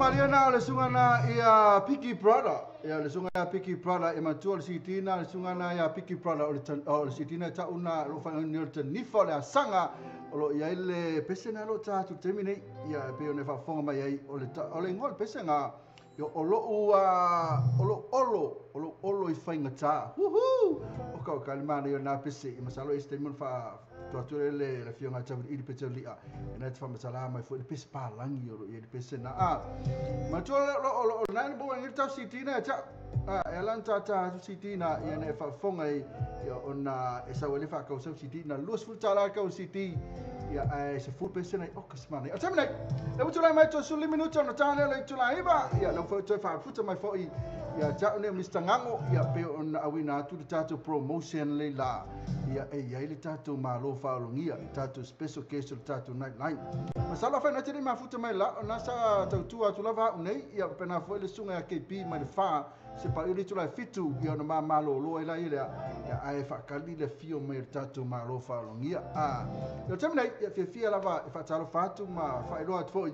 Mariana le sunga na ia Piki Brother ia le sunga ia Piki Brother e matua le sitina le sunga na ia Piki Brother o le sitina ta una lo fa ni o te nifa le asanga o lo ia le pese na lo ta tu temine ia pe o ne fa fonga mai ai o le o le ngol pese nga yo o lo ua o lo olo o lo olo i fainga ta huhu o ka ka le mana yo na pese i masalo este mun fa to le le fionga ta i pese li a na te fa masala mai fo le pese pa langi o le pese na a ma to lo lo na bo ni ta sitina ta a elan ta ta sitina ia ne fa fonga i ona e sa wele fa ka sa sitina los fu tala ka siti ia e se fu pese na o kasmane a tamne e utu lai mai to suli minuto no tane le tu lai ba ia lo fo to fa fu mai fo i ia ta ne Mr Ngango ia pe ona awina atu le tatou promotion le la ia e ia le tatou malo fa longia tatou special case le tatou night line masala fa na te ma futa mai la ona sa tautua atu lava nei ia pe na fo le sunga KP mai le fa se pa uli tu la fitu ia na malo lo ila ia ia ai fa kali le fio mai le tatou malo fa longia a ia tamne ia fia lava fa talo fatu ma fa ilo atu foi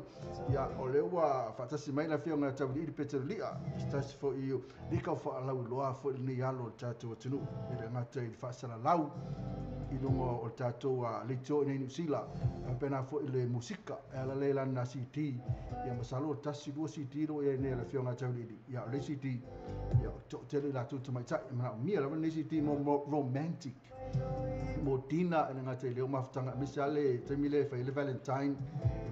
ia o le ua fa tasi mai la fio nga tau i petelia stasi fo i lika fa lau loa fo ni alo tatou atunu ile ngata i fa sala lau i lunga o tatou a leitio i New Zealand pena fo ile musika ala le la na CD ia masalo tasi lua CD ro ia ne la fio nga tau i ia le CD ia to tele la tu mai tai mana mia la ne CD mo romantic mo dina ina ngata ile maftanga misale temile fa ile Valentine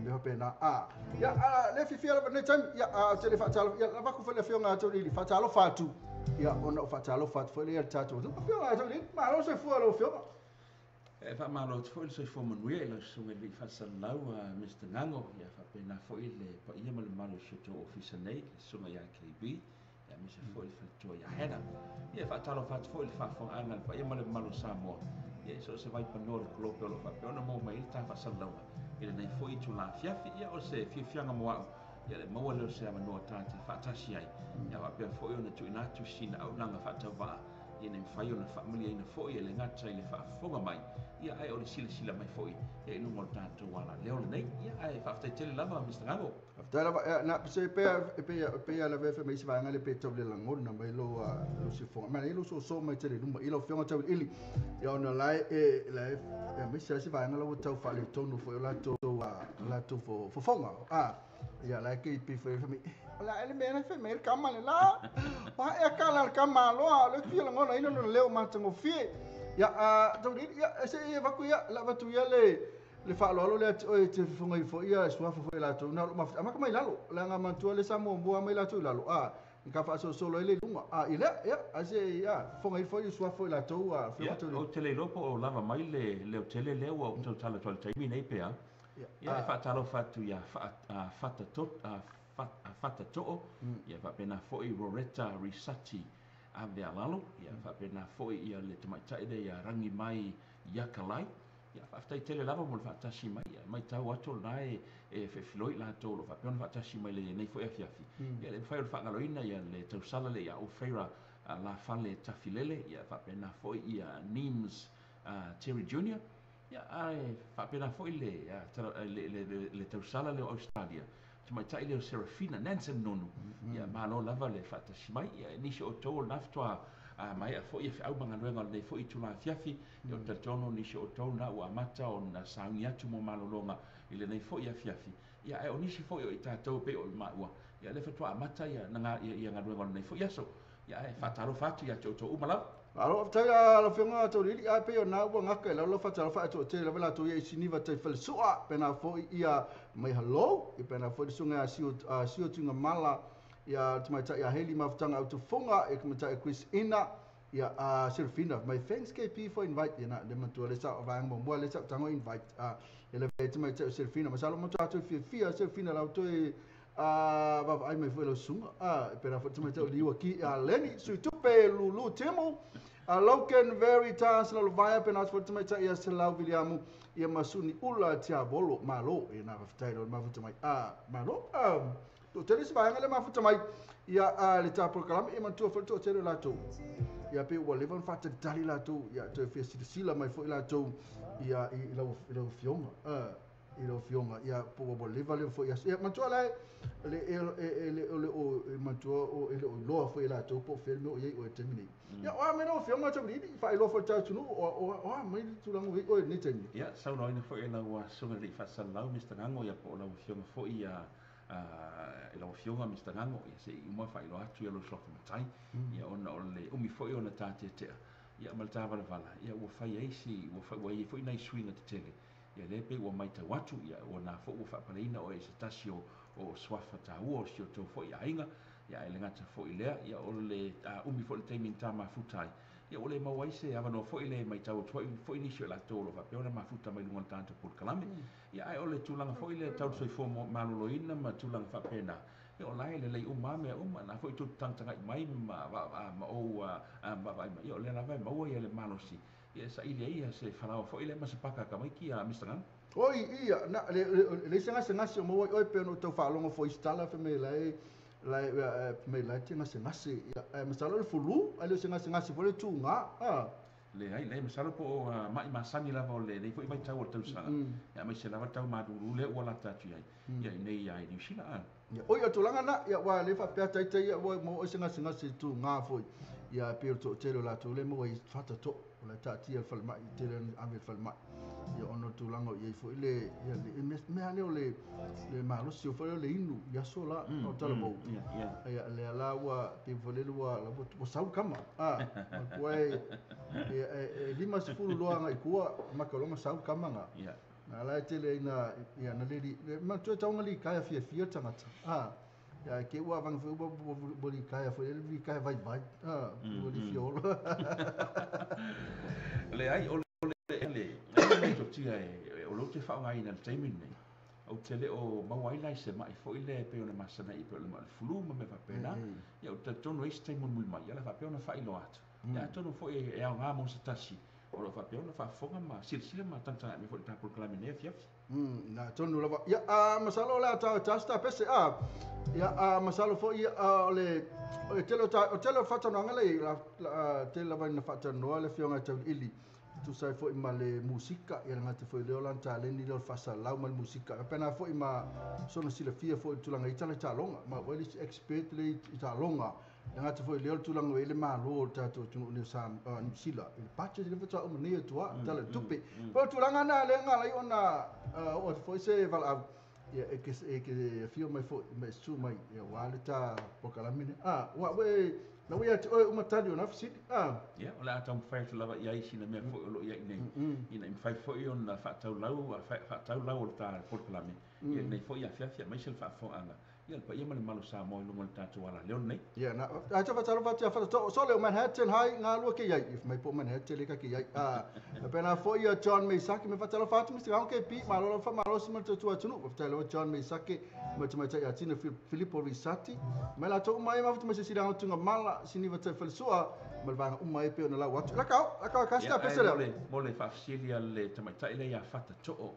me ho pena a ia le fi la ne time ia tele fa talo ia va ku fa le fio nga tau i fa talo fatu ia ona fa talo fatu fo le tatou fio nga tau i ma lo se fu lo fio e fa malo foi se fo manuia ila sunga li fa salau Mr Ngango ia fa pena foi le pa ia mal malo shuto office nei sunga ia KB ia mi se foi fa to ia hena ia fa talo fa foi fa fo anga pa ia mal malo Samoa ia so se vai pa no klo lo fa pe ona mo mai ta fa salau ile nei foi tu la fiafi ia o se fiafianga mo au ia le maua leo se avanoa ta te faatasi ai ia faapea foi ona tuuina atu sina aunaga faatauvaa ia ne mafai ona faamaliaina foi e le gata i le faafofoga mai ia ae o le silasila mai foi ia i luga o le tatou alaleo lenei ia ae faafetaitele lava Mr Ngango. Faafetai lava na se pea pea la vefe mai se vaega le pe tau le lagona mai lo lo sifoga mai lo soso mai tele luma i lau afioga tau ili ia ona lae e lae mai se se vaega lau tau faaletonu foi o latou fofoga a ia lae ke pe foi mai la ele mena fe mer kama le la wa e kala kama lo le fia lagona ina no leo matagofie ia tau ia se ia vaku ia la vatu ia le faaloalo le oi te fofoga ifo ia suafa foi latou na amaka mai lalo laga matua le sa muamua mai latou i lalo a ka faasolosolo ai le luga a i lea ia ase ia fofoga ifo ia suafa i latou a ia o te le iloa po o lava mai le leotele lea ua ou tautala atu ai le taimi nei pea ia e faatalofa atu ia Fatatoo ia faapena foi Loretta Risati Avealalo ia faapena foi ia le tamaitai lea ia Rangi mai ia Kalai ia faafetaitele lava mo le faatasi mai ia matau atu lena e feefiloi latou lo faapea ona faatasi mai lenei foi afiafi ia le mafai o le faagaloina ia le tausala le ia Ofeira Lafale Tafilele ia faapena foi ia Neems Terry Jr ia ae faapena foi le tausala leo Australia tamaitai leo Serafina Nansen Nonu ia malo lava le faatasi mai ia nisi o outou o lena fatoa maea foi ia feau magaluega o lenei foi itula afiafi ia o talitonu nisi o outou na ua amata ona saugi atu mo malologa i lenei foi afiafi ia ae o nisi foi o i tatou pei o i maua ia le fatoa amata ia ia galuega o lenei foi aso ia ae faatalofa atu ia te outou uma lava. Alo aftai la fionga tau lili ai pe ona ua ngaka la lo fatalofa atu te la la to ia siniva tai fale sua pena foi ia mai hello i pena foi sunga sio sio tunga mala ia tamaitai ia Heli maftanga autufonga e tamaitai Chris Ina ia Serafina my thanks KP for invite ia na le matua le sa vaega muamua le sa tago invite ia le tamaitai Serafina masalo mo tatou fiafia Serafina lau toe vaavaai mai foi lau suga pena foi tamaitai o liua ki Leni Suitupe Lulu Temo Loken Veritas Lalovaea pena foi tamaitai ia Selau Viliamu ia Masuni Ula Tiavolo malo ia na faafetai lo mafuta mai malo to tele se vaega le mafuta mai Ia a le tā polokalame e manatua foi le toatele o latou. Ia pe ua leva ona faatalitali latou, ia toe fia silasila mai foi latou ia i lau i lau afioga. I lau afioga ia po ua leva leva foi aso. Ia manatua la le e e le o le o e manatua o e le o iloa foi e latou po o fea le mea o i ai oe i le taimi nei. Ia o a mai lau afioga Tauiliili, faailoa foi i le tatou atunuu o a mai le tulaga o i ai oe i lenei taimi. Ia, saunoaina foi e lau Susuga i le Alii Faasalalau Mister Gago, ia po o lau afioga foi ia i lau afioga Mister Gago, ia se i uma faailoa atu ia lou suafa matai, ia ona o le umi foi ona ta tetea, ia ma le ta valavala, ia ua fai ai si, ua fai, ua i ai foi nai suiga tetele, ia lea pei ua maitau atu, ia ua na foi ua faapaleina oe i se tasi o suafa taua o si o tou foi aiga, ia ae le gata foi lea, ia o le umi foi le taimi na ta mafuta ai, ia ua le maua ai se avanoa foi le maitau atu ai foi nisi o latou o lo o faapea ona mafuta mai luga o le tatou polokalame. Ia ae o le tulaga foi lea tau le soifua maloloina ma tulaga faapena, ia o la e lelei uma lava mea uma, na foi tou tagatagai mai ma ma ou vaavaai mai, ia o lea lava e maua ia le malosi, ia e saili ai ia se falaoa foi lea ma se paka a tamaiti a Mister Gago. Oi, ia, na, le, le, le se gasegase o maua ai oe pe ona ou tau faalogo foi i se tala fai mai la e la e mai la e te gasegase, ia, ae masalo o le fulu, ae le o se gasegase foi le tuga, a. Leai, leai, masalo po o ma'i masani lava o lenei foi vaitau o le tausaga, ia aemaise lava le tau malulu lea ua lata atu i ai, ia i nei i Niu Sila, a. Ia, oi, o tulaga na, ia, ua le faapea taita ia, ua maua ai se gasegase tuga foi, ia, pei o le toatele o latou lea e maua ai fatatoo, o la e taatia i le falemai, tele ona ave i le falemai, ia, ona o le tulaga o i ai foi le, ia, le mea lea o le malosi o foi lea o le inu i aso la, o talavou. Ia, lea la ua, pei foi lele ua, ua sau kama, a, matua e, e 50 loa agai i tua, maka loa ma sau kama na. Na la e tele ina, ia, na le, matua e tau ona likaea fiafia le tagata, a. Ia, ke ua avanga foi ua ua likaea foi le likaea vaivai, a, ua le fia ola. Leai, o le le metotia e o lea ou te faaaogaina i le taimi lenei, ou te le o maua ai la i se ma'i foi lea e pei ona masana'i pei o le ma'i flu ma mea faapena. Ia, ou te talitonu ai se taimi mulimuli mai, ia o le a faapea ona faailoa atu. Ia, atonu foi e aoga mo se tasi o lo o faapea ona faafofoga ma silasila ma tagatagai mai foi i le ta polokalame i lenei afiafi. Na tonu lava. Ia, a masalo o le a tau ta sta pese a. Ia, a masalo foi a o le o le tele o ta o tele o faatanoaga le la tele lava ina faatanoa le afioga i Tauiliili tusa ai foi ma le musika, ia le gata foi lea o lana taleni lea o le faasalau ma le musika. Faapena foi ma sona silafia foi i le tulaga i tala i taaloga, ma ua le isi expert le i taaloga. Le gata foi lea o le tulaga o i ai le Malo o le tatou atunuu nei o Niu Sila i le budget lea faatoa uma nei atu lava, tala i le tupe. Pei o le tulaga lena lea na ala ai ona oo atu foi se valaau, ia e ke e ke afio mai foi ma e susu mai, ia aua le ta polokalame lea. A, ua ua na ua ia te oe uma tali o na fesili. A. Ia, o le a taumafai atu lava i ai sina mea foi o lo o i ai nei, ina ia mafai foi ona faataulau faataulau o le ta polokalame i lenei foi afiafi, aemaise le faafofogaaga ia le paia ma le mamalu o Samoa i luga o le tatou alaleo lenei. Ia, na, a te whatalofa atu ia whatato, sole o Manhattan hai, ngā lua ke iai. If mai po Manhattan le ka ke iai. A, na pēnā foi ia John Meisake, me whatalofa atu Mr. Gago KP, malo lava whamalosi ma le tautua atunuu. Whafetai lawa John Meisake, ma te maitai a Tina Filippo Risati. Mai la tō uma e mafuta mai se sila ngau tunga mala, siniva tai whalesua, ma le vaega uma e pe ona lau atu. Laka o, laka o, ka sita pese lea. Ia, mo le whaafisili a le tamaitai lea ia whatato'o.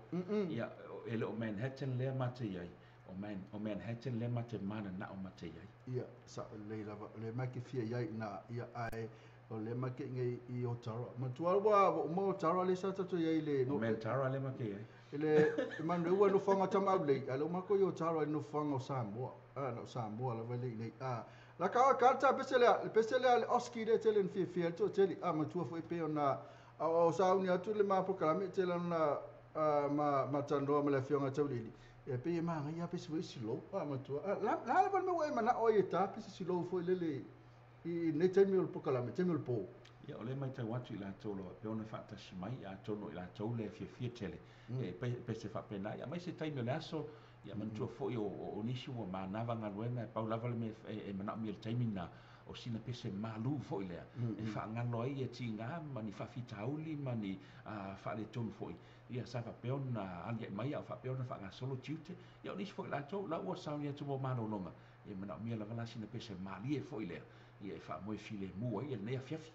Ia, e le o Manhattan lea ma te iai. O Man, o Manhattan lea ma te mananao ma te iai. Ia, sa o lelei lava, o lea ma ke fia iai ina, ia, ae, o lea ma ke inga i Otaroa. Matua ua, ua uma Otaroa lea sa tatou iai i le O Mantara lea ma ke iai. I le, i manu ua nofoaga o Tamaulei, ae le uma ko i Otaroa i le nofoaga o Samoa. A, na o Samoa lava le i nei. A, la ka oe, ka le tā pese lea, le pese lea le Oski lea tele na fiafia ai le toatele. A, matua foi pei ona, a o sauni atu le ma polokalame tele ona, ma, ma talanoa ma le afioga a Tauiliili. Ia pei e manaia lava pe se foi silou a matua. A, la, la lava le mea ua e manao ai e tā pe se silou foi lele i lenei taimi o le polokalame, taimi o le pō. Ia, o lea e maitau atu i latou o lo o faapea ona faatasi mai, ia atonu o i latou lea e fiafia tele, e pe se faapena, ia aemaise taimi o le aso, ia manatua foi o nisi ua manava galuega, e pau lava le mea e manaomia i le taimi lena, o sina pese malū foi lea, e faagalo ai ia tiga ma ni faafitauli ma ni faaletonu foi, ia sa faapea ona aliae mai a o faapea ona faagasolo tiute, ia o nisi foi latou la ua sauni atu mo malologa, e manaomia lava la sina pese malie foi lea, ia e faamoe filemu ai ia lenei afiafi.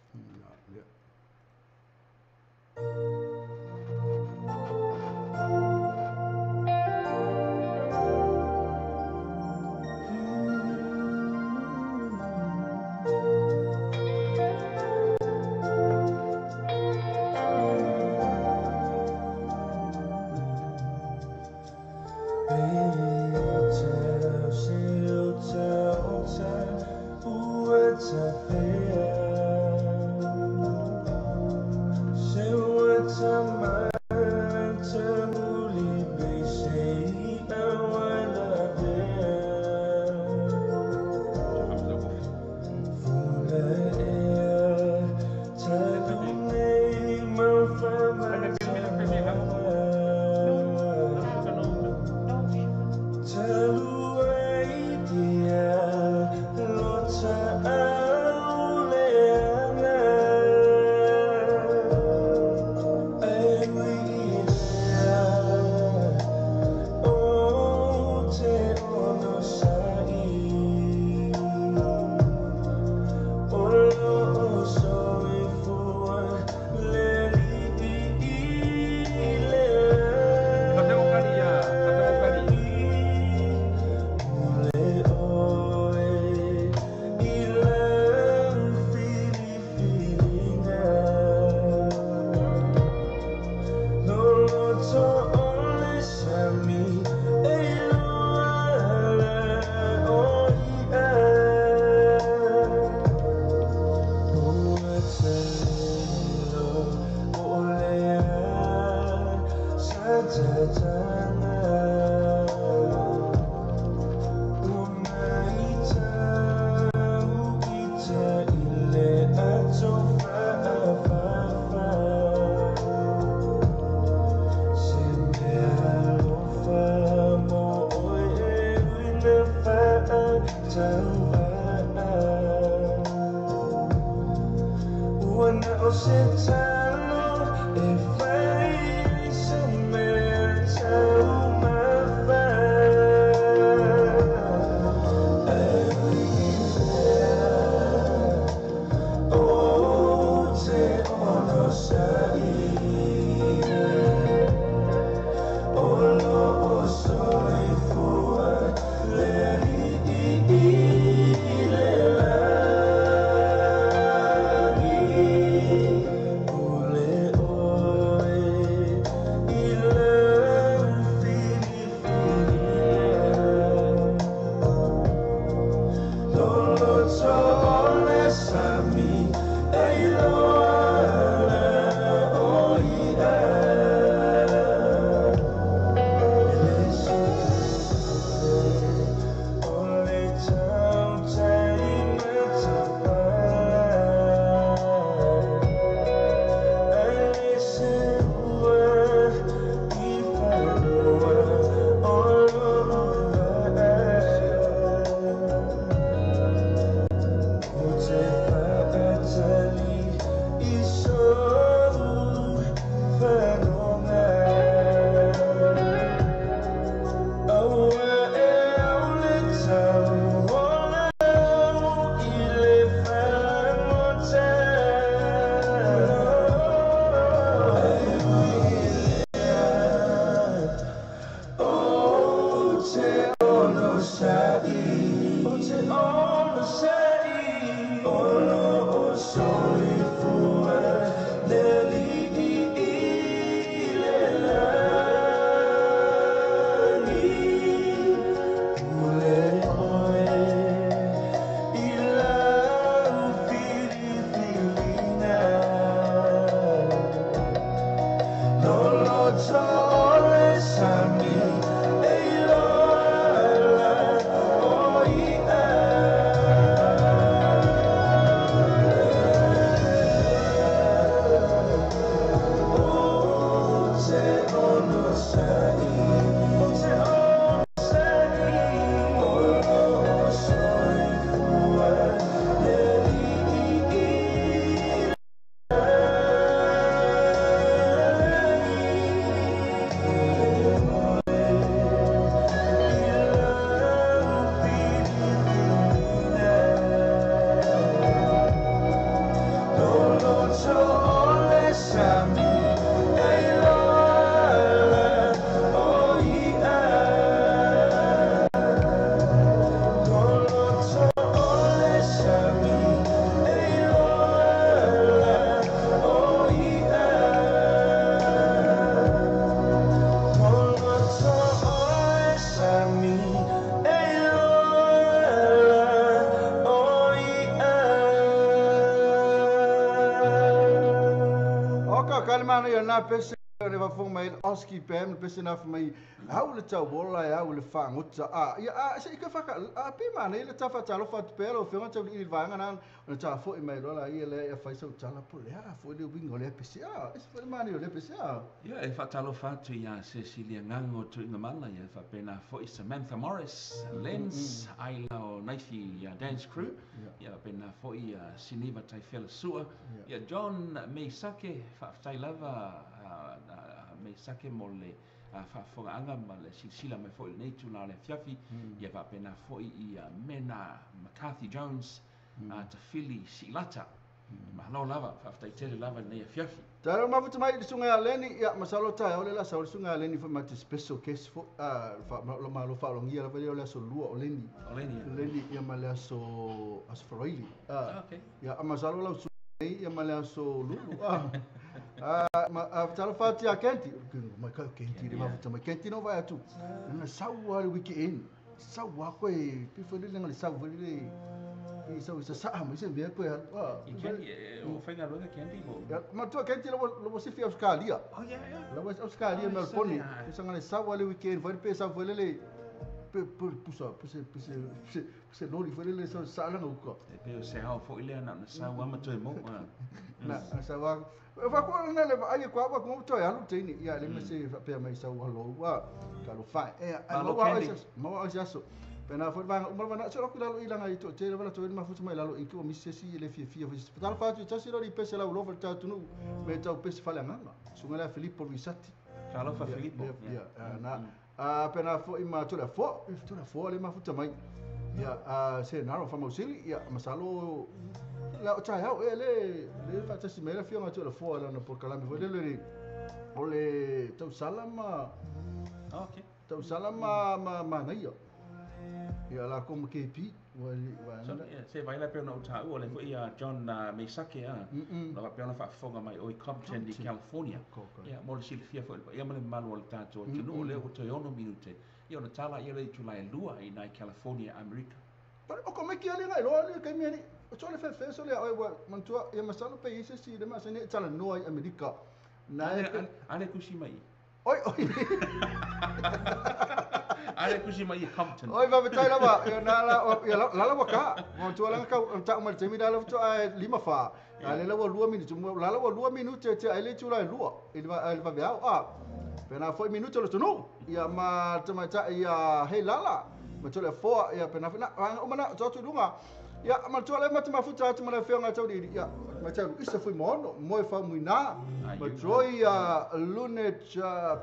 ka le mana ia na pese le faafofoga mai le Oski Bam le pese na mai au le tauola e au le fagota a ia a se i ka faka a pe mana le ta faatalofa atu pea lau afioga tauliili i le vaega na ona tafo'i mai loa laia lea ia fai sau tala po o le a fo'i le uiga o lea pese a ese foi le manaia o lea pese a. Ia, e faatalofa atu iā Cecilia Gago Tuigamala, ia faapena foi Samantha Morris, Lens, Aila o Naifi Dance Crew, ia faapena foi ia Siniva Taifela Sua, ia John Meisake, faafetai lava Meisake mo le faafofogaaga ma le silasila mai foi i lenei itula o le afiafi, ia faapena foi ia Mena McCarthy Jones, Tafili Siilata. Malo lava, faafetai tele lava i lenei afiafi. Tala mafuta mai i le susuga ia Leni, ia masalo taeao le la sau le susuga ia Leni foi ma te special guest foi, a fa malo faalogia lava lea o le aso lua o Leni. O Leni. Leni ia ma le aso aso Faraili. Ah, okay. Ia masalo lau susuga ia ma le aso Lulu. Ah, ma tala fati a Kenti. Mai ka Kenti le mafuta mai Kenti no vai atu. Na sau a le weekend. Sau a koe pifo le le sau foi le i sau sa sa mai se mea koe ah. I Kendi, o faigaluega Kendi mo. Ya matua Kendi lo lo si fi Australia. Oh yeah, yeah. Lo Australia Melbourne. Sa ngale sau a le weekend foi pe sau foi le pe pe pusa puse puse puse puse lori foi le sa sa la uka. E pe o se hao foi lea na na sau ama toe mo. Na sau a fa ko na le ai ko wa ko toe alu teini ia le me se pe mai sau halo wa ka lo fa e ai mo wa mo wa aso. Pena foi vanga uma vana so ku lalo ilanga i to te le to mafuta mai lalo i ku mi se si le fia fia foi tala fa tu tasi lo pese la ulo fa tu nu me tau pese fale nganga sunga la Filippo Risatti tala fa Filippo ia na a pena foi ma to la fo le mafuta mai ia a se naro fa mausili ia masalo la o tai au le le fa tasi me la fia ma to la fo la na por kalame foi le o le tau salama. Okay. Tau salama ma ma ngaia ia la ko KP wa se vai la pe ona utau o le foi ia John Meisake a la pe ona faafofoga mai o i Compton i California ia mo le silafia foi ia ma le mamalu o le tatou atunuu lea ua toe 6 minute ia ona tala ia le itula e 2 i nai California Amerika. O ko mai ki ale ngai loa le kai mea ni o tole fe so le oi wa mantua ia masalo pe ise si le ma se ne tala noa i Amerika na ale kusi mai. Oi oi. Ale kusi mai i Compton. Oi faafetai lava ia na la ia la la waka. Mo tua la ka ta uma te mi la to a lima fa. Ale la wa 2 minuti la la wa 2 minuti te ale tu la lua. Il va va a. Pena foi minuti lo tunu. Ia ma te ma ta ia he lala. Ma to le fo ia pena na o mana to tu lunga. Ia ma to le ma te mafuta atu ma le fenga tau di ia ma tau isa foi mono mo fa muina. Ma Troy Lunet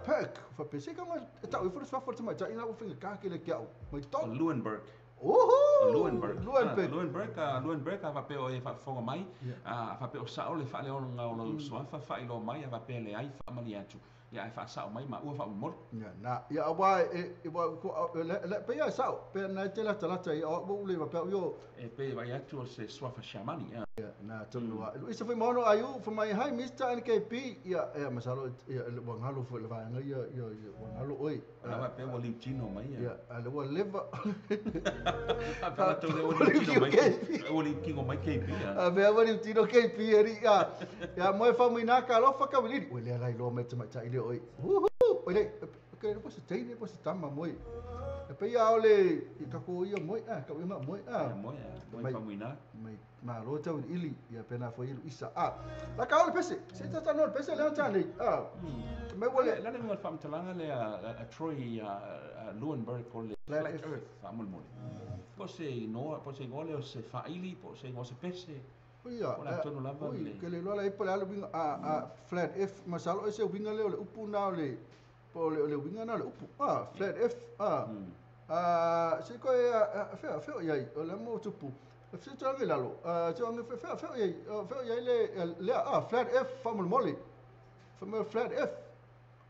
Perk fa pese ka ma tau i fo fa te ma ta ina o finga ka ke le kiau. Ma to Leuenberg. Oho! Leuenberg. Leuenberg. Leuenberg, Leuenberg a faapea o e faafofoga mai, a faapea o sao le faaleoga o lau suafa faailoa mai a faapea le ai faamalie atu. Ia ai faasao mai ma ua faamomoli. Ia na ia wa e wa ko le pe ia sao pe na te la talata ia o le faapea yo e pe vai atu o se suafa shamani. Ia na tonu wa. Isa foi mono ayu for my hi Mr NKP ia ia masalo ia wa ngalo foi le vaega ia ia wa ngalo oi. La va pe wa liutino mai ia. Ia le wa leva. A pa to le wa liutino mai. Wa liutino mai KP. A ve wa liutino KP eri ia. Ia mo fa muina ka lo fa ka wili. O le lai lo me te mai le oi. Uhu. Oi le ke po se teine po se tama moi. E pe ia ole i ka ko ia moi a ka ia moi a. Moi a moi fa muina. Mai ma lo tau ili ia pena foi ilu isa a. La ka ole pese. Se ta no pese le ta le. A. Me wole la le mo fa mtalanga le a Troy Leuenberg ko le Flat Earth fa mol mol. Po se no po se ngole o se fa ili po se ngo se pese. Ia, oi, ke le loa la ipo le alo winga a flat F masalo ese winga le o le upu na o le po le le winga na le upu. Ah, flat F a. A se ko e fe fe ia o le mo tupu. Se to ngi lalo. A to ngi fe fe fe ia fe ia le le a flat F fa mol moli. Fa mo flat F.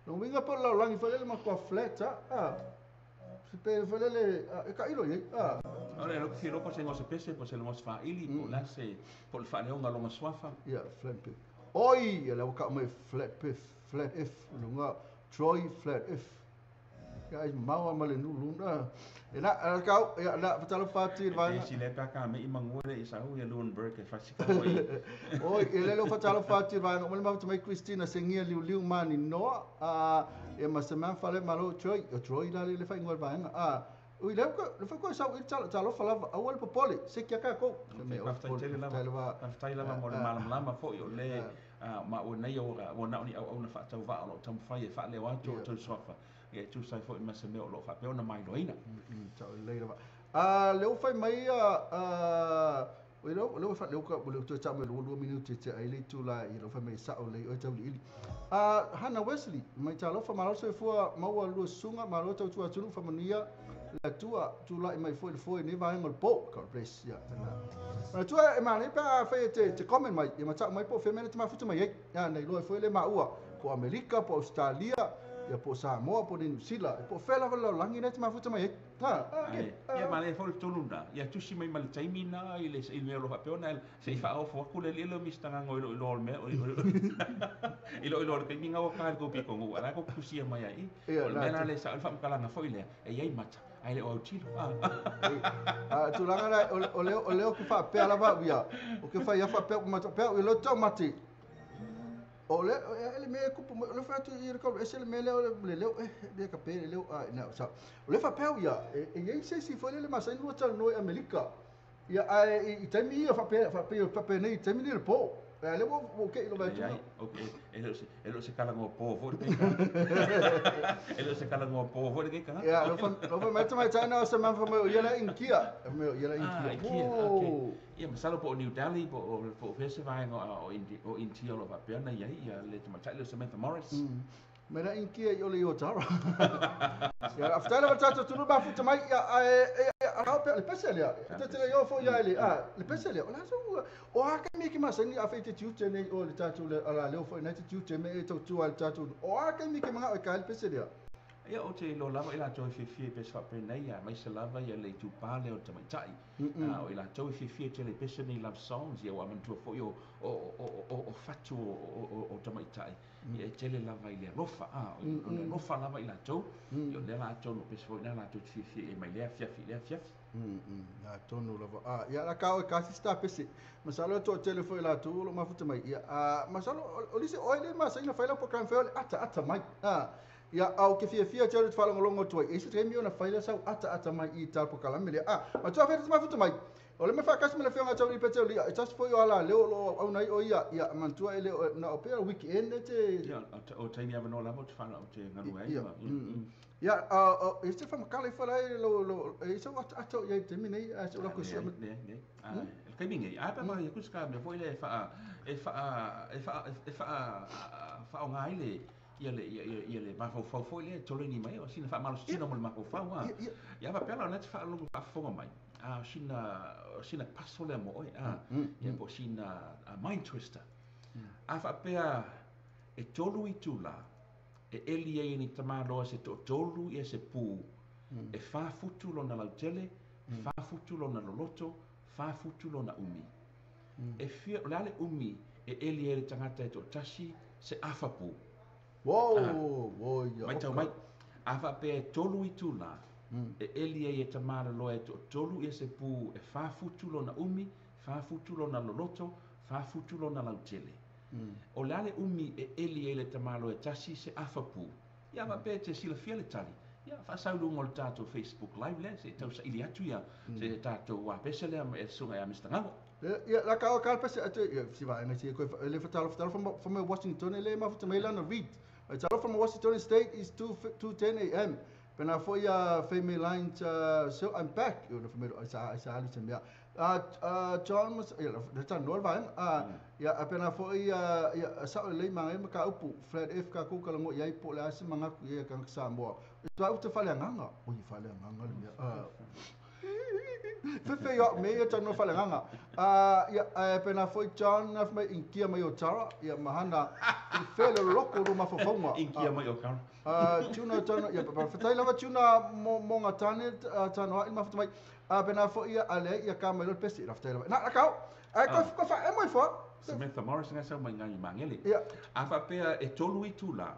No winga po la langi fa le ma ko flat a. Se pe fa le e ka ilo ia. A. Ora lo que lo se ngo se pese po se lo fa ili po la se po le fa leonga longa swafa. Ia flat P. Oi, ia la ka mai flat P, flat F lunga Troy flat F. Ia ai maua ma le nulu na. E na kau ia na fatalo fati le vaega. E si le pa ka me i mangua le i sau ia Lunenburg e fasi ka oi. Oi e le lo fatalo fati le vaega mo le mafuta mai Christina sengia liu liu mani noa a e ma se man fale malo Troy o Troy la le fa ngol vaega a ui le ko le fa ko sau i talo talo fa lava awal popole se kia ka ko. Faafetai tele lava. Faafetai lava mo le malamalama foi o le ma o nei o o na oni au au na faatauvaa o loo taumafai e faaleo atu o tou suafa ia e tusa ai foi ma se mea o loo faapea ona mailoaina. Sao lelei lava. A le ua fai mai a oi le ua fa le ua le toe tau mai lua minuti te ai le itula i le fai mai sao lelei oi tauliili. A Hana Wesley mai talofa malo soifua maua lua susuga malo tautua atunuu faamanuia le Atua tulai mai foi le foe nei vaega o le po. God bless ia. Na tua e manaia pe a fai e te comment mai ia ma tau mai po o fea mea na te mafuta mai ai. Ia nei loa foi le maua po Amerika po Australia ia po Samoa po New Zealand po fea lava le lalolagi lea te mafuta mai ai. Ha, okay. Ia manaia foi le tonu na. Ia tusi mai ma le taimi na i le i mea o lo faapea ona se i faaofo atu le alii le Mr. Gago i lo i lo le mea i lo i lo le taimi ngau ka le kopi ko ala ko tusi mai ai. O le mea la le sa le faamatalaga foi lea e iai mata ai le o autilo. A tulaga la o le o le o ke faapea lava ia. O ke fai ia faapea ma pea o le tau mati. O le e le mea kupu o le fa atu i le kau ese le mea le o le leo e le ka pe le leo a na sa. O le faapea ia e iai se si foi le masai no tau no Amerika. Ia ai i taimi ia faapea faapea faapea nei taimi ni le po. E le wo ke ilo vai tu. Okay. E le se kala ngo po foi le E le se kala ngo po foi le ka. Ia lo fa lo fa mai mai China se man fa mai ia la inkia. Mai ia la inkia. Okay. Ia masalo po New Delhi po po fese vai ngo o India o India lo faapea na ia ia le tamatai le Samantha Morris. Me la inkia i ole i o tara. Ia after la tata tunu ba futa mai ia e a pe le pese lea. Te te yo fo ia le a le pese lea. O la so o a ka mi ki masani a fe te tiute nei o le tatu le ala leo fo nei te tiute me e tau al tatu. O a ka mi ki manga o ka le pese lea. Ia o te lo lava i latou e fiafia i pese faapenei ia mai se lava ia le itupā lea o le tamaitai. O i latou e fiafia tele i pese nei love songs ia ua manatua foi o o o o fatu o o tamaitai. Ia e tele lava i le alofa a o le alofa lava i latou. Ia o lea latou no pese foi na latou te fiafia e mai lea afiafi lea afiafi. Na tonu lava. A ia la ka o ka sista pese. Masalo to tele foi latou lo mafuta mai. Ia a masalo o lise o le ma sa ina faila program fe ata ata mai. A ia au ke fiafia tele te faalogologo atu ai. E se taimi ona faila sau ata ata mai i tal prokalame lea. A ma tua fe te mafuta mai. O le me whakasi me le whionga tau i pete o lia. E tasi foi o ala leo lo au nei o ia. Ia mantua e leo na o pea weekend e te... Ia o taimi awanoa lava o te whana o te ngaru ai. Ia e te whamakala i whala e lo e sau ata ata o ia i te mine a se ula ko sia. Ne ne. E kai mingi. A pa mai kuska me foi le wha e wha e wha e wha wha o ngai le ia le ia ia le mafaufau foi le toleni mai o sina faamalositino mo le mafaufau a. Ia faapea la ona te faalologo faafofoga mai. A sina sina paso lea mo oe a. Ia po sina mind twister. A faapea e tolu itula e eli ai ni tamaloa se to'atolu ia se pu e 4 futu lona lautele, 4 futu lona loloto, 4 futu lona umi. E fia o le a le umi e eli ai le tagata e to'atasi se afa pu. Wow, wow, ia. Mai tau mai. A faapea e tolu itula e eli ai e tamaloloa e to'atolu ia se pu e 4 futu lona umi, 4 futu lona loloto, 4 futu lona lautele. O le a le umi e eli ai le tamaloa e tasi se afa pu. Ia faapea e te silafia le tali. Ia faasau luga o le tatou Facebook Live lea se tau saili atu ia se tatou apese lea e susuga ia Mr. Gago. Ia la ka o ka pese atu ia si va ngai si ko le fatalo fatalo from Washington le mafuta mai lana read. I tell from Washington State is 2 2:10 a.m. Pena foi a female line so I'm back. Eu não sa sa alu se mea. John mas ia le ta no vai ia pena foi ia sa le manga ma ka upu Fred F ka ku kala ngo ia po le ase manga ku ia ka Samoa. Tua u te fale nganga. O i fale nganga le mea. Fefe ia me ia tano fale nganga. Ia pena foi John na mai inkia mai o Tara ia mahana i fele loko ro mafafaunga. Inkia mai o Tara. Tuna tano ia pa fatai lava tuna mo mo ngatane tano ai mafuta mai. Pena foi ia ale ia ka mai lo pesi la fatai lava. Na kau. Ai ko ko fa e moi fo. Samantha Morris nga sau mai ngai mangele. Ia. A faapea e tolu itula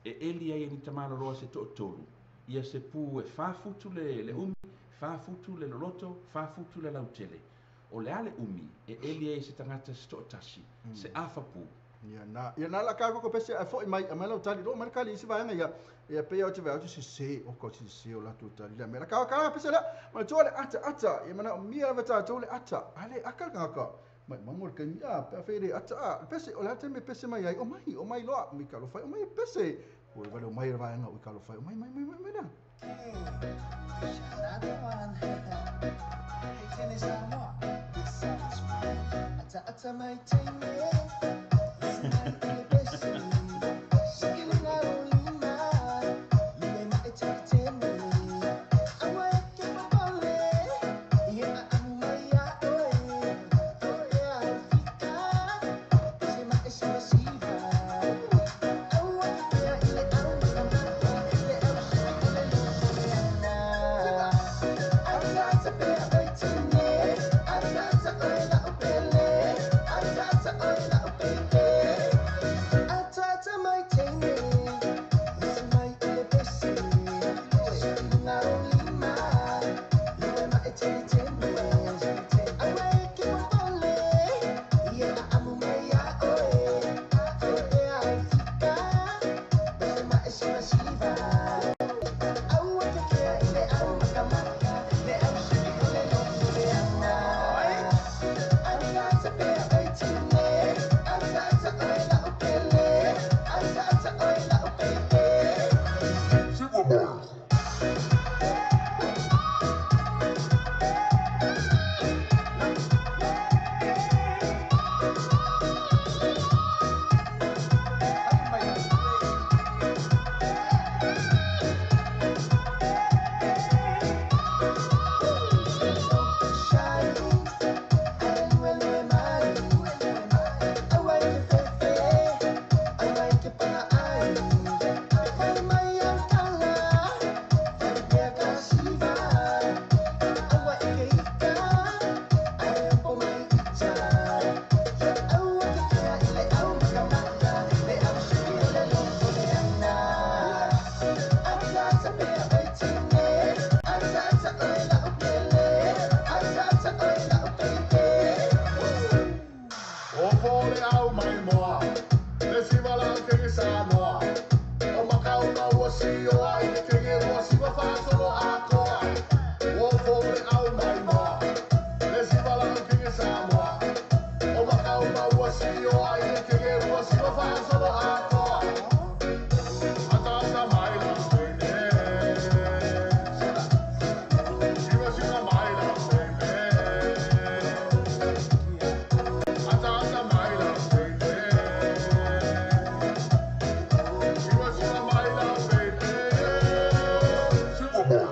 e eli ai ni tamaloloa se to'atolu Ia se pu e 4 futu le umi, 4 futu le loloto, 4 futu le lautele. O le a le umi e eli ai se tagata se toatasi, se afa pu? Ia na, ia na la ka ko pese a foi mai a mai lau tali lo mai kali isi vaega ia. Ia pe o te vai o te sese o ko te sese o la tu tali la me la ka ka pese la ma tu le ata ata ia mana o mia la ta tu le ata ale aka ka ka mai mango ke mi a pe fe le ata a pese o la te me pese mai ai o mai loa mi ka lo fai o mai pese o le vale o mai vaega o ka lo fai o mai mai mai mai na. Another one. Hey, Tennis Samoa. This song is for you. Ata ata mai teine. Mai ile pesi. Sikilinga olima. Lule ma e tele tene. Awa e ke papale. Ia a amu mai a oe. Oe a fika. Se ma e siva siva. Aua ke pea ile au makamaka. Le au shiki ole loko le ana. Ata ata pea oi tene. Ata ata oi la upele. Ata ata oi la upele. Ata ata mai tene. Lisa mai ile pesi. Sikilinga olima. Lue ma e tene tene. Aua e ke popole. Ia a amu mai a oe. Oe a fika. Pese ma e siva siva. Aua ke pea ile au makamaka. Le au shiki ole loko le ana. Ata ata pea oi tene. Ata ata oi la upele. Ata ata oi la upele. O fole au mai moa, le siva la kenge Samoa. O makau na ua si o ai le kenge ua siva whātoro akoa. O fole au mai moa, le siva la kenge Samoa. O makau na ua si o ai le kenge ua siva whātoro akoa. Ata ata mai la pene. Siva siva mai la pene. Ata ata mai la pene. Siva siva mai la pene. Siva mai.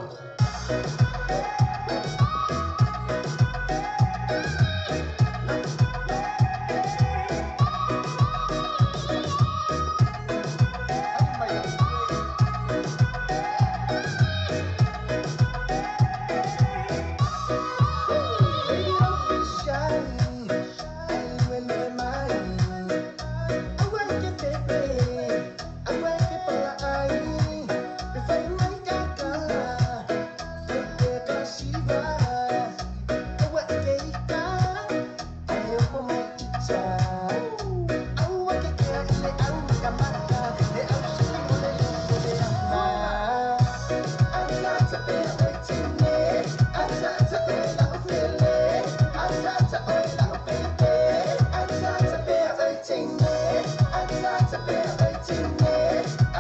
Baby, don't be shy. Lue lue mai. Aua ke pepe. Aua ke palai. Pe fai mai ka kala. Fai pe ka siva. Aua ke ika. Ai opo mai ita. Aua ke kea ile au makamaka. Le au shiki ole loko le ana. Ata ata pea oi tene. Ata ata oi la upele. Ata ata oi la upele. Ata ata pea oi tene. Ata ata pea oi tene.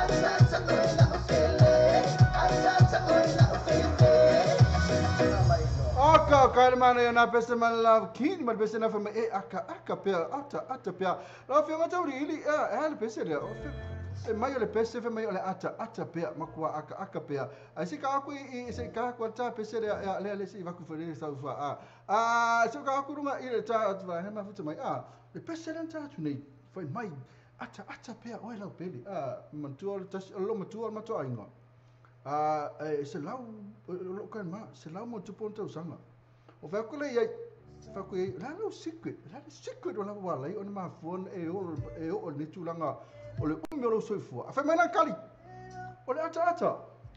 Ata ata oi la upele. Ata ata oi la upele. Aka ka le mana na pese man la kini ma pese na fa e aka aka pea ata ata pea la fi ngata uri ili a le pese le o fe e mai o le pese fe mai o le ata ata pea makua aka aka pea ai se ka aku i se ka aku ta pese le le le se va ku fere sa fa a se ka aku runga i le ta atu va he ma futa mai a le pese le ta atu nei fai mai ata ata pea oi lau pele a mantua le tasi lo matua matua inga a e se lau lo ka ma se lau mo tupu o sanga o fa ku le ia fa ku la lo secret la le secret o la wa lai o na ma fon e o ni tulanga o le umi o lo soifua a fa mai na kali o le ata ata.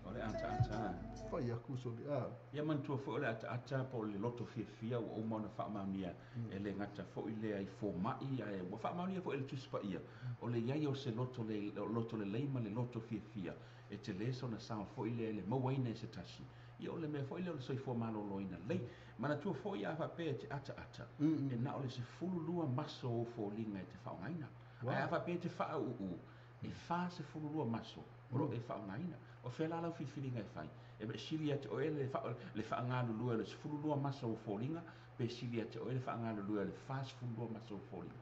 O le ataata. Fai aku soli a. Ia manatua foi o le ataata po o le loto fiafia ua uma ona faamaonia e le gata foi lea i fomai ae ua faamaonia foi e le Tusi Paia. O le i ai o se loto le loto lelei ma le loto fiafia e tele sona sao foi lea i le mauaina e se tasi. Ia o le mea foi lea o le soifua maloloina lelei. Manatua foi a faapea e te ataata e na o le 12 maso o ou foliga e te faaaogaina. Ae a faapea e te faauuu e 42 maso o lo o e faaaogaina. O fea la lau filifiliga e fai? E sili ia te oe le faagalulue o le 12 maso o foliga, pe sili ia te oe le faagalulue o le 42 maso o foliga?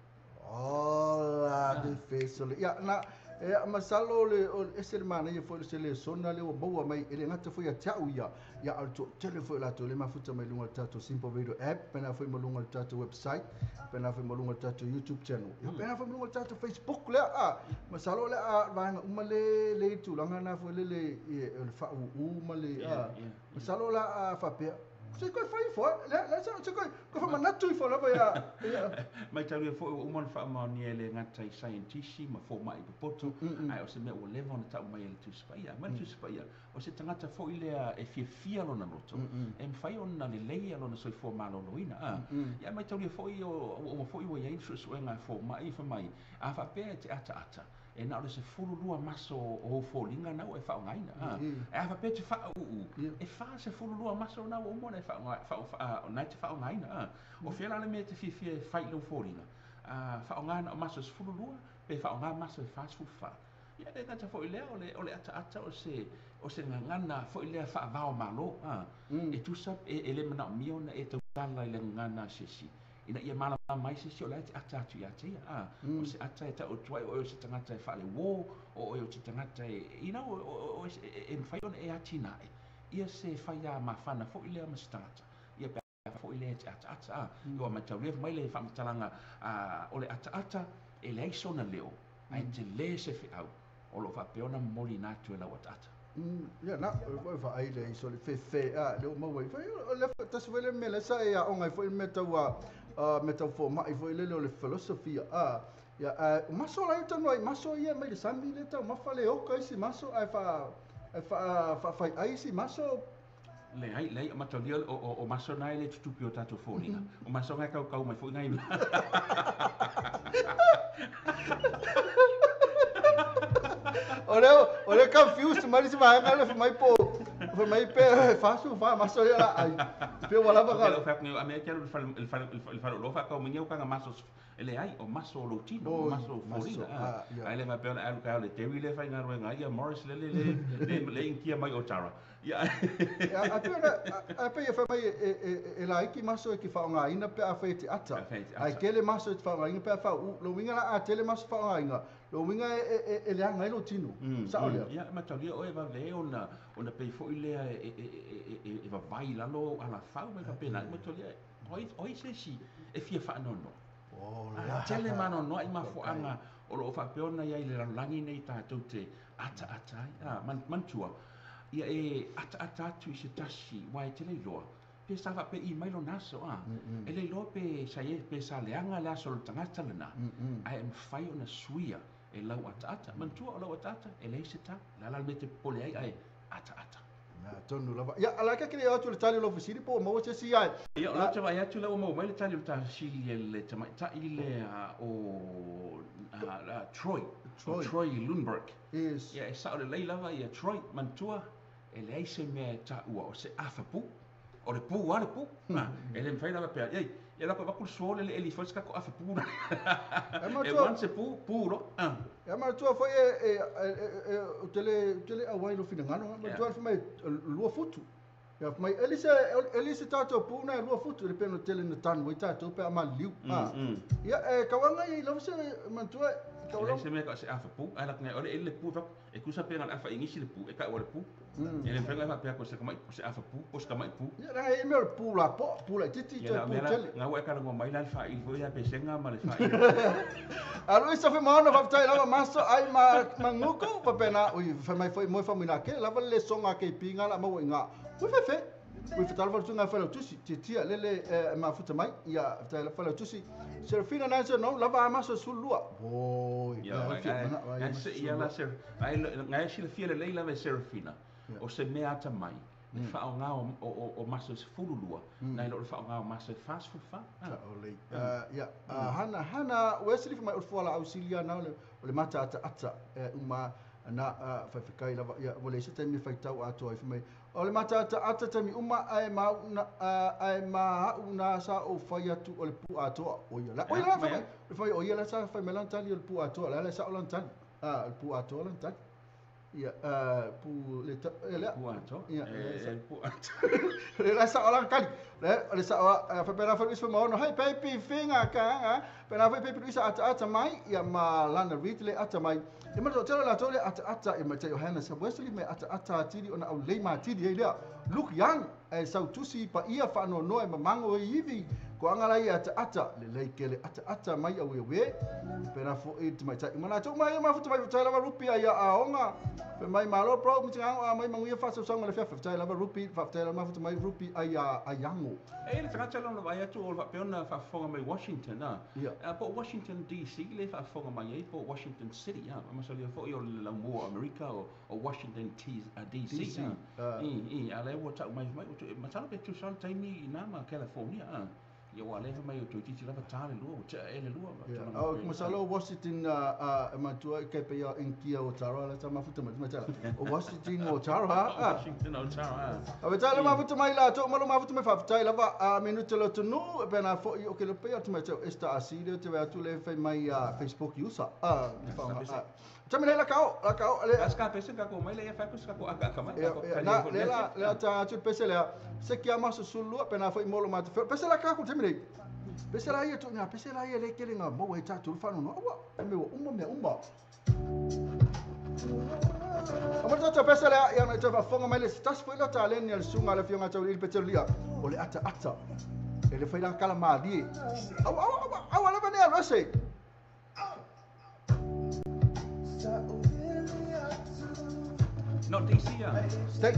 Ola te fesole. Ia na e masalo le o ese le manaia foi le se lesona le ua maua mai e le gata foi ia te au ia. Ia a o le toatele foi o latou le mafuta mai luga o le tatou Simple Radio app, pena foi ma luga o le tatou website, pena foi ma luga o le tatou YouTube channel. Ia pena foi ma luga o le tatou Facebook lea. A masalo le a vaega uma le le tulaga na foi le le o le faauuu ma le a. Masalo la a faapea se koe fai fo le le se koe koe faamanatu ifo lava ia. Maitaulia foi ua uma ona faamaonia e le gata i saienitisi ma fomai popoto, ae o se mea ua leva ona tau mai e le Tusi Paia. Mai le Tusi Paia, o se tagata foi lea e fiafia lona loto, e mafai ona lelei lona soifua maloloina. Ia maitaulia foi ua uma foi ua i ai le suesuega a fomai fai mai, a faapea e te ataata, e na o le 12 maso o ou foliga na ua e faaaogaina. Ae a faapea e te faauu, e 42 maso na ua uma ona e na e te faaaogaina. O fea la le mea e te fiafia e fai i lau foliga? Faaaoga na o maso 12, pe faaaoga maso e 44. Ia le gata foi lea, o le ataata o se gagana foi lea faavao malo. E tusa e le manaomia ona e tautala i le gagana a se isi, ina ia malamalama mai se isi o la e te ata atu ia te ia. O se ata e tau atu ai o oe o se tagata e faaleuo, o oe o se tagata e, you know, e mafai ona e atinae ia se faia mafana foi lea ma se tagata. Ia pe foi lea e te ataata. Ua maitaulia mai le faamatalaga o le ataata e leai sona leo, ae tele se feau o lo o faapea ona momoliina atu e lau ataata. Ia na, o vaai le iso le fefe a le o maua i foi o le tasi foi le mea le sa e aoga ai foi le mea tau a mea tau fomai foi lele o le filosofia a. Ia o maso la i tanu ai maso ia mai le sami le tau mafa le oka isi maso ae fa faafai ai isi maso. Leai, leai, o mataulia o maso na e le tutupi o tatou foliga. O maso ngai kaukau mai foi ngai. O le confused mai se vaega le mai po mai pe fasu fa maso ia la ai pe wala ba ka. O fa ni Amerika le fa le fa le fa lo fa ka o ka maso ele ai o maso lo tino o maso foliga. Ai le fa pe ona alu ka le tewi le fa nga ruenga ia Morris le le le le inkia mai o Tara. Ia a pe a pe fa mai e la iki maso e ki faongaina pe a fa te ata. Ai kele maso e faongaina pe fa u lo winga la a tele maso faongaina. Lo winga e le anga lo tino. Sa o lea. Ia mataulia o e va ve ona pe foi lea e va vai lalo ala fau mai ka pena mataulia oi se si e fia faanono. Tele manono ai mafuaga o lo o faapea ona iai le lalolagi nei tatou te ataata ai. Manatua ia e ataata atu i se tasi uā e te leiloa pe sa faapea i mai lona aso a. E leiloa pe sa pe sa leaga le aso o le tagata lena ae e mafai ona suia e lau ataata. Manatua o lau ataata e leai se tau le ala le mea te popole ai ae ataata. Na tonu lava. Ia ala ka kele atu le tali o fesili po maua se si ai. Ia o le vai atu le o maua mai le tali o fesili e le tamaitai le o Troy. Troy Lundberg. Yes. Ia e sao le lei lava ia Troy manatua e leai se mea e taua o se afa pu. O le pu a le pu. E le mafai lava pea. Ei, ia lako vaku le suo le eli foi se kako afa pu. E wan se pu, pu lo. E manatua foi e o tele auai lo finagalo. Manatua foi mai lua futu. Ia mai eli se tatou pu na lua futu le peno tele na tanu i tatou pe ama liu. Ia e kawanga i lava se manatua kawanga. Se mea ka se afa pu, ai lak ngai ole ele pu e kusa pe ngal afa ingisi le pu e ka ole pu. E le fenga fa pe ko se kamai se afa pu, o se kamai pu. Ia na e me pu la po, pu la titi te pu tele. Nga wa ka ngo mai la fa i foi ya pe senga ma le fa i. Alo isa fe maona fa tai lava maso ai ma manguko pa pena ui fa mai foi moi fa mina ke lava le songa ke pinga la mo inga. Ui fe fe. Ui fe tal fa tunga fa tusi titia lele mafuta mai ia fa fa tusi. Serafina nanso no lava maso sulua. Oi. Ia la ser. Ai ngai si le fia le lava Serafina. O se mea atamai le faaaogā o maso e 12 nai lo le faaaogā o maso e 44. Saʻolei. Ia hana hana Wesley fai mai o le fualaau silia na o le mataataata e uma na faifekai lava ia ua leai se taimi e faitau atoa ai fai mai o le mataataata taimi uma ae ma au na sa ou fai atu o le pu atoa o ia la o ia la fai mai fai o ia la sa fai mai lana tali o le pu atoa la le sao lana tali le pu atoa lana tali ia pu le le Pu atoa. Ia E pu atoa. Le la sao lana tali le le sao fa pena fa isa ma ono hai baby finger ka pena fa baby isa ata ata mai ia ma lana read le ata mai e ma tele la tole ata ata e ma te Johanna sa Wesley me ata ata tili ona au lei ma tili ei lea Luke Young e sau tusi pa ia fa no no e mamango e ivi ko anga lai ata ata le lei kele ata ata mai au e we pena fo e te mai tai mana tu mai ma futu mai tai lava rupi ai a onga pe mai malo bro mi tinga a mai manguia fa sau le fa tai lava rupi fa tai lava futu mai rupi ai a yango. E le tagata lona vaai atu o le faapea ona faafofoga mai Washington a. Ia. Po o Washington DC le faafofoga mai ai po o Washington City a. Masalia foi o le laumua o Amerika o Washington DC. DC, A. I a le ua tau mai mai masalo pe tusa le taimi i nā ma California a. Ia ua le mai o toeitiiti lava tā le lua ua tea ea le lua. Ia, Tulaga o faapena. masalo Washington a matua ke pe ia inkia o tara la ta mafuta mai mai tala. O Washington o tara ha. Washington o Tara. A ve tala mafuta mai la to malo mafuta mai fa lava a minuta lo tunu pe na fo i o ke le pe atu mai te esta asile te ve atu le fai mai Facebook user. A fa. Ta me la kao la kao le Aska pese ka ko mai le ia fa ko ka ko aka aka mai. Ia, ia, na, le la, le ta atu pese lea, se kia maso sulua, pe na foi molo mata. Pese la kako te mire. Pese la ia tu nga, pese la ia le kele nga mo e ta tu whanu no. Awa, me wa uma mea uma. Amata ta pese lea, ia na te whafonga mai le tas foi la ta le ni al sunga le fionga tau i pete lia. O le ata ata. E le fai la kala malie. Awa, awa, awa, awa lava ne a rese. Not DC a. Stay.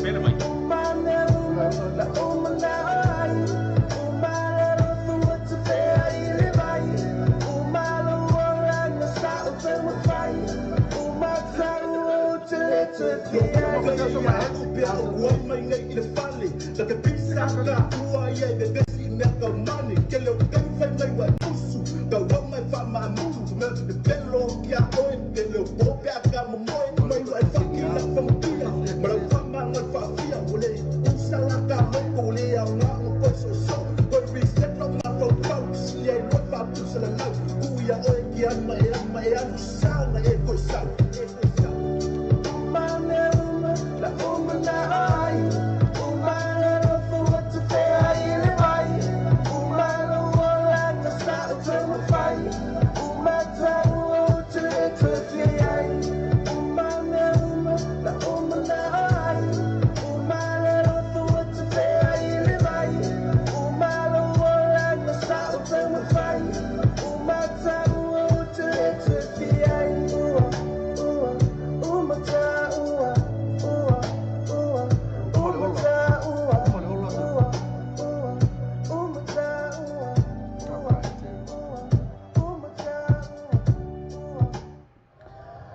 Pele mai.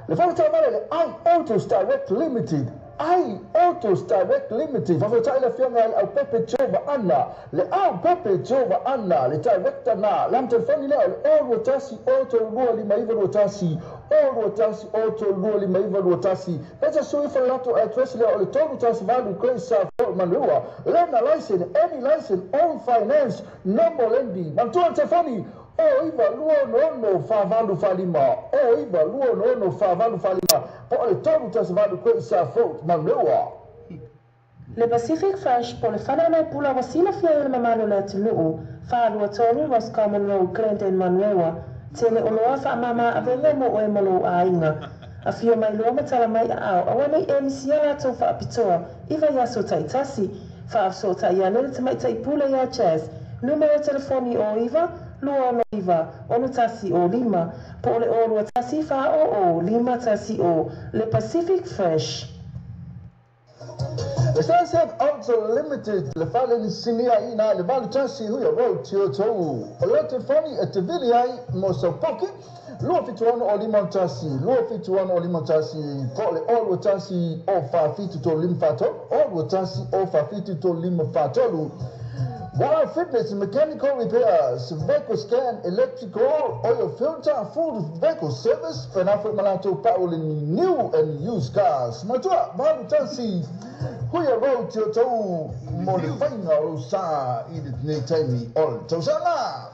Le fale le I Autos Direct Limited. I Autos Direct Limited. Faafetai le afioga i le au Pepe Jova Anna. Le au Pepe Jova Anna, le director na. Le telefoni lea o le 021 032 5921. 021 032 5921. Peta sui fa lato address lea o le 318 Grace South Manua. Lena license, any license, own finance, no more lending. Mantua telefoni o iva lua ono whavalu whalima. O iva lua ono whavalu whalima. Po o le 318 Grace South Manua. Le Pacific Fresh po le whanau pula wa sila fia i le mamalo le atunuu, whaalua tolu Roscommon Road, Glendale, Manuewa, tele o loa wha mama a vele mo oe malo a inga. A fio mai loa matala mai a au, awa nei e misia latou whaapitoa, iwa iaso taitasi, whaafso tai ane le tamaitai pule ia Jazz, numero telefoni o iwa, lua ono iwa, ono tasi o lima, po o le o lua tasi wha o o, lima tasi o, le Pacific Fresh. Le Sunset Auto Limited, le fale ni sinia ina, le valu tasi huia road tio tau. O le telefoni e te vili ai mo sau poki, lua fitu ono o lima tasi, lua fitu ono o lima tasi, po le o lua tasi o fa fitu tolu lima fa tolu, o lua tasi o fa fitu tolu lima fa tolu. Wild Fitness, mechanical repairs, vehicle scan, electrical, oil filter, full vehicle service, penafo malato paul in new and used cars. Matua, valu tasi, huia road tio tau, mo le whainga o sa i le nei taimi o le tausanga.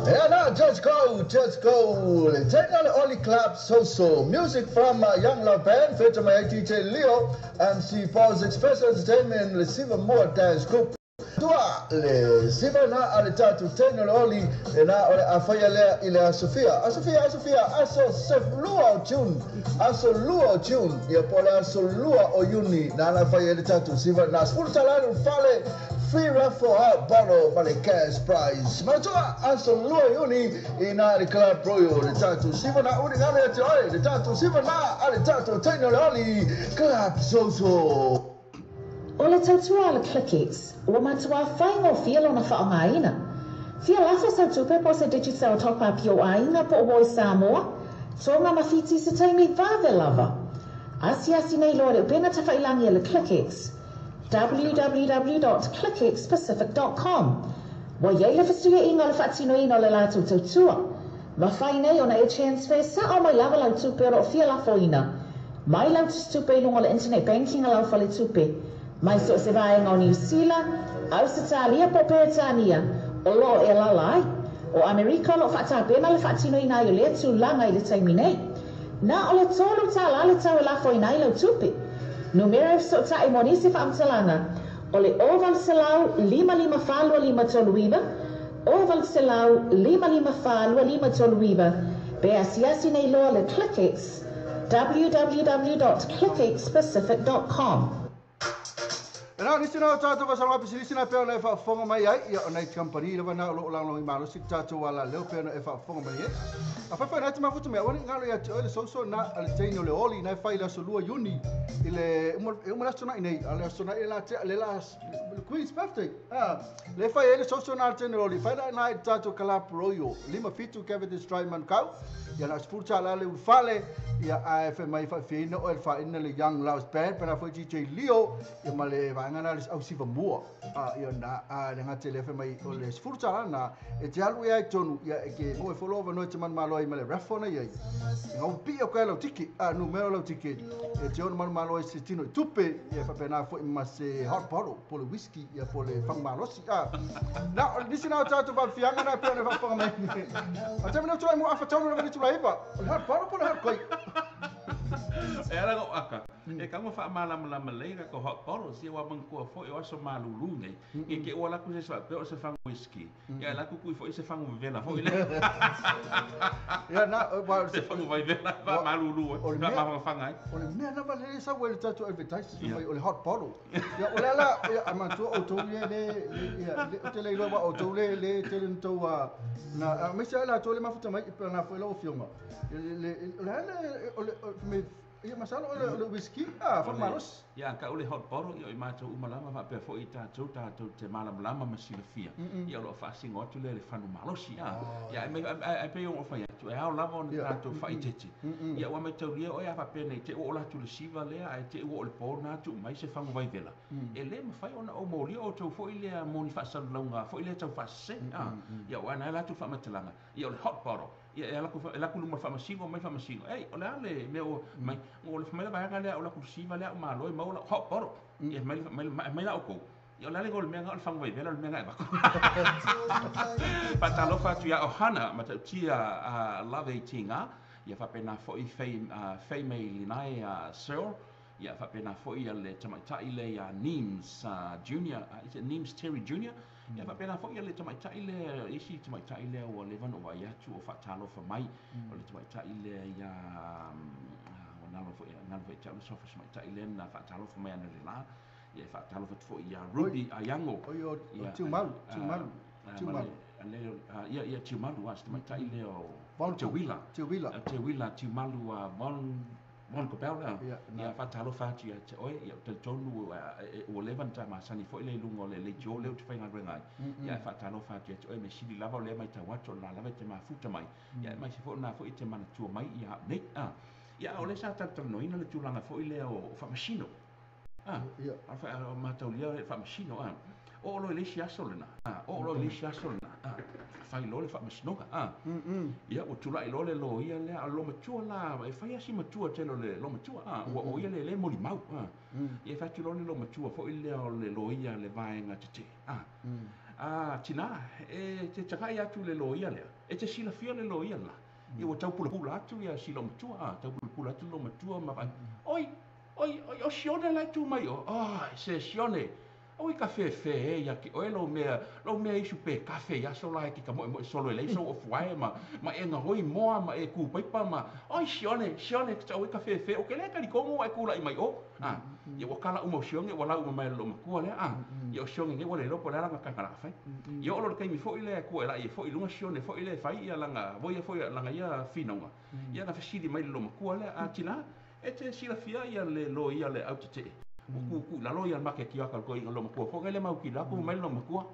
Yeah, now just go, just go. Take on the Oli Club So-So. Music from Young Love Band, featuring my DJ Leo, MC Falls Express Entertainment, le Siva Moa Dance Group. Tua, le Siva na ale tatu tena le Oli, le na ole afaya lea ile a Sofia. A Sofia, a Sofia, aso sef lua o tune. Aso lua o tune. Ia pole aso lua o uni. Na ala afaya le tatu Siva na. Sfulu talanu fale. Free raffle out bottle for the cash prize. Matua aso lua uni ina le Club Royal le tatu siva na uni ngale ati oi le tatu siva na ale tatu tena le Oli Club So-So. O le tautua le ClickX, ua matua whaingo fia lona whaongaina. Fia lafo sau tupe po se digital top up yo ainga po o Samoa, tonga mawhiti se taimi vave lava. Asiasi nei loa le upena tawhailangi le ClickX. www.clickxpacific.com. Wa iei le whasuia inga le whaatino ina le lātou tautua. Mawhai nei ona e transfer sa o mai lava lau tupe o fia lafo ina. Mai lau tupe i lunga le internet banking a lau whale tupe. Mai so se vaenga o New Zealand, Ausitalia po Peretania, o loo e lalai. O Amerika lo whaatapena le whaatino ina i o lea tūlanga i le taimi nei. Nā o le tolu tā la le tau e lafo ina i lau tupe. Numero so ta e monisi whaamtalanga. O le o valselau lima lima whalua lima tolu iwa. O valselau lima lima whalua lima tolu iwa. Be asiasi nei loa le ClickX. www.clickxpacific.com. E na nisi na o tātou whasalonga pisilisi na pea ona e whaafonga mai ai, ia o nei company lava na o loo langolongi malosi tātou ala leo pea ona e whaafonga mai ai. A whawhai nai te mafuta mea, wani ngalo ia te oe le soso na a le teine o le oli, na e whai le aso lua iuni, i le uma le aso nai nei, a le aso nai le la te, le la Queen's birthday. Le whai e le soso na le teine o le oli, whai na nai tātou kalapuroio, 57 Cavendish Drive Manukau, ia na spurta la le ulfale, ia a whai mai whai o el whai ina le Young Laos Band, pena whai DJ Leo, ia ma le vaenga na le au siva mua, ia na le ngate le whai mai o le spurta la na, e te alu ia i tonu, ia e ke mo e follow no e te manu malo ai ma le raffle na ia i. Ngau pi o kai lau tiki, nu mea lau tiki, e te ono manu malo ai se tino i tupe, ia whapena fo i ma se hot bottle, po le whisky, ia po le whang malosi. Na, nisi na o tātou whawhianga na pia o ne whawhanga mai. A te mena tūrai mo awha taunu na wani tūrai iwa, o le hot bottle po le hot koi. E ala ngau aka, e ka ngau wha malama lama leira ko hot bottle, si wa mangkua fo e waso malulu nei. E ke ua laku se swa, pe o se whangu whisky. Ia laku kui fo i se whangu vela fo i le. Ia na, se whangu vai vela, wa malulu, wa mawhanga ai. O le mea na wale sa ue le tātou advertisement mai o le hot bottle. Ia o le ala, ia amatua o tau le, le, o te le iloa o tau le, le, te le ntau na, me se ala tau le mafuta mai, na fo i lau fionga. Le, o le ala, o le, me, ia masalo o le whisky, fa malos. Ia ka o le hot bottle ia i mātou umalama fa pe fo i tātou te malamalama ma silafia. Ia o lo whaasingo atu le le whanu malosi. Ia me ai pe o whai atu e ao lava o na tātou whaitete. Ia ua mai taulia o ia fa pene te o la tu le siva lea ai te o le pona atu mai se whangu vai vela. E le mawhai ona o mōlia o tau fo i lea moni whaasalalaunga fo i lea tau whaase. Ia o ana la tu whaamatalanga. Ia o le hot bottle. Ia laku luma whamasingo mai whamasingo. Ei, o le ale mea o mai o le whamela vaega lea o la kursiva lea o malo e mau la hot bottle. Ia mai la o kou. Ia o le ale go le mea nga o le whangu vai vela o le mea nga e bako. Patalofa atu ia ohana matautia lave i tinga. Ia whapena fo i fei mei linai Sir. Ia whapena fo i le tamaitai le Neems Junior. Is it Neems Terry Junior? Ia whapena fo ia le tamaitai le isi tamaitai le o levan o vai atu o whatalofa mai o le tamaitai le ia o nalo fo ia nalo fo ia tau sofa tamaitai le na whatalofa mai ana le la ia whatalofa fo ia Ruby Ayango o Tiumalu Tiumalu ia ia Tiumalu a tamaitai le o Tewila Tewila Tiumalu a Mon ko pela ia whatalofa atu ia te oe ia te tonu o levan ta masani fo ile lungo le le jo le te whainga rengai ia whatalofa atu ia te oe me sili lava o le mai tau atu la lava te mafuta mai ia mai se fo na fo i te manatua mai ia nei ia o le sa tatanoina le tūlanga fo ile o whamasino ia o mataulia le whamasino o lo le si aso lena o lo le si aso lena fai lo le whamasinoga ia o tula i lo le lo ia le lo matua la e fai asi matua te lo le lo matua o ia le le moli mau ia fai tu lo le lo matua fo i le o le lo ia le vaenga te te tina e te takai atu le lo ia le e te silafia le lo ia la ia o tau pula pula atu ia si lo matua tau pula pula atu lo matua ma oi oi oi o sione la tu mai o se sione oi ka fe ia ki oe lo mea isu pe kafe ia so la ki ka mo solo le so of wai ma e ngoi moa ma e ku paipa ma oi sione sione oi ka fe o ke le ka kongo e kula i mai o ia wa kala uma sione wa la uma mai lo makua le ia sione nge wa le lo po la ka ka la fai ia o lo kai mi fo ile ku la i fo i lunga sione fo ile fai ia langa voia fo ia langa ia finonga ia na fasili mai lo makua le a tina e te silafia ia le lo ia le autete ku la lo ia make ki aka ko inga lo makua fo le mau ki la ku mai lo makua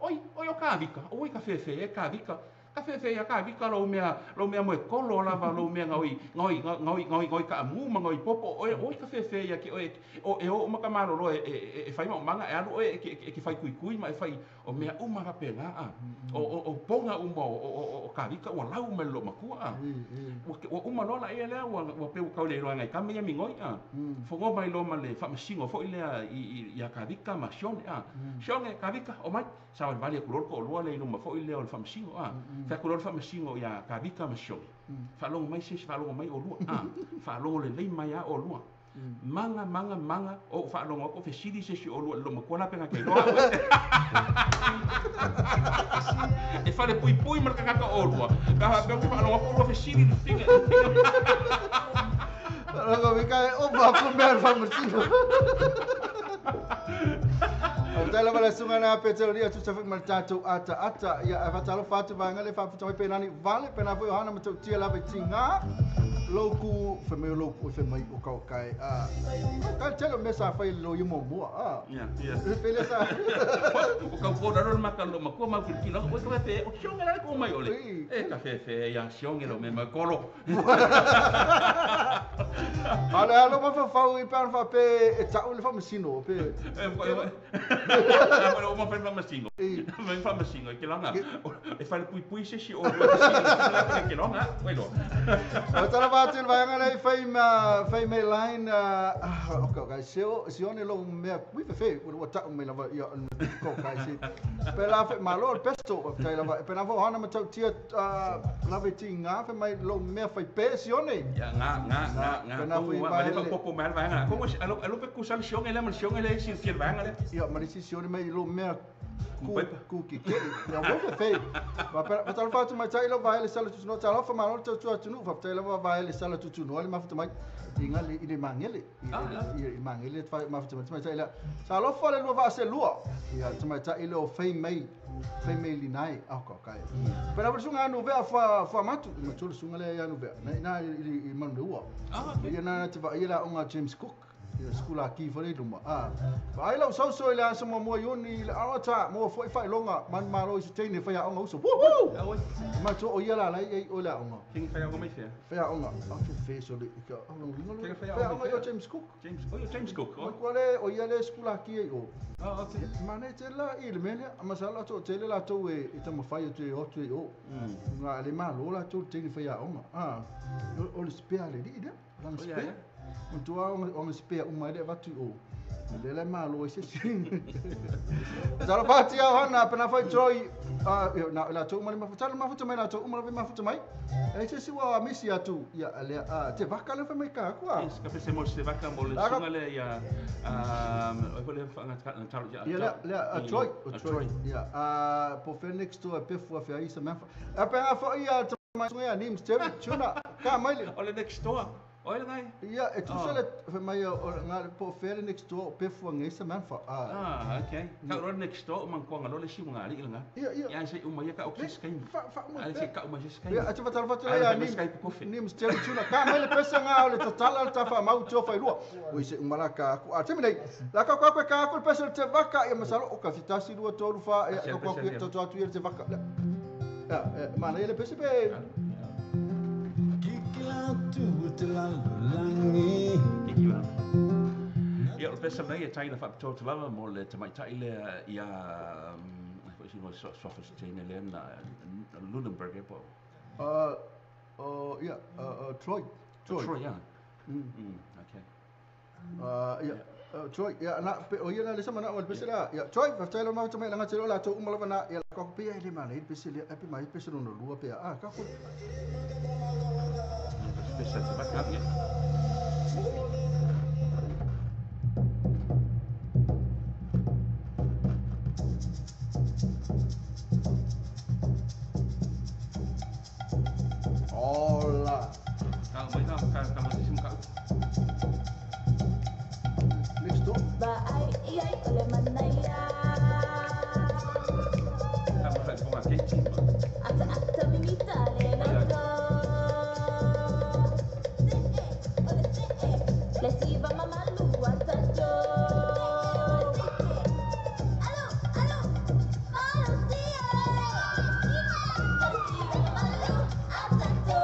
oi oi o ka vika oi ka fe e ka vika ka fe ia ka vika lo mea mo kolo la va lo mea ngoi ngoi ngoi ngoi ngoi ka mu ma ngoi popo oi oi ka fe ia ki oi o e o makamalo lo e fai ma manga e alu oi e ki fai kui kui ma e fai o mea uma ka pena o ponga uma o ka vika o lau me lo makua o uma lo la ia le o pe ka le lo ngai ka me mi ngoi fo mai lo ma le fa masingo fo ile ia ka vika ma sione sione ka vika o mai sa vale ko lo ko lo le no ma fo ile o fa masingo fa ko lo fa masingo ia ka vika ma sione fa lo mai se fa lo mai o lua fa lo le lei mai o lua manga manga manga o fa lo ko fe sili se si o lua lo ma ko la penga ke lo e fa le pui pui ma ka ka o lua ka fa pe fa lo ko lo fe sili finga Logo, me cae, opa, comer, vamos. Tai lava le susuga na Peteronia tusa foi ma le tatou ataata. Ia ae faatalofa atu vaega le faaputa mai pe nani vale pe na foi o hana ma tautia lava i tiga. Louku fai mai o louku fai mai o kaukai. Ka tele o mea sa fai le loia muamua. Ia, ia. Pe le sa. O kau kona ro maka lo makua mau kilo o ka fe o sionga la ko mai ole. E ka fe fe ia sionga lo me ma kolo. Ale alo ma fa fau i pa fa pe e tau le fa masino pe. E o ma fa masino. Ma fa masino ke langa. E fa le pui pui se si o le ke langa. Oi lo. O tala va te vaega le fai ma fai me line o ka se o sione lo mea kui fe fe o tau me lava ia ko kai se. Pe la fe malo el pesto o tai lava pe na fo hana ma tau tia lava ti nga fe mai lo mea fai pe sione. Ia nga nga nga nga ko ma le popo ma vaega. Ko alo alo pe kusal sionga le ma sionga le si si vaega le. Ia ma si sione mai lo mea ku ki ke ia wo fe fe. Va per va tal fa tu mai tai lo vai le sala tu no tal fa ma lo tu tu nu fa tai lava vai le sala tu tu no le ma fa mai inga le i le mangele i mangele fa ma fa mai tai la sa lo fa le lo va se lua ia tu mai tai lo fei mai linai a ko kai pero por sunga no vea fa fa matu ma tu sunga le ia no vea na na i man lua ia na te va ia la onga James Cook ia skula ki fa le luma vai lau sau so ile aso mo mo yoni le arata mo foi fai longa man malo i se teine fai onga uso woohoo ma to o ia la la i o la onga king fai onga mai fia fai onga a fe fe so le ka onga fai onga yo James Cook James o yo James Cook o ko le o ia le skula ki o okay ma ne te la i le mele ma sa la to te le la to e ta mo fai te o te o nga le malo la to teine fai onga o le spea le li le la spea un tua o spea uma le vatu o le le malo se sing Tala pati a hana pena fai Troy na la to mai ma fatala ma futa mai la to uma ma futa mai e se si wa misi atu ia le te vaka le fa mai ka kwa es ka se mo se vaka mo le sunga le ia o le fa nga talo ia ia le Troy Troy ia po Phoenix to pe fu fa isa ma a pe fa ia mai sunga ni msteri tuna ka mai o le next door Oi ngai. Ia e tusa le fa mai o nga po fere next door pe fu ngai sa man fa. Okay. Ka ro next door man ko nga lo le si nga li nga. Ia. Ia se uma ia ka o sky. Fa fa. Ai se ka uma se sky. Ia a te fa fa ia ni. Ni msteri tuna ka mai le pesa nga o le tatala le tafa mau to fa lua. O se uma la ka ku a te mei. La ka ka ka ko pesa te vaka ia masalo o ka fitasi lua tolu fa ia ko ko to atu ia te vaka. Ia ma le pesa pe Ia o le pesa nei e taina faapitoa lava mo le tamaitai lea ia foi se sofa se teine lea na Lunenburg e po. Ia Troy. Troy ia. Okay. Ia Troy ia na o ia na le sama na o le pesa la ia Troy fa tele ma te mai langa te la to uma lava na ia ko pe ia le ma le pesa le pe mai pesa no lua pe a ka ko pesa te vaka ia. Hola. Ka mai ka ka ma se ka. Next door. Ba ai ai ole manaya. Ka ma fa ko ma ke ti. Ata ata mimita le na. Le siva mama lua tato. Alo alo malo sia. Le siva mama lua tato.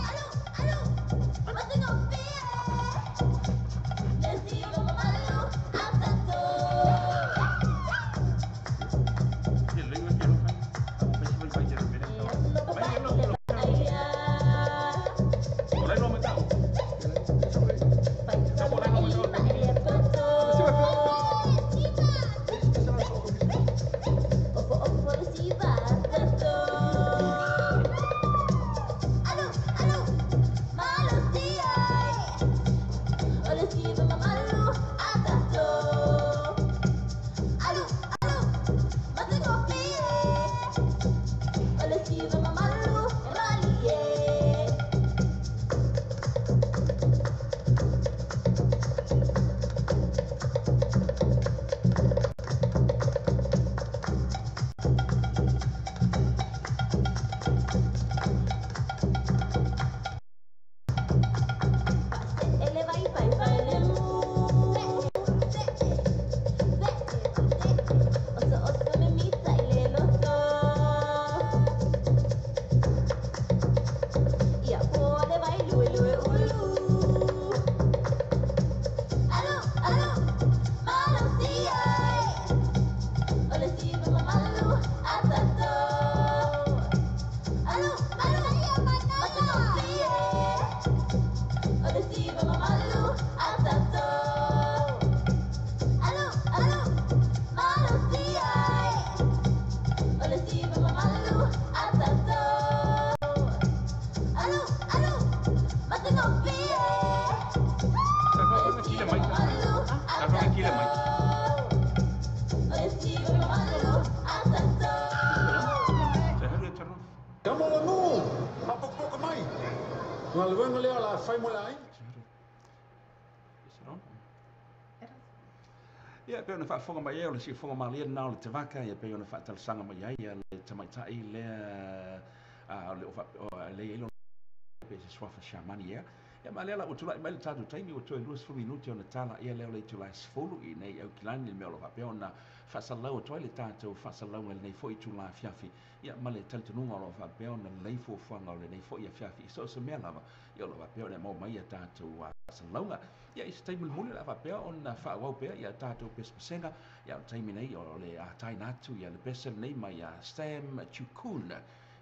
Alo alo Galuega lea o le a fai mo le aiga. Is it on? Ia, e pei ona faafofoga mai ai, o le siufofoga malie lena o le Tevaka, ia pei ona faatalosaga mai ai le tamaitai lea o le lea e i ai lona pe se suafa Siamani ea. Ia ma lea la ua tulai mai le tatou taimi ua toe 20 minute ona tala ia lea o le itula e 10 i inei i Aukilani le mea o lo o faapea ona faasalalau atu ai le tatou faasalalauga i lenei foi itula afiafi. Ia ma le talitonuga o lo o faapea ona lelei fuafuaga o lenei foi afiafi i so o se mea lava ia o lo o faapea ona e maua mai ia tatou faasalalauga. Ia i se taimi mulimuli o le a faapea ona faaauau pea ia tatou pesepesega. Ia o le taimi nei o le a taina atu ia le pese lenei mai ia Sam Chukun.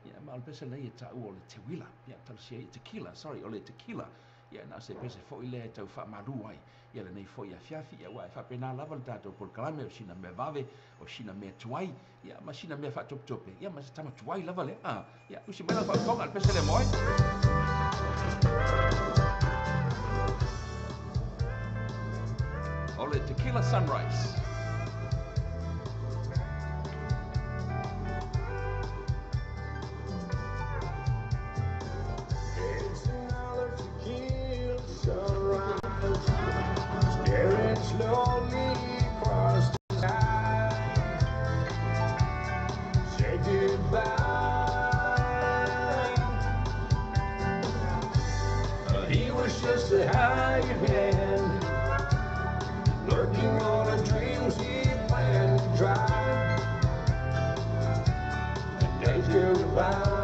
Ia ma o le pese lenei e taua o le teuila. Ia talosia ia tequila, sorry, o le tequila. Ia na o se pese foi lea e tau faamalu ai ia lenei foi afiafi. Ia aua e faapena lava le tatou polokalame o sina mea vave, o sina mea tuai, ia ma sina mea faatopetope, ia ma se tama tuai lava lea. Ah, ia usi mai lau faafofoga i le pese lea mo oe. O le Tequila Sunrise. It's another tequila sunrise, staring slowly across the sky. Say goodbye. He was just a hired hand, lurking on the dreams he planned to drive. The days go by.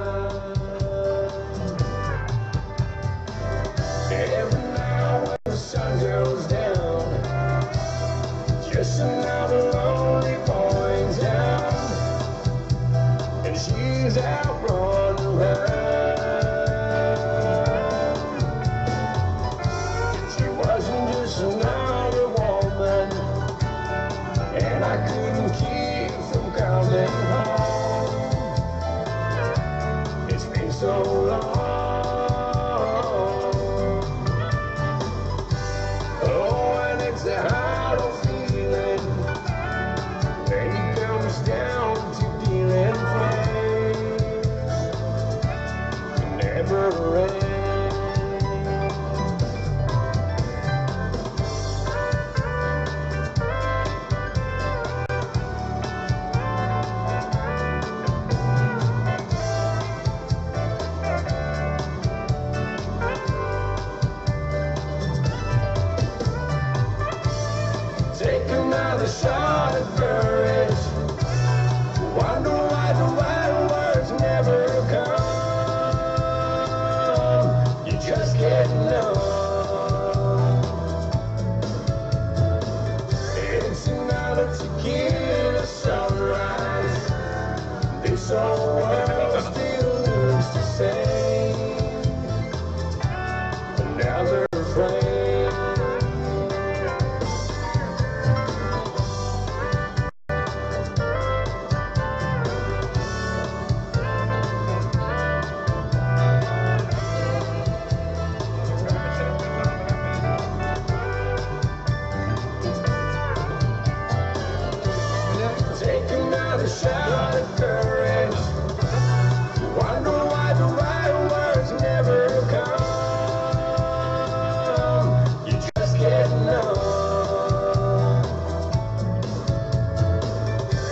Every night when the sun goes down, just another lonely boy in town, and she's out running round. She wasn't just another woman, and I couldn't keep from coming home. It's been so long. Oh, and it's a hollow feeling when it comes down to dealing flames. It never ends. Take another shot of courage. Wonder why the right words never come. You just get numb. It's another tequila sunrise. This whole world still looks the same. Another flame. Take another shot of courage. Wonder why the right words never come. You just get numb.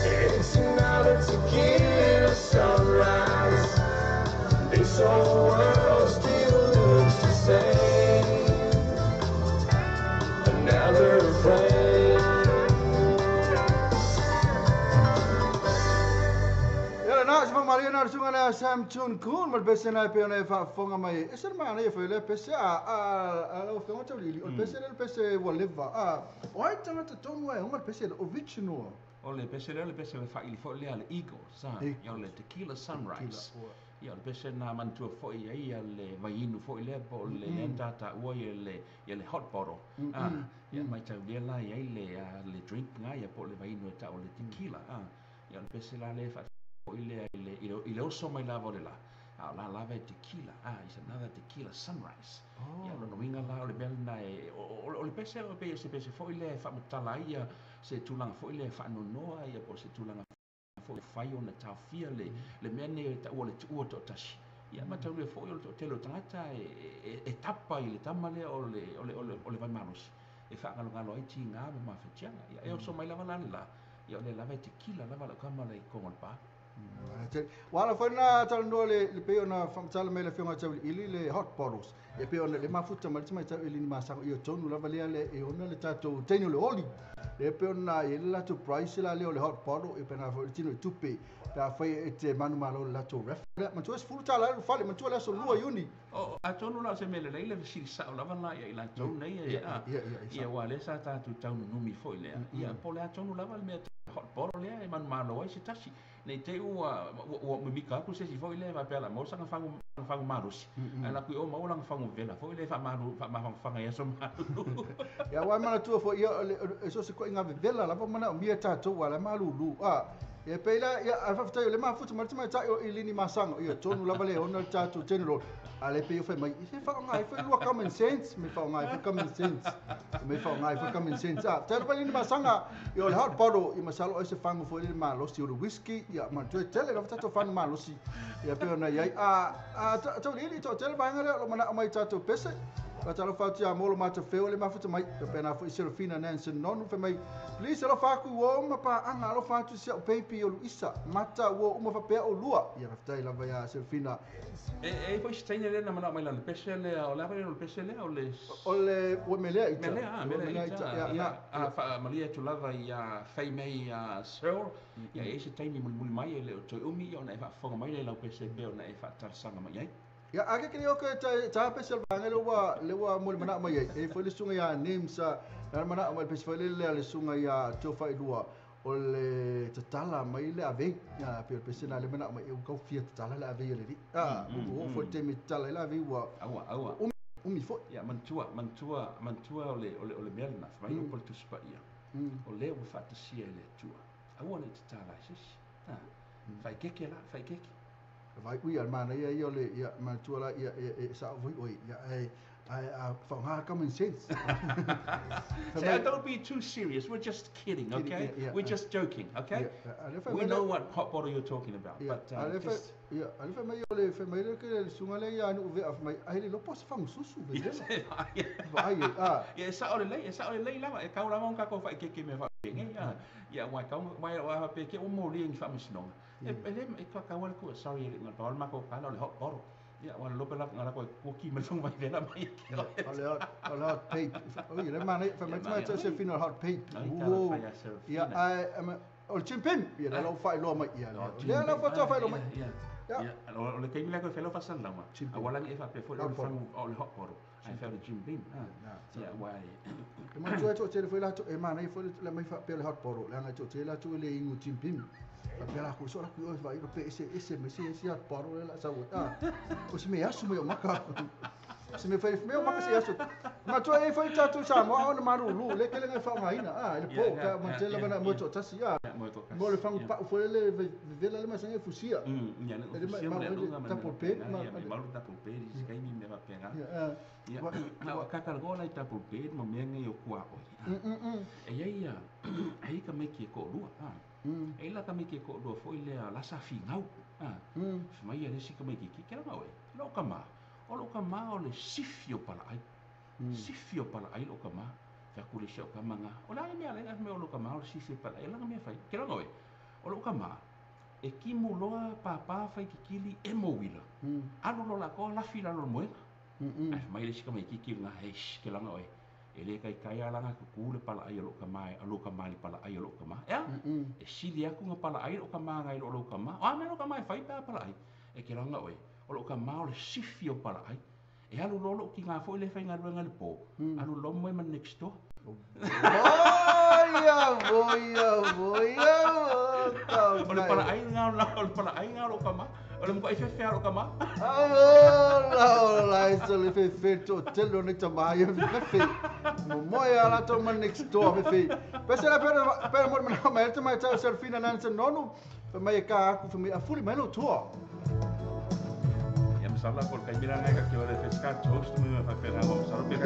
It's another tequila sunrise. This whole world still looks the same. Another flame. Ia lena o se faamalie na o le susuga lea Sam Chun Kun ma le pese lena e pei ona e faafofoga mai. E se le manaia foi o lea pese a lau Afioga Tauiliili, o le pese lea o le pese ua leva. O ai tagata tonu ai e oga le pese lea, original. O le pese lea o le pese o le faili foi lea a le Eagles, ha. Eagles. Ia o le Tequila Sunrise. Tequila, ua. Ia o le pese na manatua foi ai ia le vaiinu foi lea po o le lea na tataua ia le ia le hot bottle. Ah, ia maitaulia la i ai le le drink na ia po o le vaiinu e tau o le tequila. Ah, ia o le pese la lea e foi lea i le i le i le oso mai lava o le la. A o la lava e tequila. Ah, it's another tequila sunrise. Ia o lona uiga la o le mea lena e o le pese o pei o se pese foi lea e faamatala ai ia se tulaga foi lea e faanoanoa ia po o se tulaga foi e fai ona taofia le le mea nei e taua o le tuua toatasi. Ia mataulia foi o le toatele o tagata e tapa i le tama lea o le vaimalosi e faagalogalo ai tiga ma mafatiaga. Ia e oso mai lava la le la, ia o lea lava e tekila lava lau kama le i koga o le pā. Ua ala foi na talanoa le pei ona faamatala mai le afioga Tauiliili le hot bottles. Ia pei ona le mafuta mai le tamaitai o Elini Masago ia tonu lava lea le e ona le tatou teine o le oli. Le pei ona i ai le latou price la lea o le hot bottle ia pe na foi le tino i tupe pe afai e te manumalo le latou raffle. Lea matua $10 le fale matua le aso 2 Iuni. O atonu la o se mea lelei le fesili sao lava la ia i latou nei ia ua lea sa tatou taununumi foi lea. Ia po o le atonu lava le mea hot bottle lea e manumalo ai se tasi. Nei te ua mimika aku se si foi lea faapea la maua sanga fagu malosi. Ae la kui o maua langa fagu vela foi lea faamafangafanga i aso malulu. Ia ua manatua foi ia e so se koʻiga vevela lava manaomia tatou ua la malulu. Ia pei la ia a faafetai o le mafuta mai le tamaitai o Elini Masago ia tonu lava le ona le tatou general. A le pei o fai mai i se faaaoga ai foi lua common sense me faaaoga ai foi common sense. Me faaaoga ai foi common sense. Faafetai lava Elini Masaga ia o le hot bottle ia masalo ai se fagu foi le malosi o le whisky ia manatua e tele lava tatou fagu malosi. Ia pei ona i ai Tauiliili toatele vaega lea o lo manao mai tatou pese. Fatalofa atu ia mo lo matafeo le mafuta mai. Pena foi Serafina Nansen nonu fai mai. Please alofa atu ua uma paaaga alofa atu si au baby o Luisa. Mata ua uma faapea olua. Ia faafetai lava ia Serafina. E foi se taine lea na manao mai lana pese lea, o le a foi o le pese lea o le O le ua melea ita. Melea, melea ita. Ia, a faamalie atu lava ia fai mai ia Searle. Ia e se taimi mulimuli mai e le o toe umi ia ona e faafofoga mai le lau pese pe ona e faatalosaga mai ai. Ia a ke o ke ta pese le ua le ua mo le manao mai ai. E foi le susuga ia Names na manao mai pese foi le le susuga ia Tofailua o le tatala mai le avei. Ia pe pese na le manao mai e kau fia tatala le avei le ri. Ua foi te me tatala le avei ua aua aua umi foi. Ia mantua o le mea lena fai o le tusi paia. O le ua faatasia i le Atua. Aua ne tatala ai sesi. Fai keke la, fai keke. Vai ui al mana ia ia le ia manatua la ia e sa voi oi ia e a common sense. So don't be too serious. We're just kidding, okay? Yeah, We're just joking, okay? Yeah, We know what hot bottle you're talking about, but just yeah, ale mai ole fai mai le ke le sunga le ia nu ve af mai ai le lopo se fangu susu ve. Vai ia sa ole lei lava e kau lava ka ko fai keke me fa nge ia. Ia wa kau mai wa pe ke o mo le ngi fa misnonga. E le e ka ka wala ko sorry le ngal pa ma ko ka le hot bottle. Ia wa lope la ngala ko ko ki me fangu mai vela mai. Ole hot pape. O ia le mana fa mai mai se final hot pape. Ia ai o chimpim ia la lo fai lo mai ia. Le la fa fai lo mai. Ia o le kaimi la ko felo fa san lama. A wala ngi fa pe fo le fangu o le hot bottle. Ai fa le Jim Beam. Ia wa e manatua e toatele foi latou e manaia foi le mai faapea le hot bottle leaga e toatele latou e le inu Jim Beam. Faapea lakou so lakou oi vaai pe ese ese mai se ese hot bottle le la sau. O se mea asu mai o maka. Se mea fai mea o maka se asu. Manatua e foi tatou Samoa ona malulu le kele ngai faaaogaina le po ka mantele lava na mo toatasi mo le fagu pau foi le vevela le masani e fusia. Ia le fusia ma le luga ma tapo pe ma malu tapo pe se kaimi me faapega. Ia na kakalagoa lai tapo pe ma mea ngai o kua oi. E ia ai ka mai ke ko lua. E la ka mai ke ko lua foi le la sa fingau. Mai ia le si ka mai ke ke la oi. Lo ka ma. O lo ka ma o le sifi o pala ai. Sifi o pala ai lo ka ma. Fa ku le se o ka manga. O la mea le me o lo ka ma o le sifi o pala ai la mea fai. Ke la oi. O lo ka ma. E kimu loa papa fai kikili e mo wila. Alu lo la ko la fila lo moenga. Ai mai le si ka mai kiki nga hei ke langa oi. E le kai kai ala nga kuku le pala ai lo ka mai alo ka mai pala ai lo ka ma. Ya. E sili aku nga pala ai lo ka ma ngai lo ka ma. A me lo ka mai fai pa pala ai. E ke langa oi. O lo ka ma o le sifi o pala ai. E alu lo lo ki nga foi le fai nga luenga le po. Alu lo moi man next door. Boia, boia, boia. O le pala ai nga o le pala ai nga lo ka ma. O le mo ai fe lo ka ma. Oh, la eso le fe fe to telo ne tamaia fe fe. Mo moe ala to man next door fe fe. Pese la pera pera mo mana mai te mai tau Serafina Nansen nonu. Fa mai ka aku fa mai afuli mai lo toa. Ia masala por kai mira ngai ka ke ore pesca toast me fa pera mo salo pera.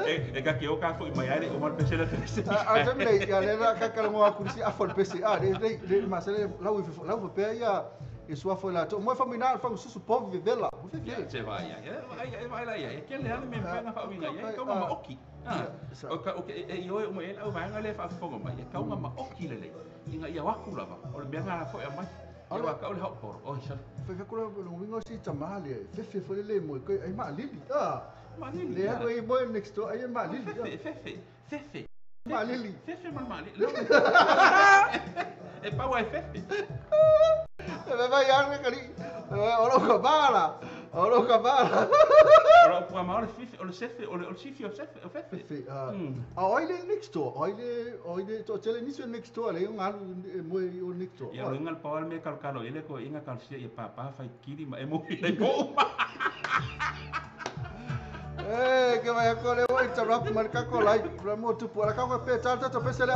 E ka ke o ka foi mai are o mal pese la pese. A tamle ia le la ka ka mo aku si afol pese. A le le masala lau lau fa pera ia I suafo i latou mo e faamaina le fagususu povi vevela ua fiafia Ia, se vaai ai. E vaai la i ai. E kele lava le mea e mafai ona faauiga i ai, e tau maoki. O ka, o ke, e ioe uma i ai le auvaega lea e faafofoga mai, e tau maoki lelei, ina ia o atu lava, o le mea lena foi e aumai. Ia ua tau le haupolo. Oi, sole. Fai atu la le uiga o si tamā lea, e fefe foi lele moe koe, ai maalili. Maalili. Le alu ai moe next door, ai e maalili. Fefe, fefe, fefe. Maalili. Fefe ma le maalili. E pau ai fefe. E vai ai le kali. O lo ka bala. O lo ka bala. O lo pua ma o le fifi, o le sefe, o le sifi o sefe, o fefe. Fefe. A oi le next door, oi le oi le to tele nisi next door le ngalu moe o next door. Ia o inga le pau le mea kalokalo i le ko inga kalosia ia pāpā fai kili ma e mo i le po. E ke vai ko le o interrupt ma ka ko lai. Mo tupu ala ka ko pe tal to pese le.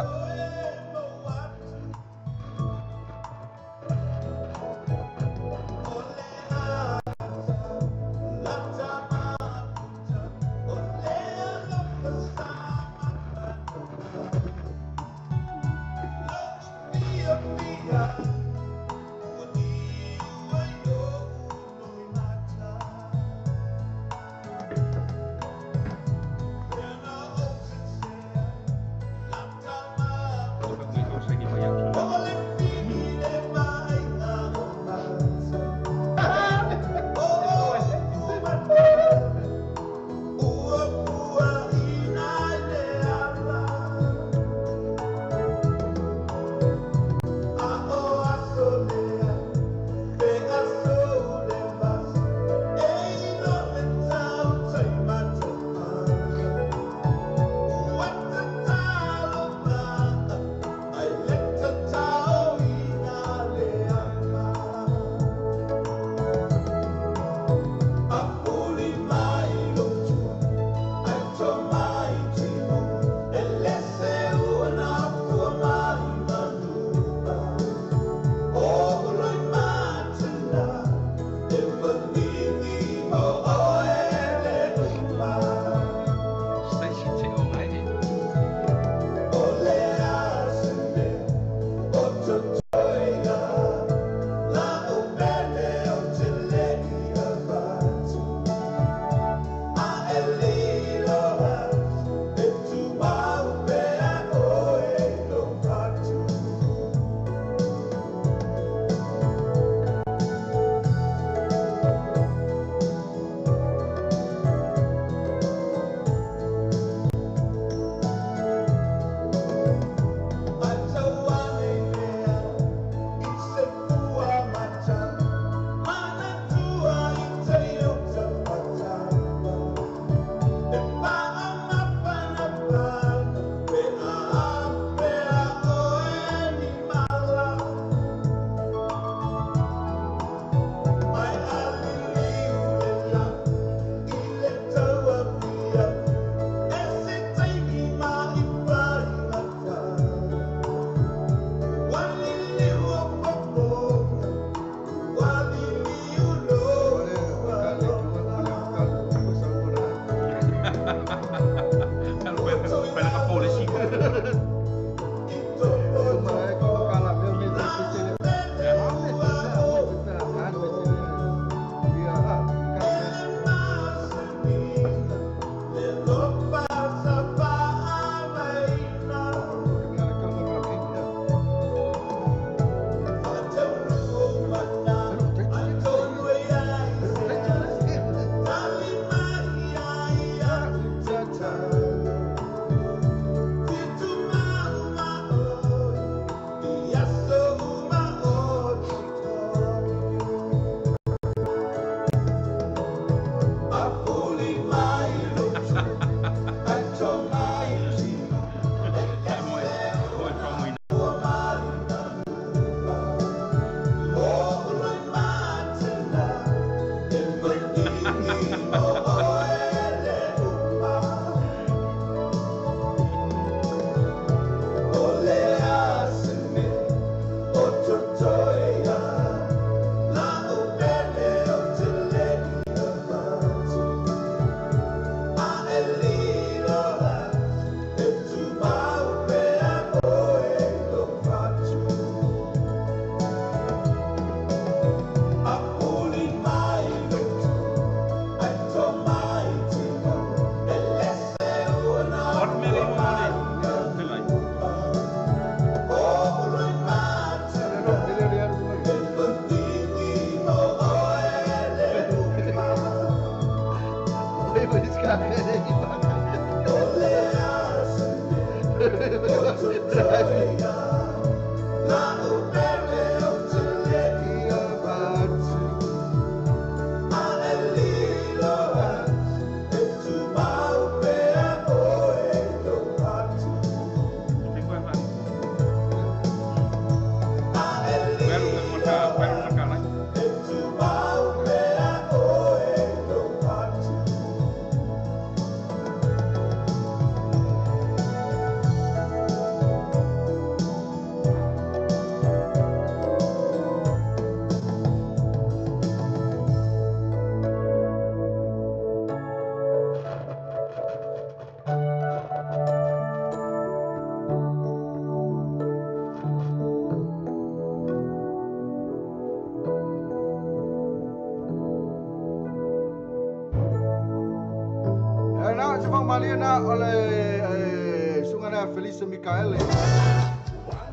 Na o le suga lea Felisa Mikaele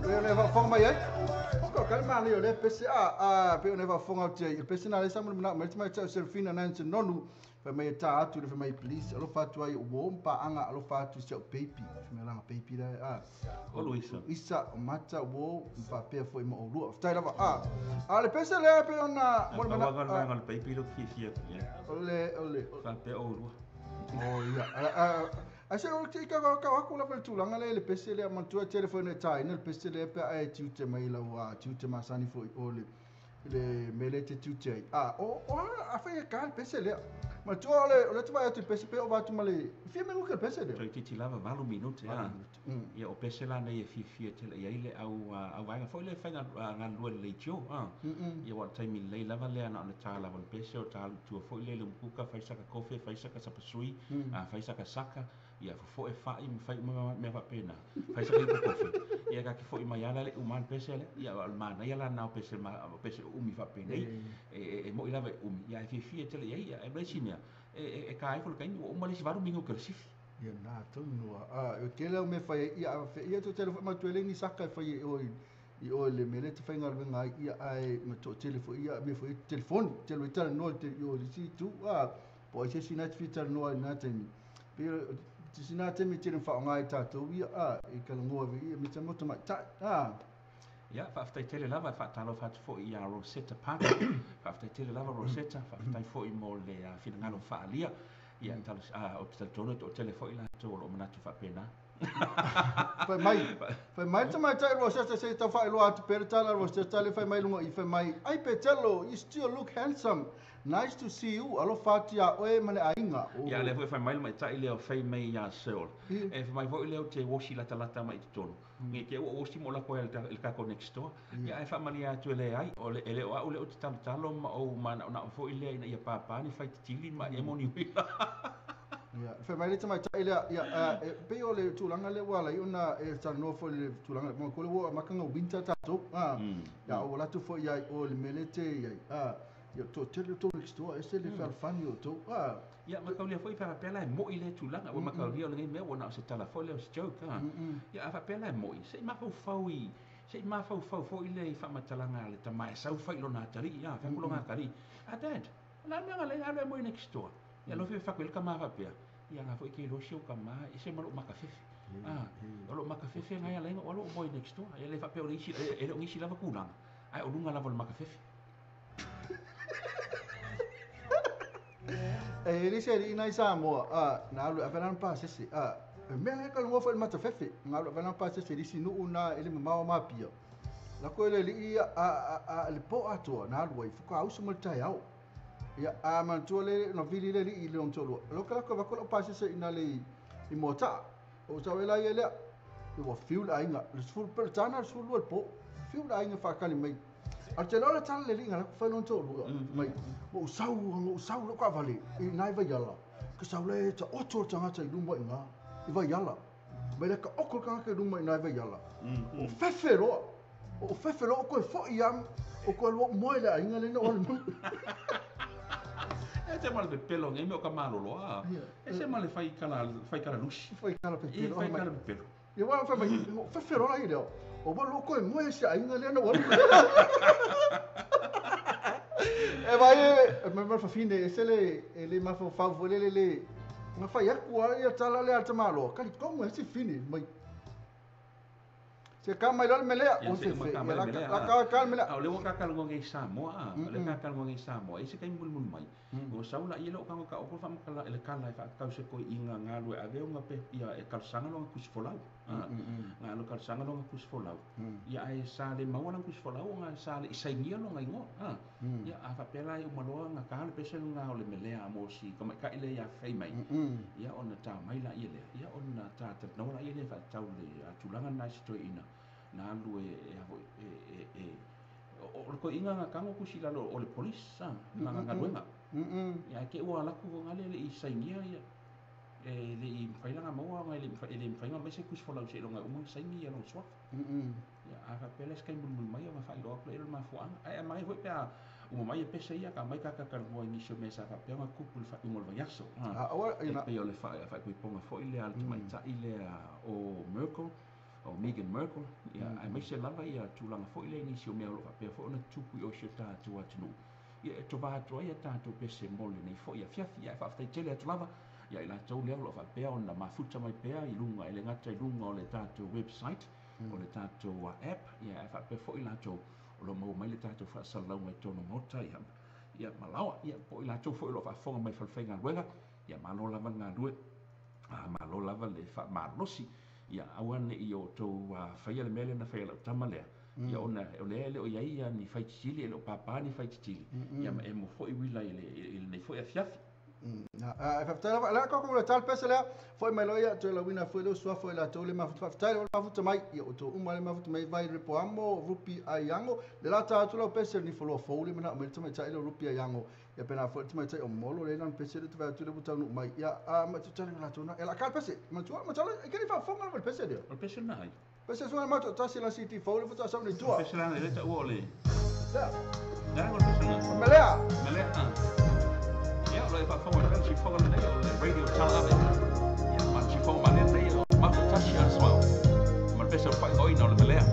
pe o le faafofoga mai ai o ka le manaia o lea pese a pe o le faafofoga atu ai le pese na le sa mo le manao mai le tamaitai o Serafina Nancy Nonu fai mai e tā atu le fai mai please alofa atu ai uo ma paaga alofa atu i si au baby fai mai laga baby lea a O Luisa. Luisa o mata uo ma faapea foi ma oulua faafetai lava a a le pese lea pe ona mo le Pau manao lava le vaega o le baby lea ou te fiafia atu i ai. o le o le Faapea oulua. O ia a se o te ka ka aku lava le tulaga lea i le pese lea manatua tele foi na e tāina le pese lea pe a e tiute mai lau tiute masani foi o le le mea lea e te tiute ai a o o a fai e ka le pese lea manatua o le o le te vaai atu i le pese pe o va atu ma le fia minuka le pese lea. Toeitiiti lava 8 minute a. Mm. Ia o pese lanei e fiafia tele i ai le au au vaega foi lea e fai galulue le leitio a. Ia ua o le taimi lelei lava lea na ona tā lava o le pese o tā alu i tua foi lea i le umukuka fai saka kofe fai saka sapasui a fai saka saka ia fofoe fa'i ma fai uma mea faapena fai saka ipu kofe ia kake fo'i mai ala le uma le pese lea ia o le manaia lana o pese ma o pese uumi faapenei e mo'i lava e umi ia e fiafia tele i ai ia e le isi mea e ka ai foi le taimi ua uma le isi 8 minuke o le sifi. Ia nā tonu a e tele au mea fai ai ia a fe ia to tele foi matua e le ni saka e fai e oe i oe le mea lea e te faigaluega ai ia ae ma toatele foi ia mea foi telefoni tele i talanoa i te i oe le isi itu a po o ai se isi na te fia talanoa i na taimi pe te sina taimi tele whaonga ai tātou ia a i kalanoa ve ia me te moto mai tai a. Ia, faafetai tele lava e faatalofa atu foi iā Rosetta Parker. Faafetai tele lava Rosetta, faafetai foi mo le finagalo faaalia. Ia, talo- ou te talitonu e toatele foi latou o loo manatu faapena. Fai mai, fai mai le tamaitai Rosetta se i tau faailoa atu pea le tala a Rosetta le fai mai luga i fai mai, Ai Petelo, you still look handsome. Nice to see you. Alofa atu iā oe ma le aiga. Ia, lea foi e fai mai le maita'i lea o fai mai iā Searle. Ia. E fai mai foi lea ou te wosi latalata mai i totonu. Nei te ua wosi mo lako ai i le tātou next door. Ia, ae faamalie atu e leai, o le, e le o au lea ou te talotalo ma ou manaonao foi lea ina ia pāpā ni faititili ma emo ni uila. Ia, fai mai le tamaitai lea, ia, e pei o le tulaga lea ua ala ai ona e talanoa foi i le tulaga lea, mo le ua amataga winter tātou, a, ia, ua latou foi i ai o le mea lea te i ai, a, ia, toatele o tou next door, ese le fealofani o tou, a. Ia, makaulia foi faapea la e mo'i lea tulaga, ua makaulia o lenei mea ua na o se tala foi lea o se joke, a. Ia, a faapea la e mo'i, se i mafaufau i, se i mafaufau foi lea i faamatalaga a le tama e sau fai i lona atalii, a, fai atu lona atalii, a dad, o le a le mea na leai alu e moe next door. Ia lofi e fai atu i ai le tama faapea, ia nga foi ke iloa si ou tama e ese ma lou makafefe. A, o lou makafefe ngai ala ai ona ou alu ou moe next door. Ia le faapea o le isi, e le o nisi lava tulaga, ae o luga lava o le makafefe. E le se alii nai Samoa, a, na alu e ave lana pasese, a, e mea lea ka luga foi le matafefe, na alu e ave lana pasese i le isi nuu na e le mamao ma Apia. Lako e le alii ia, a, a, a, le po atoa, na alu ai, faatoa auso ma le taeao. Ia, a manatua le, na vili le alii i le lona toalua. Loka lako e avatu lau pasese i na le i Moataa. O sau e la ia lea, ia ua fiu le aiga, le sefulu, pe le tāna le 12 le po, fiu le aiga faakali mai. A te loa le tala le alii nga lako fai lona toalua, mai, ua ou sau, ua ou sau lou kaavale i nai Vaiala, ka sau le ta oto le tagata i luma i ina i Vaiala. Mai le ka oko le tagata i luma i nai Vaiala. O fefe loa, o fefe loa o koe foi ia, o koe lua moe le aiga le na o alu mai. E te ma le pepelo nei mea o ka malolo, a. Ia. E se ma le fai kala, fai kala lusi. Fai kala pepelo, E fai mai. kala pepelo. Ia wa fai mai, o fefe loa la i lea. O wa lua koe moe se aiga lea na o alu mai. E vai e, e mai mai fafine, e se le, e le mafaufau foi le le le, Na fai aku a ia tala le alta malo. Kali komu e si fini mai. Se ka mai lol melea Ia o se se uma fe. ka Ia mai la melea, la ah. ka ka melea. A o le ua kakaloga i Samoa, a o le kakaloga i Samoa, e se kai mulimuli mai. O saula ia leo kango ka oko whamakala ele kala e whaakau se koi inga ngā lue ave o ngā pe, ia e kalsanga longa kusifolau. Ngā lo kalsanga longa kusifolau. Ia e sa le maua lang kusifolau o ngā sa le isaingia longa ingoa. Ia a whapela e umaloa ngā kahale pese ngā o le melea a mosi, ka mai ka ile ia whai mai. Ia ona tā mai la ia lea. Ia ona tā tatnoa la ia lea whaatau le a tūlanga nai se toi ina. Nā lue e e e e o le ko inga ngā kango kusi lalo o le polis sa ngā ngā luenga. Ia ke ua laku ngā le le i saingia ia e le i whailanga maua ngā le le whainga mai se kusi folau se longa uma saingia long swaf. Ia a ka pele skai mul mul mai o ngā whailoa pele ero mafuanga. Ai a mai hoi pea uma mai e pese ia ka mai ka ka moa nisi o mesa ka pea ngā kupu le wha ungo le vaiaso. A o E ina pe o le wha whai ponga foi le al mai tai le o Merkel o Meghan Merkel ia ai mai se lava ia tūlanga foi le nisi o mea o lo whapea foi ona tupu i o se tātou atunu. Ia e tova atu ai a tātou pese mole nei foi ia fiafi ia e whaaftai tele atu lava ia i lātou lea o lo whapea ona mafuta mai pea i lunga e le ngata i lunga o le tātou website o le tātou app ia e whapea foi lātou o lo mau mai le tātou whaasalauga i tōna mota ia ia malawa ia po i lātou foi o lo whaafonga mai whalwhainga luenga ia malo lava ngā lue a malo lava le wha malosi ia aua ne i o tō whaia le mele na whaia lau tama lea. Ia ona o lea le o iai ia ni whaititili e leo pāpā ni whaititili. Ia ma e mo foi wila i le nei foi a fiafi. E whaftai lava, la koko le tal pese lea, foi mai loia, toe la wina foi leo sua foi la tō le mafuta whaftai le mafuta mai, ia o tō uma le mafuta mai vai repo amo, rupi ai ango, le la tā atu lau pese ni whaloa fōuli mana, mai tamai tai le rupi ai ango, ia pena foi tamai tai o molo le nan pese le tuwai atu le butau nu mai, ia a ma tu tali la tōna, e la kal pese, ma tua, ma tala, e keri whafonga le pese leo. O le pese na ai? Pese sunga mato, tasi la siti fōuli, futa sau ni tua. O le pese na le ta ua o le. Lea. Lea o le pese na. Melea. Melea. Ia, o le whaafonga le si whonga le nei o le radio tala ave. Ia, ma si whonga ma le nei o mato tasi as well. Ma le pese o whai oina o le melea.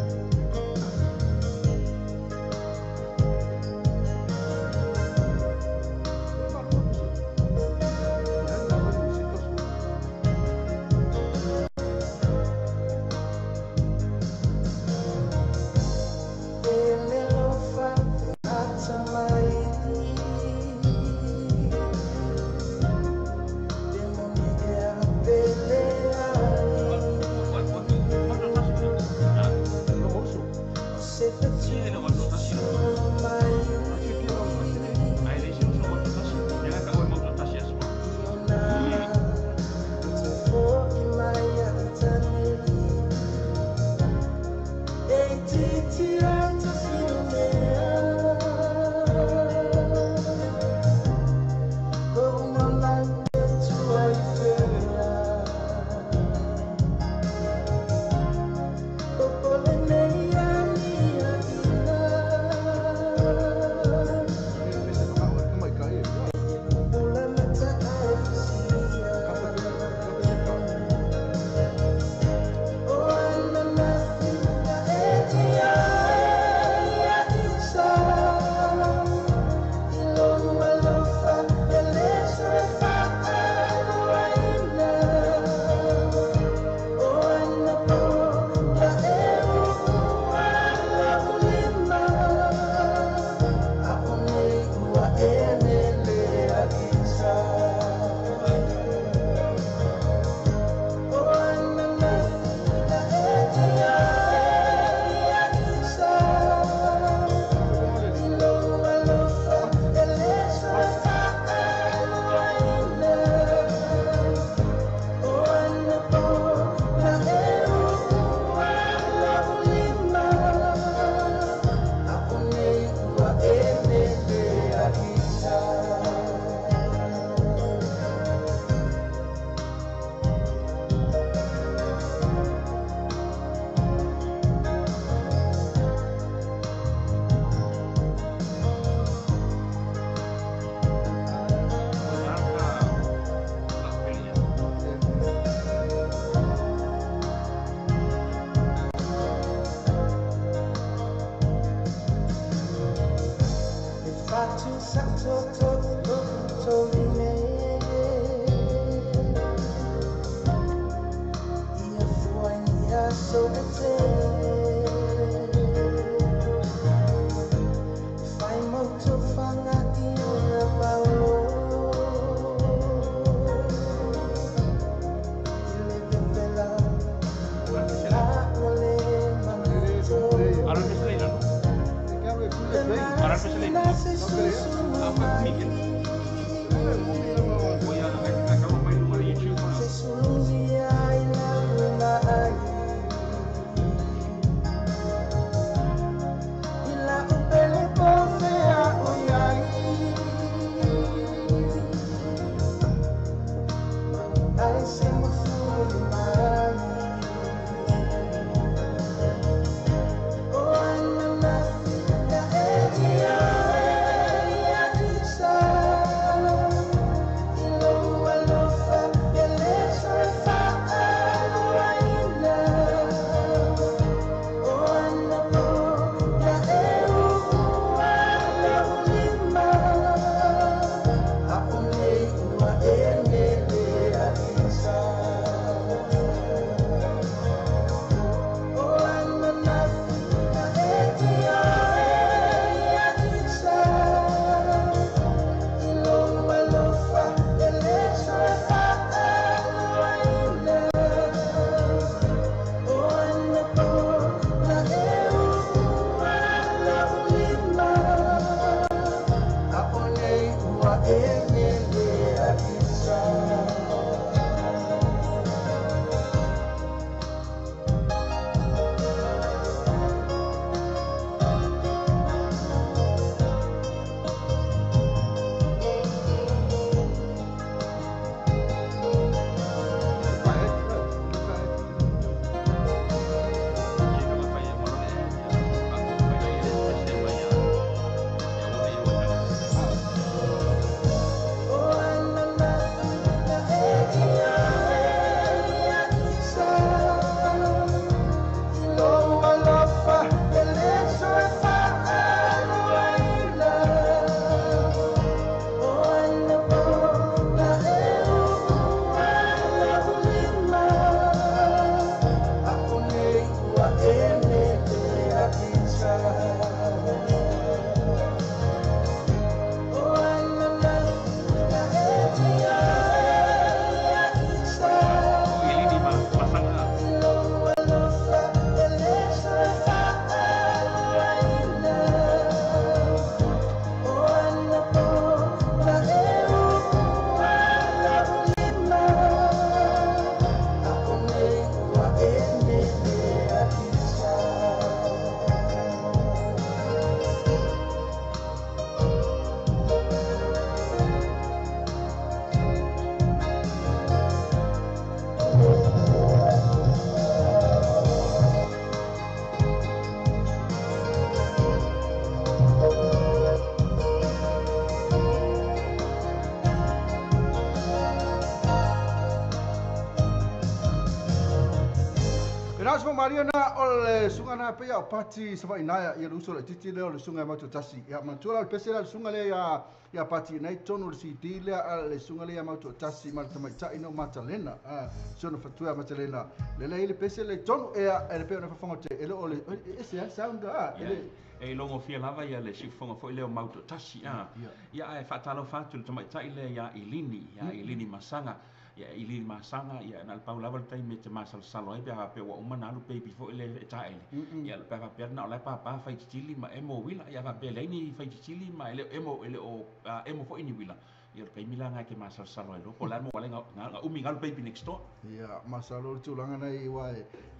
Maria na o le sunga na pe o pati sa vai ia uso le titi le o le sunga ma tasi ia mantua le pese le sunga le ia ia pati nei tono le CD le le sunga le ia ma tasi ma tamai no matalena a sono fatua matalena le le le pese le tono e le pe na fafonga te ele o le ese sound a ele e longo fia lava ia le siufonga foi leo mau tasi a ia e whaatalo whatu le tamai le ia ilini masanga ia ili masanga ia na pau lava le taimi te masal salo ai pe pe wa uma na lu baby fo ile ta ele ia pe pe na la pa pa fai tili ma emo wila ia pa pe le ni fai tili ma ele emo ele o emo fo ini wila ia le taimi la ke masal salo ai lo po la mo wala nga umi nga baby next door ia masalo tulaga na i wa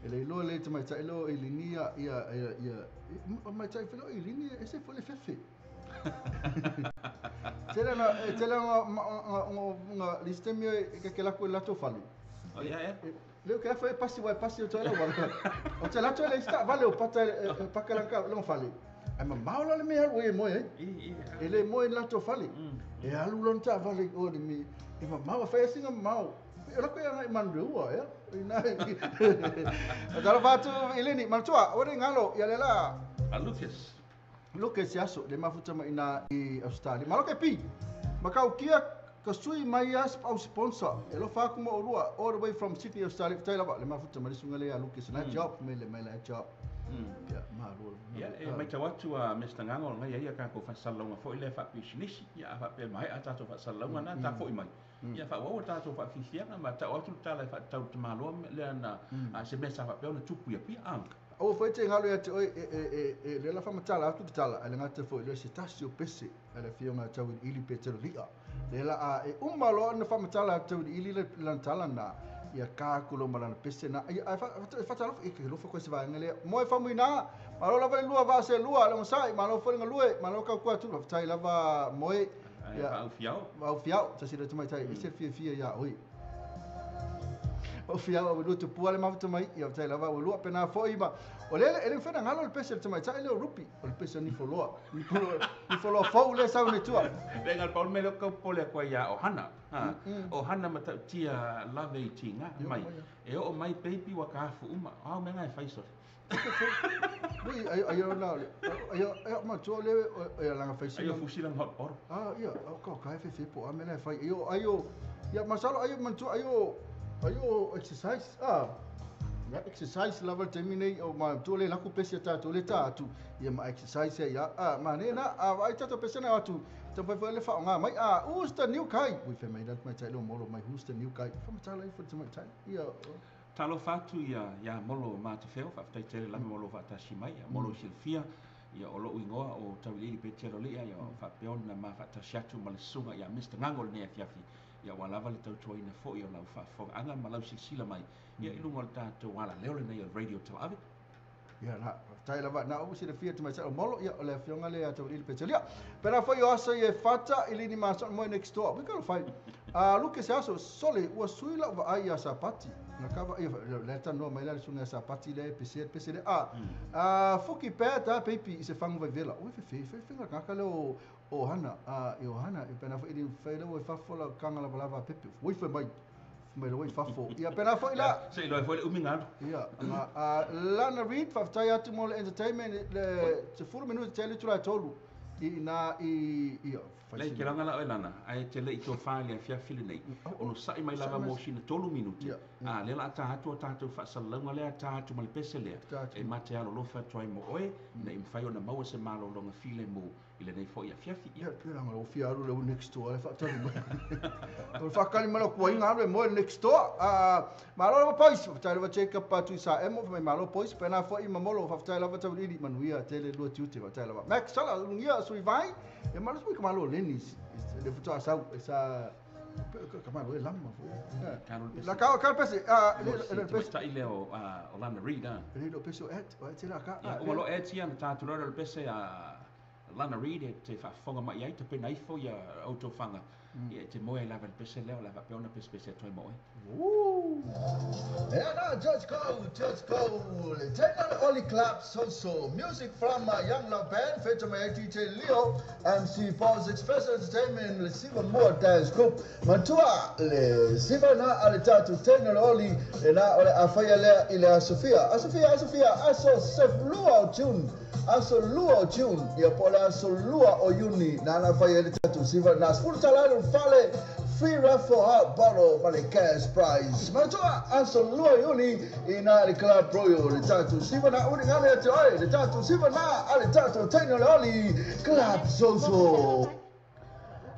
ele lo le te mai ta lo ili ia ia ia mai ta fo ili ni ese fo le fefe Tele na listemi e ke la ko la to fali. Oh ia ia. Le ke fa pasi wa pasi o tele wa. O tele to le sta vale o pata pakala ka lo fali. Ai ma maula le me alu e moe e. E le moe la to fali. E alu lo nta vale o le mi. E ma maua fa singa mau. E la ko ia ngai mandua ya. Ina. Dala fatu eleni mantua o re ngalo ia le la. A Lucas. Lucas aso le mafuta mai na i Australia. Malo ke pi. Makau kia ka sui mai as au sponsor. E lo fa kuma olua all the way from Sydney Australia. Tai lava le mafuta mai sunga le a Lucas na job me le mai la job. Ya malo. Ya e mai tawatu a Mr Ngango ngai ia ka ko fasalonga foi le fa business ya fa pe mai a tato fasalonga na ta foi mai. Ya fa wa tato fa fifianga ma ta atu ta le fa tau te malo le na a se mesa fa pe ona tupu ya pi ang. O foi te ngalo ia te oi e le la fa matala atu tala ale ngata foi le se tasi o pese ale fionga tau ili pe te lia le la a e uma lo na fa matala tau ili le lan tala na ia ka kulo mala na pese na ia fa tala e ke lo fa ko se va ngale mo fa muina malo la va lua va se lua le sai malo foi ngalue malo ka ku atu tai lava moe ia au fiao au fiao ta se le mai tai se fia fia ia oi o fiao o lutu pua le mafuta mai ia tai lava o lua pena foi ma o le ele fena ngalo le pese le mai tai le rupi o le pese ni foloa ni foloa fou le sau ni tua le ngal paul me lo ko pole ko ia o hana ha o hana matautia lave i tinga mai e o mai baby wa ka fu uma au me ngai fai so Ui ayo na ayo ayo ma tu le ia langa fai ayo fusila hot or ah ia o ka ka fe po a me le fai ayo ayo ia masalo ayo man tu ayo ayo exercise ah ya exercise level termine o ma tu le la ku pese ta tu le ta tu ia ma exercise ia ah ma ne na a ai ta to pese na tu ta fa le fa nga mai ah who's the new guy we fa mai that mai tai lo molo mai who's the new guy fa ma ta le fa mai tai ia talo fatu ia ia molo ma te feo fa tai tele la molo fa ta mai molo silfia Ia o lo'u igoa o Tauiliili Petelo Li'a, ia o faapea ona ma faatasi atu ma le susuga ia Mister Gago i lenei afiafi, ia aua lava le tautuaina foi o lau faafofogaaga ma lau silasila mai ia i luga o le tatou alaleo lenei o le Radio Talaave. Ia la, faafetai lava, na ou silafia tamaitai o Molo, ia o le afioga lea ia Tauiliili Petelo Li'a. Pēlā foi o aso ia e fata i lini ma moe next door. We gotta fight. Luke se aso, sole, ua sui lau vaai ia Sapati. Na kava, ia, le tanoa mai la le susuga ia Sapati le pese, pese le, fuki pea ta peipi i se fangu vai vela. Ui, fe, fe, fe, fe, ngaka le o, o hana, i o hana, i pena foi i whai le o e fafo la kanga lava lava pepe. Ui, fe mai, mai le oi fafo. Ia, pena foi la. Se i loe foi le umi ngalu. Ia, Lana Reid, faafetai atu mo le entertainment, le 10 minuti tele tula tolu. I na i ia Lei ke langa la oe lana, ai te le i tō whae le afiafi lenei. Ono sa'i mai lava mo sina 3 minuti. Le la tā atu o tātou whaasalalaunga lea, tā atu ma le pese lea. E mate alo lofa atu ai mo oe, na i mwhai ona maua se malo longa file mo i lenei foi afiafi. Ia, pe langa lo fia alu le next door, le whaatali mai. O le whakali mai lo kua inga alu e moe next door. Malo lava pois, whaatai lava Jacob atu i sa emo, whamai malo pois, pena foi mamolo, whaatai lava tauiliili, manuia tele lua tiute, whaatai lava. Max, sala, lungia, sui vai, e malo sui kamalo leni, le futua sau, e sa... Ka malo e lama foi. La ka ka pese, le pese. Tai leo o Lana Reid, ah. Le lo pese o et, o et la ka. O malo et ia na tātu le pese a Lana Reid e te whaafonga mai ai, te pena ifo ia autowhanga. Ia te moe lava le pese leo, lava pe ona pese pese toi moe. Yeah, no, just go, just go. Take on the Oli Clap, so music from my Young Love Band, featuring my DJ Leo, MC Falls Express Entertainment, le Siva Moa Dance Group, Matua, le Siva na ale tatu, take on the Oli, le na ole afaya lea ile a Sofia, a Sofia, a Sofia, aso sef lua o tune, aso lua o tune, ia pola aso lua o uni, na na afaya le tatu, Siva na sfurta la fale, free raffle hot bottle by the cash prize. Matua aso lua uni ina le Club Royal le tatu siva na uni ngane te oi le tatu siva na ale tatu teno le oli Club Soso.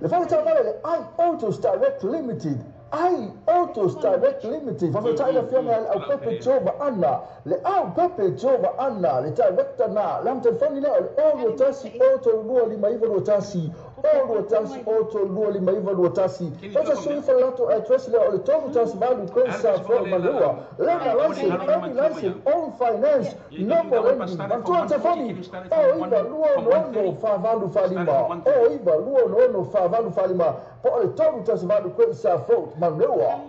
Le whakatau mai le I Autos Direct Limited. I Autos Direct Limited. Whakatau le whianga le au Pepe Jova Anna. Le au Pepe Jova Anna. Le director na. Le amtelefoni lea o le olo tasi oto lua lima iwa lua tasi. Olo tasi oto lua lima iwa lua tasi. Whata sui whalato address lea o le tolu tasi valu kwensa for Malua. Lena license, every license, own finance, number lending. Mantua telefoni. O iwa lua nono whavalu whalima. O iwa lua nono whavalu whalima. Po o le tolu tasi valu kwensa for Malua.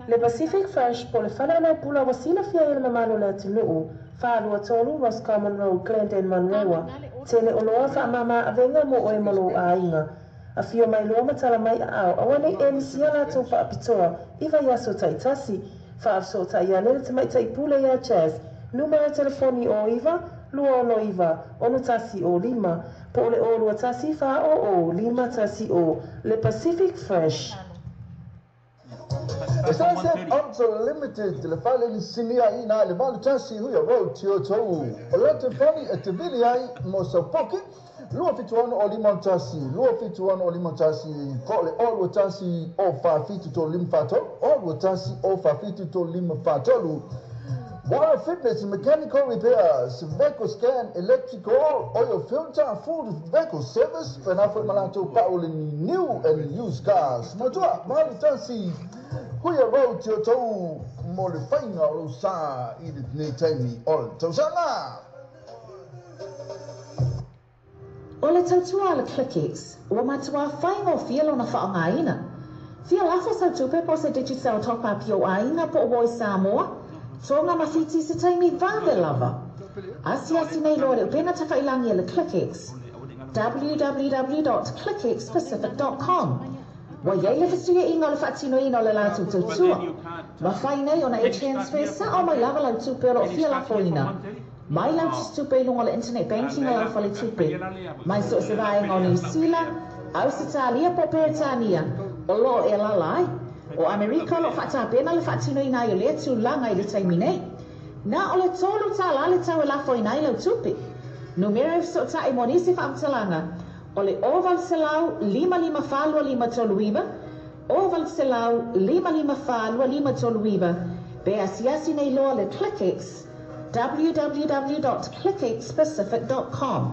Le Pacific Fresh po le whanau pula wa silafia i le mamalo le atunuu, whaalua tolu Roscommon Road, Glendale, Manurewa, tele o loa whaamama awenga mo oe malo āinga. A whio mai loa matala mai a ao, awa nei e misia lātou whaapitoa, iwa iaso taitasi, whaafso tai ia nele te maitai pule ia Jazz, numera telefoni o iwa, lua ono iwa, ono tasi o lima, po ole o lua tasi wha o o, lima tasi o, Le Pacific Fresh. Sunset Auto Limited, le fale ni sinia ina le valu tasi huia road tio tau. O le telefoni e te vili ai mo sa poke, lua fituano o lima tasi, lua fituano o lima tasi, ko le o lua tasi o fa fitu to lima fa tolu, o lua tasi o fa fitu to lima fa tolu. Water fitness, mechanical repairs, vehicle scan, electrical, oil filter, full vehicle service, pena foi malato pauli new and used cars. Matua, valu tasi, huia road tio tau mo le whainga o lo sa i le nei taimi o le tausanga. O le tautua le ClickX, ua matua whainga o fia lona whaongaina. Fia lafo sau tupe po se Digicel top up i o āinga po o woi Samoa, Tonga mawhiti se taimi vave lava. Asi asi nei loa le upena tawhailangi e le ClickX. www.clickxpacific.com. Wa iei le whisuia inga o le whaatino ina o le lātou tautua. Ma whai nei ona e transfer sa o mai lava lau tupe o lo fia lafo ina. Mai lau tupe i lunga o le internet banking o lau whale tupe. Mai so se vaenga o New Zealand, Ausitalia po Peretania, o lo e lalai. O Amerika lo whaatapena le whaatino ina i o le tūlanga i le taimi nei. Nā o le tōlu tā la le tau e lafo ina i lau tupe. Numera e so ta i monisi whaamtalanga. O le o valselau lima lima whalua lima tolu iwa. O valselau lima lima whalua lima tolu iwa. Pe asiasi nei loa le clickx.com. www.clickxpacific.com.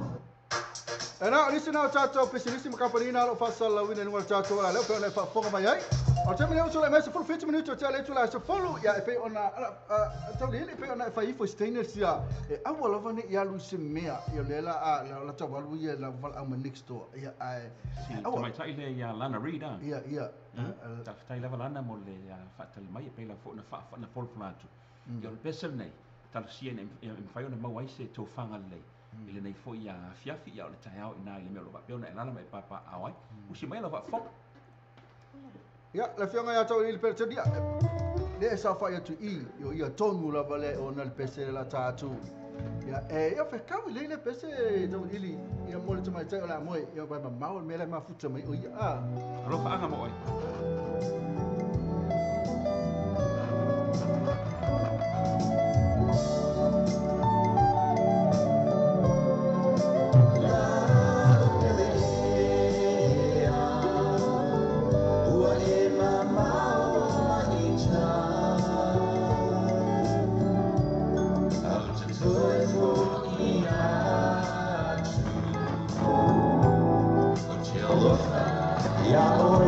E na, o nisi na o tātou pisinisi ma kampanina o faasalalauina i luga o le tatou ala lea e pei ona e faafofoga mai ai. O le taimi lea ua tulai mai 17 minute o tea le itula e 10, ia e pei ona tauliili e pei ona e fai ifo i se stainless ia e aua lava ne i alu i se mea ia o lea la a la tau alu ia la valaau mai next door ia ae Si tamaitai lea ia Lana Reid a. Ia ia. Faafetai lava Lana mo le faatali mai e pei lava foi ona faa folafolaina atu. Ia o le pese lenei, talosia ina ia mafai ona maua ai se tofaga lelei i lenei foi afiafi, ia o le taeao i ina i le mea o lo o faapea ona e alaala ma e papaaao ai. Usi mai lau faafofoga. Ia, le Afioga ia Tauiliili Pereteni, ia, lea e saofai atu i i, o ia tonu lava lea e ona le pese le la ta atu. Ia, e, ia, fekau i lei le pese Tauiliili, ia mo le tamaitai o le a moe, ia, vai mamao le mea la e mafuta mai o ia, a. Alofaaga mo oe. Yahweh.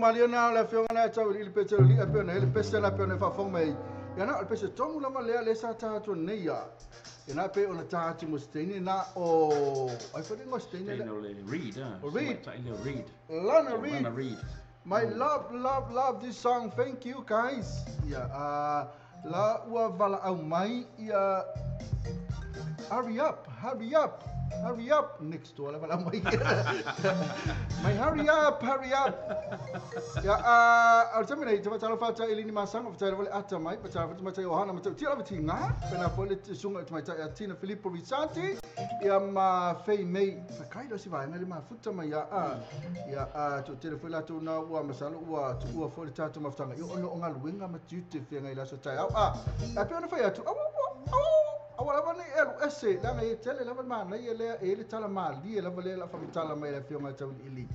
malie na le afioga na tau i le pete o li ape na le pese la pe na faafofoga mai. Ia na o le pese tonu lava lea le sa ta atu nei ia. Ia na pe ona ta atu mo se na o ai foi ngo se le Reed, ah. Reed. Reed. Lana Reed. Lana Reed. My love, love, love this song. Thank you guys. Ia la ua vala au mai ia hurry up, hurry up. Hurry up next door lava mai. Mai hurry up, hurry up. Ya al tamina i tala fata elini masanga fata le ata mai fata fata mai Johanna mai tia lava tinga pena fole sunga mai ta Tina Filippo Rizzati ya ma fei mei fakai lo siva ngali ma futa mai ya ya to telefona to na ua masalo ua tu ua fole tatu maftanga yo ono ngaluenga ma tute fenga ila so tai au a pe ona fai atu au au lava nei elu ese langa e tele lava ma nei ele ele tala ma li lava le la fa tala mai la fionga tau ili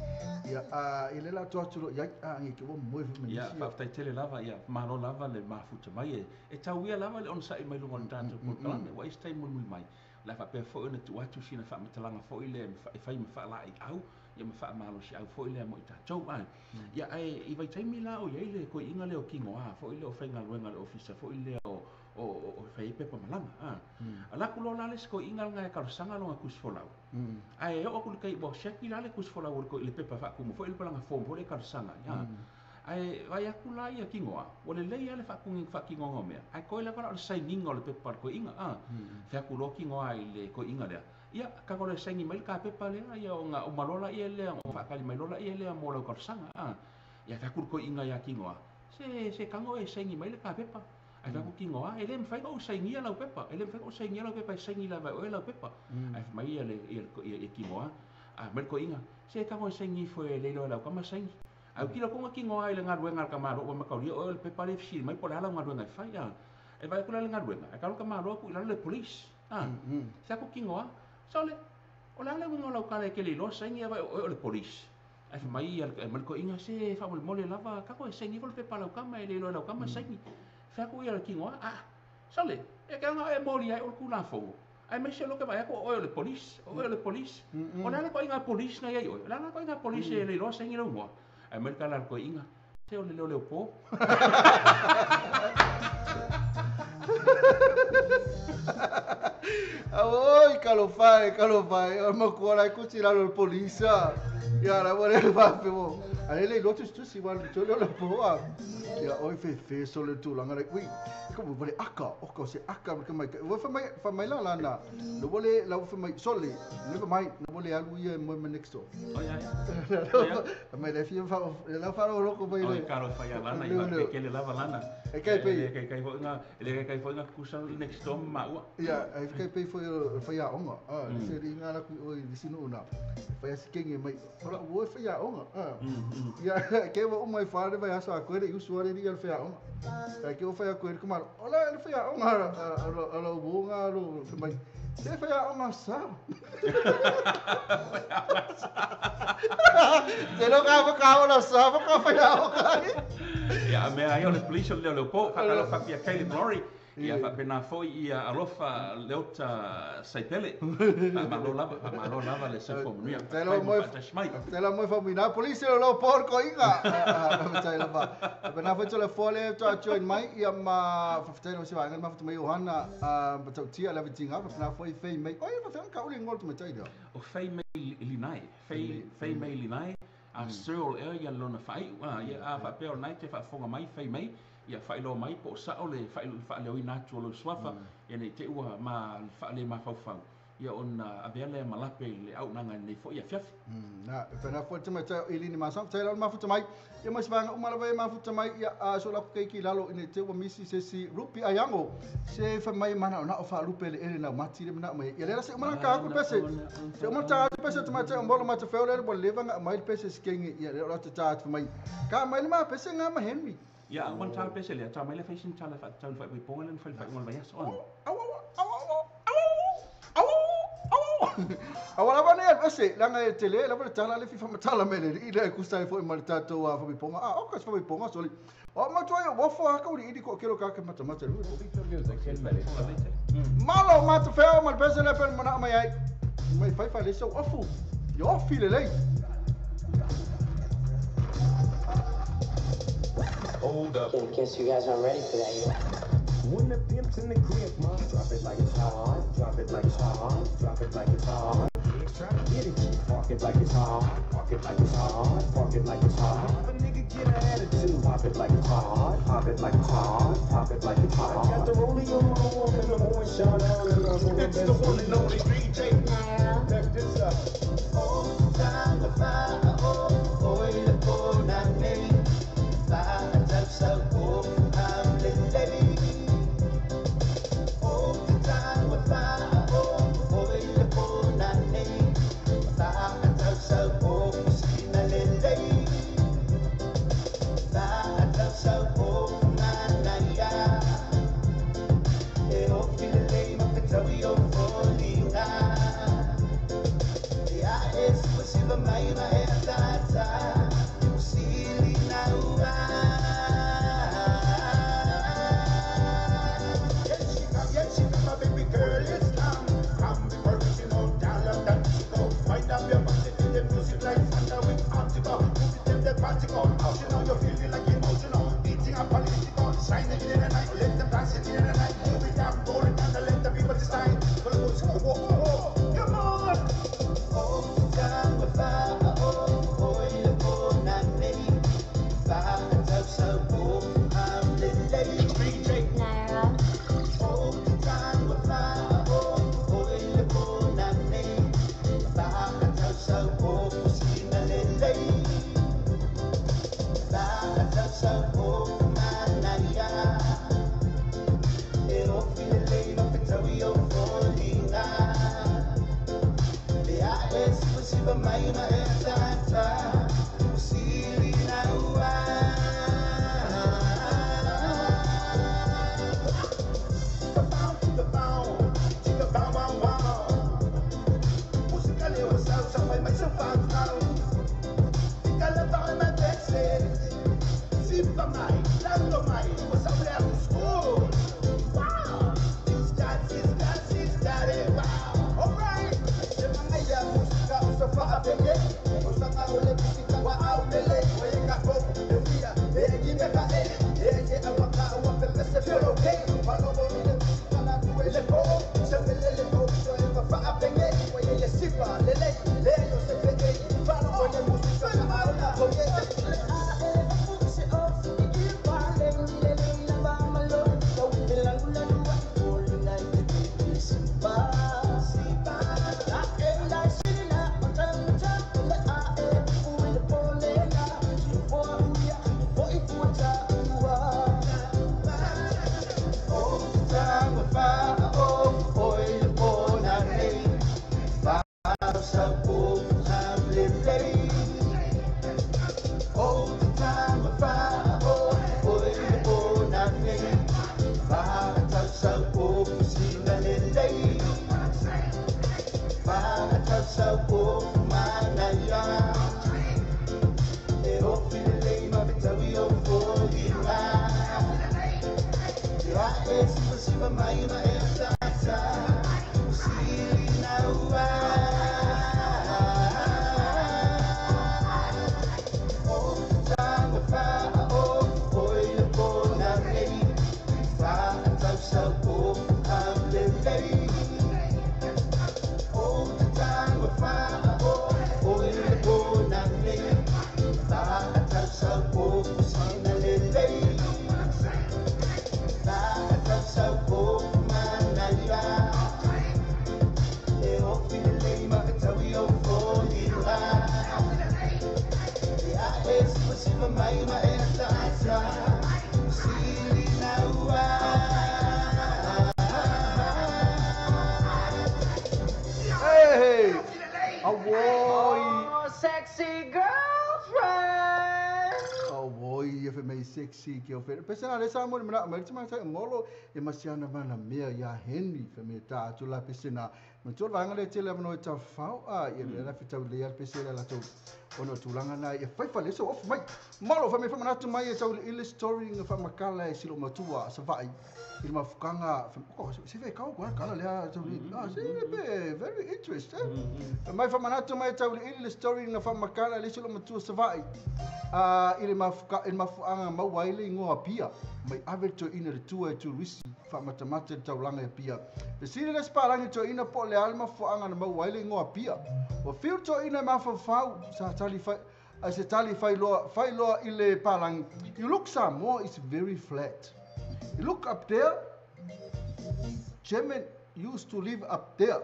ia a ile la to atu ia a ngi ke mo mo ia fa tai tele lava ia malo lava le mafuta mai e tau ia lava le on sai mai lunga tatu ko kalame wa istai mo mai la fa pe fo ona tu atu sina fa matalanga fo ile e fai ma fa la i au ia ma fa malo si au fo ile mo ita tau ai ia ai i vai taimi la o ia ile ko inga le o kingo a fo ile o fainga luenga le ofisa fo ile o o fai pepa malanga a ala ku lola le sko inga nga ka sanga longa kus folau ai o ku kai bo sheki la le kus folau ko ile pepa fa ku mo fo ile palanga fo mo le ka sanga ya ai vai aku la ia kingoa o le lei ale fa ku fa kingo ngomea ai ko ile para o signing o le pepa ko inga a fa ku lo kingoa ile ko inga le ia ka ko le signing mai ka pepa le ia o nga o malola ia le o fa kali mai lola ia le mo lo ka sanga a ia fa ku ko inga ia kingoa se kango e signing mai le ka pepa ai fa ku kingoa ele mfai o saingia lau pepa ele mfai o saingia lau pepa saingi la vai o lau pepa ai mai ia le ia kingoa a mai ko inga se kango saingi fo ele lo lau kama saingi au kilo konga kingoa ile ngaluenga ka malo o makaulia o le pepa le fsi mai pola la ngaluenga fai a e vai kula le ngaluenga e ka malo ku ila le police a se ku kingoa sole o la le ngo lau kala ke le lo saingi vai o le police ai mai ia mai ko inga se fa mo le lava ka ko saingi fo le pepa lau kama ele lo lau kama saingi fa ku ia kingoa a sole e ka nga e moli ai o ku la fo ai mai se lo ke vai ko o le police o le police o la le ko inga police na ia o la la ko inga police le lo saingi lo mo ai mai kala ko inga se o le leo po Oi calofai calofai o mo ko la ko tira lo polisa ya la bore va femo ai le lotus tu si wan to lo po a ya oi fe fe so le tu langa le ui ko bo le aka o ko se aka ka mai wo fa mai la lana lo bole la fa mai sole ne fa mai no bole alu ia mo next door oi ai mai le fi fa la fa lo ko mai le caro fa ya lana i ke le lava lana e kai pe kai kai fo nga le kai fo nga kusa next door ma ua ya ai kai pe fo fa ya onga a se ri nga la ku oi visino una fa ya sikenge mai ora wo fa ya onga a ya ke wo mai fa le vai sa ko le usuário ni al fa ya onga ke wo fa ya ko kuma ola le fa ya onga ala wo nga lo mai se fa ya onga sa te lo ka ka ola sa ka fa ya onga ya me ai o le police le le po fa lo fa pia Caleb Laurie ia fa pena foi ia alofa leota saipele malo lava le se fo muia tela mo fa mina police lo porco inga tela va pena foi tele fole to join mai ia ma fa tela se va ma fa mai Johanna batautia la vitinga fa pena foi fei mai oi fa ka uli ngol to mai o fei mai linai fei mai linai a Searle ia lona fai ia a fa pe o nai te fa fonga mai fei mai ia fa ilo mai po sa o le fa fa le ina tu lo swafa ia nei te ua ma fa le ma fau ia ona avele malape le au nanga nei fo ia fiafi na fa na fo te mai ili ni ma sa te ma fu mai ia ma svanga uma lava ma fu mai ia a so la ke ki lalo ine te ua misi se si rupi ayango se fa mai mana na o fa lupe le ele na mati le na mai ia le se uma ka ku pese se uma ta pese te mai te mbolo ma te feo le bo leva mai pese skenge ia le la te ta mai ka mai ma pese nga ma Henry ia one time pese le ta mai le fashion tala fa tau fa ponga le fa fa ngol vai so au Awala ne ese langa e tele la le tala le fifa matala mele i le kusa fo ma tato a fa ponga a o ka fa ponga soli o ma toi o fo ka uri i ko kelo ka ke mata mata malo mata feo ma pese le pe mana mai ai mai fai fa le so ofu yo fi le lei. Hold up. In case you guys aren't ready for that yet. When the pimp's in the crib, ma, drop it like it's hot. Drop it like it's hot. Drop it like it's hot. Pigs try to get it. Park it like it's hot. Park it like it's hot. Park it like it's hot. If a nigga get an attitude, pop it like it's hot. Pop it like it's hot. Pop it like it's hot. I got the rollie on my arm and the horn shot on and I'm It's the one and only DJ. Check this out. Yes, she come, my baby girl, it's time. I'm the original dollar that she go. Wind up your body to the music like thunder with optical. Move it them the particle. Out you know you're feeling like emotional. Eating up political. Shining in the night. Let them dance it in the night. Move it down, roll it down, and let the people decide. Whoa, whoa, come on. DJ. Naira. Hey! Awoi! Oh, sexy girlfriend. Awoi, e mei sexy ke o whera. Pese nā le sa mo mana mai tima sai ngolo e masiana mana mea ia Henry fe me ta atu la pese nā. Ma tō vanga le tele avano e tau whao a ia le la whitau le ia pese la tau Ona o tulaga na ia fai fale so ofu mai. Malo fa me fa manatu mai e tau ile story nga fa makala e silo matua Savaii i le mafukaga oh se fe kau kwa kala lea tau ah se be very interesting. Mai fa manatu mai tau ile story nga fa makala le silo matua Savaii i le mafuka i le mafuaga maua ai le igoa Apia mai ave le toeaina le tua e turisi faamatamata i le taulaga e Apia. Fesili le isi palagi toeaina po o le a le mafuaaga na maua ai le igoa Apia. Ua fiu le toeaina e mafaufau sa tali fai ai se tali fai loa fai loa i le palagi, You look Samoa is very flat. You look up there, German used to live up there.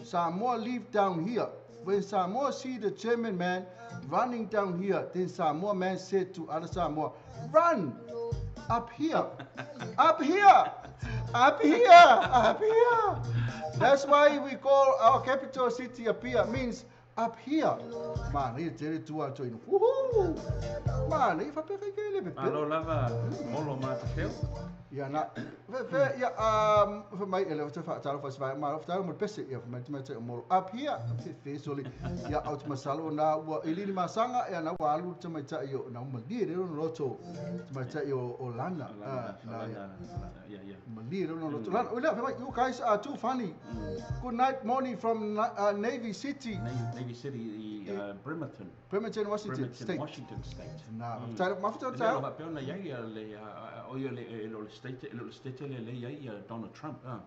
Samoa live down here. When Samoa see the German man running down here, then Samoa man said to other Samoa, Run! Up here! Up here! Up here! Up here! That's why we call our capital city Apia, means up here. Manaia tele tua atu ina. Woohoo! Manaia faapea kai kai le pepelo. Malo lava molo ma te feo. Ia na fe fe ia fa mai ele te whaatalo fa svai ma fa mo pese ia fa mai te mai te molo up here fe fe soli ia out masalo na ua ili ni masanga ia na ua alu te mai tai o na malie le no loto te mai tai o lana na ia ia malie le no loto lana oila fa mai you guys are too funny. Good night morning from Navy City. Navy City i Bremerton. Bremerton, Washington Bremerton, State. Washington State. Na, mm. Mafuta Le tau. o faapea ona iai ia le o ia le e le state e le state le le iai ia Donald Trump. Ah.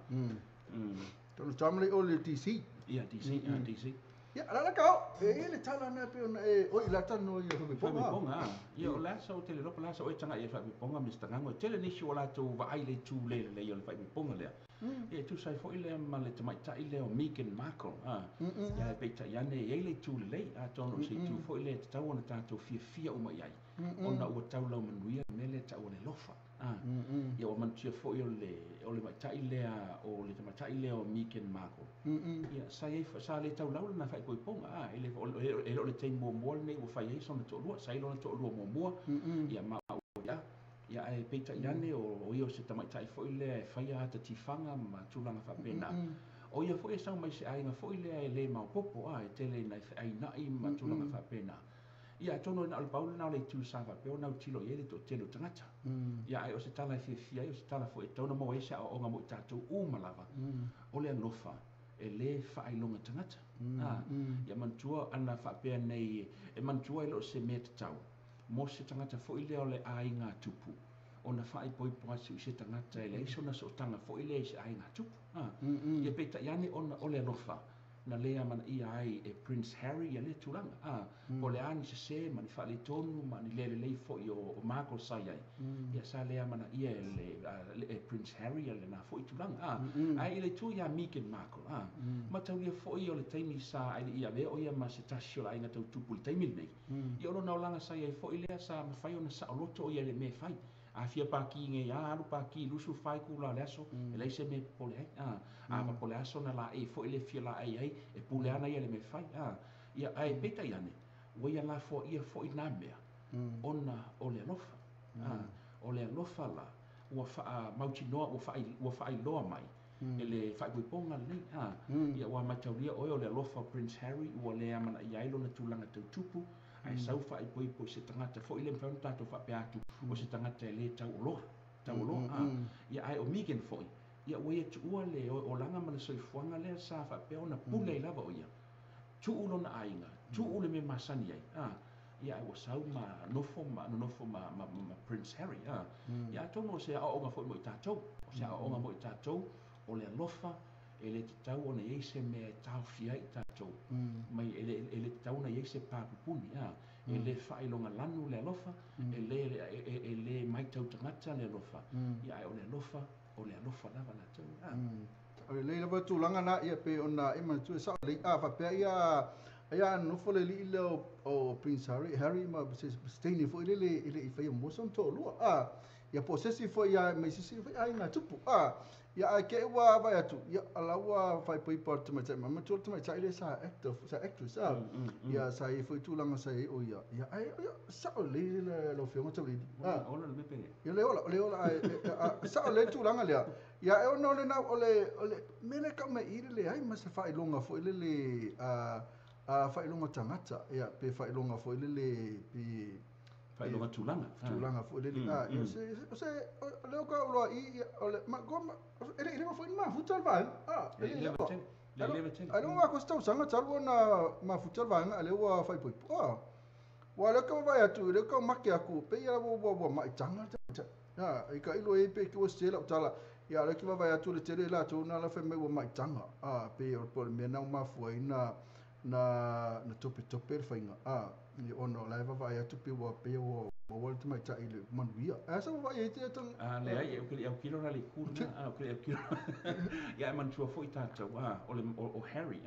Donald Trump le o le DC. Ia DC, ah, DC. Ia, ala la kau. E e le tala na pe ona e oi la tala no ia Fai fa me ponga, ah. Ia o la sa o tele lopo la sa o e tanga ia fai me ponga Mr. Ngango. Tele nisi o latou vaai le tu le le ia o le fai me ponga lea. Ia tusa ai foi lea ma le tamaitai lea o Meghan Markle. Ah. Ia e peitai ane e iai le itu lelei. Atonu o se itu foi lea e tatau ona tatou fiafia uma i ai. Ona ua taulau manuia le mea lea e tau o le alofa. Ah. Ia ua manutia foi o le o le maitai lea o le tamaitai lea o Meghan Markle. Ia sa iai sa le taulau lana faaipoipoga. Ah, e le e le o le taimi muamua lenei ua fai ai sona toalua. Sa iai lona toalua muamua. Ia ma ua ia ae peitai ane o ia o se tamaitai foi lea e faia ata tifaga ma tulaga faapena. O ia foi e sau mai se aiga foi lea e le maopoopo a e tele ina feaina'i ma tulaga faapena. Ia atonu e na o le pau lena o le itu sa faapea ona autilo i ai le toatele o tagata. Ia ae o se tala e fiafia ai o se tala foi e tatau ona maua ai se aoaoga mo i tatou uma lava. O le alofa e lē faailoga tagata. A ia manatua ana faapea nei e manatua e le o se mea tatau mo se tagata foi lea o le aiga tupu ona faaipoipo atu i se tagata e leai sona sootaga foi lea i se aiga tupu. A ia peitai ane ona o le alofa na lē amanaia ai e Prince Harry ia lea tulaga. A po o le a ni sesē ma ni faaletonu ma ni lē lelei foi o Markle sa iai, ia sa lē amanaia e le e Prince Harry ia lenā foi tulaga. A ae i le itu iā Meghan Markle, a mataulia foi o le taimi sa ae leʻi avea o ia ma se tasi o le aiga tautupu i le taimi lenei. Ia o lona olaga sa iai foi lea sa mafai ona saoloto o ia i le mea e fai. A fia paki nei a alu paki 24 itula o le aso, e leai se mea e popole ai. A a po o le aso na laei foi le fia laei ai, e pule ana ia i le mea e fai. A ia ae peitai ane, ua ia lafoaia foi nā mea ona o le alofa. A o le alofa la ua faamautinoa ua faai ua faailoa mai e le faaipoipoga lenei. A ia ua mataulia oe o le alofa o Prince Harry ua le amanaia ai lona tulaga tautupu, ae sau faaipoipo i se tagata foi le mafai ona tatou faapea atu o se tagata e lē taualoa taualoa. A ia ae o Meghan foi ia ua ia tuua le olaga ma le soifuaga lea sa faapea ona pule ai lava o ia tuu lona aiga tuu le mea masani ai. A ia ae ua sau ma nofo ma nonofo ma ma ma Prince Harry. A ia atonu o se aoaoga foi mo i tatou o se aoaoga mo i tatou o le alofa e le tatau ona iai se mea e taofia ai i tatou mai e le e le tatau ona iai se papupuni. A e lē faailoga lanu le alofa e lē e lē maitau tagata le alofa ia ae o le alofa o le alofa lava latou. A O le lelei lava tulaga na ia pe ona e manatua e sao lelei a faapea ia ia nofo le alii lea o Prince Harry Harry ma se teine foi lele e le i faia muamua sona toalua a ia po o se isi foi ia mai se isi foi aiga tupu a ia ae te i ua vaai atu ia la ua faaipoipo atu tamaitai ma matua le tamaitai lea sa actor sa actress a ia sa i ai foi tulaga sa i ai o ia ia ae ia sao lelei lau Afioga Taulili a Ola le mea pele. Ia le ola le ola ae sao lelei le tulaga lea ia e ona o le o le o le mea lea e tau mai i i le leai ma se faailoga foi lele a faailoga tagata, ia, pe faailoga foi lele pe Faailoga tulaga. Tulaga foi lele. Ia, o se o lea ka uloa i ia, o le ma ko e le leva foi ni mafuta le vaega. E Le le leva leva. tele. Le leva tele. Ai lea ko se tausaga talu ona mafuta le vaega, a lea ua faaipoipo. Ua lea ka vaai atu, lea ka make aku, pe ia ua maitaga le tagata. I ka ilo e pe ki ua se lau tala. Ia lea ki vaai atu le tele latou na la fai mai ua maitaga. Pe o le mea na mafua ai na tope tope le faiga. Ia ona o la e vaavaai atu pe ua pe ua maua le tamaitai i le manuia. A sa vaavaai ai te tanga. Leai, e au kilo na le ku na, au kilo au kilo. Ia e manatua foi tatou, o le o Harry,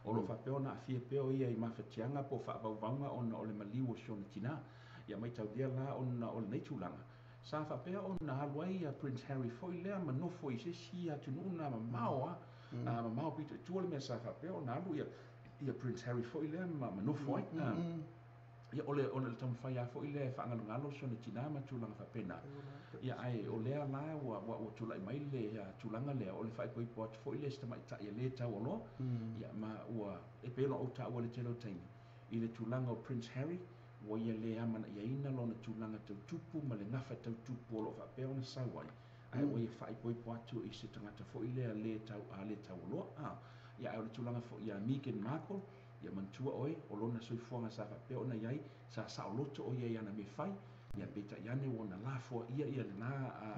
o lo faapea ona aafia pea o ia i mafatiaga po o faavauvauga ona o le maliu o si ona tinā. Ia maitaulia la ona o lenei tulaga. Sa faapea ona alu ai ia Prince Harry foi lea ma nofo i se isi atunuu na mamao a. Mamao pito i tua le mea sa faapea ona alu ia Prince Harry foi lea ma nofo ai. Ia o le taumafai lava foi lea e faagalogalo si ona tinā ma tulaga faapena. Ia ae o lea la ua tulai mai le tulaga lea o le faaipoipo atu foi lea i se tamaitai e lē taualoa. Ia ma ua e pei ona ou taua i le tele o taimi i le tulaga o Prince Harry ua ia lē amanaiaina lona tulaga tautupu ma le gafa tautupu o loo faapea ona sau ai. Ae ua ia faaipoipo atu i se tagata foi lea lē tau a lē taualoa. Ia ae o le tulaga foi ia Meghan Markle, ia manatua oe o lona soifuaga sa faapea ona iai sa saoloto o ia i ana mea fai. Ia peitai ane ua ona lafoaia ia lena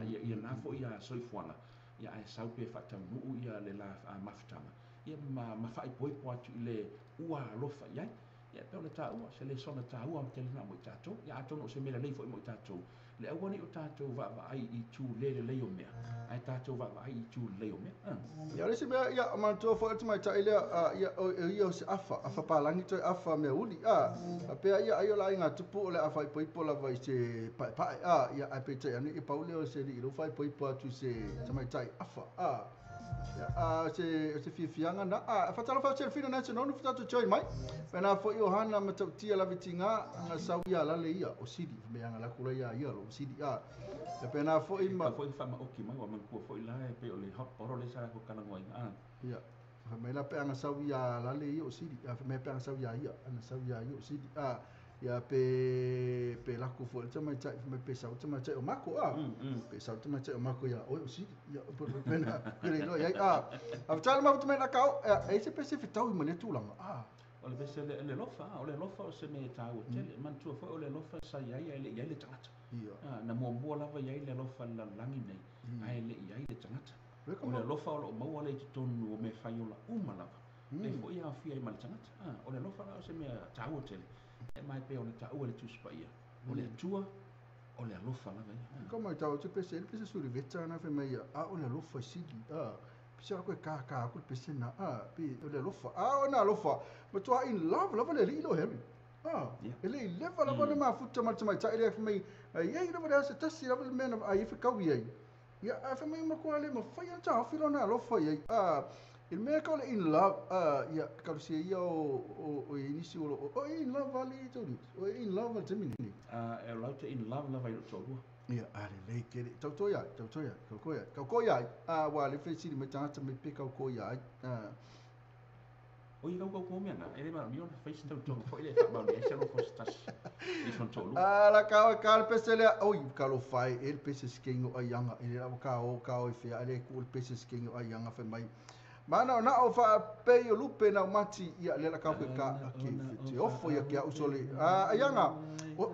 ia lena foi soifuaga. Ia ae sau pe faataunuu ia le la mafutaga. Ia ma faaipoipo atu i le ua alofa i ai. Ia pe o le taua, se le sona taua tele na mo i tatou. Ia atonu o se mea lelei foi mo i tatou. Le aua nei o tatou vaavaai i itu le lelei o mea, ae tatou vaavaai i itu lelei o mea. Ia o le isi mea, ia manatua foi le tamaitai lea, ia o ia o se afa, afa palagi toe afa mea uli. Faapea ia ai o le aiga tupu o le a faaipoipo lava i se paepae. Ia ae peitai ane ia pau lea o se alii lou faaipoipo atu i se tamaitai afa. Ia, se fiafiaga na. Faatalofa atu Selfina Nancy nonu fatato join mai. Pena foi o hana ma tautia la vitinga anga sau ia lale ia o sili me anga la kula ia ia lo sili. Ia pena foi ma Ka foi faamaoki mai ua manatua foi la e pei o le hot bottle le sa latou talanoaina. Ia. Fa mai la pe anga sau ia lale ia o sili. Fa mai pe anga sau ia ia, anga sau ia ia o sili. Ia pe laku foi le tamaitai mai pe sau tamaitai o mako. Pe sau tamaitai o mako ia oi o sili. Ia pe pena pe le ia. A fatala ma mai la kau e se pe se fetau i ma le tulaga. O le pese le alofa, o le alofa o se mea e taua tele. Manatua foi o le alofa sa iai ae le i ai le tagata. Na muamua lava iai le alofa i le lalolagi nei, ae le i ai le tagata. Le ka O le alofa o loo maua lea i totonu o mea faiola uma lava. Le foi e aofia ai ma le tagata. O le alofa la o se mea taua tele. E mai pei ona taua le Tusi Paia. O le Atua, o le alofa lava ia. Ka mai tau te pese le pese suri veta na fe mai a o le alofa sili. Pese ko ka ka ko pese na pe o le alofa. O na alofa. Ma tua in love lava le li lo Harry. E le leva lava le mafuta ma le tamaitai lea fai mai ai ai lava le se tasi lava le mea na ai fekaui ai. Ia a fai mai ma koa le mafai ona taofi lona alofa i ai. I le mea ka o le in love, ia kalusia ia o nisi o lo o in love ali tauli. O in love al taimi nei. E lau te in love lava i lou toalua. Ia, a lelei tele. Tau toi ai, tau toi ai, kau koi ai. Kau koi ai. Wa le fesili mai tagata mai pe kau koi ai. O i kau kau kau mea na, e le manaomia ona fai se tautoga foi lea e faamaonia ai se alofa o se tasi i sona toalua. La ka ka le pese lea. Oi, ka lo fai e le pese skengo ai anga. E le lava ka o i fea, le ku le pese skengo ai anga fai mai. Mana o na o fa pe o lupe na o mati ia le la ka ke ka ke te ofo ia ke au sole. Ai anga. O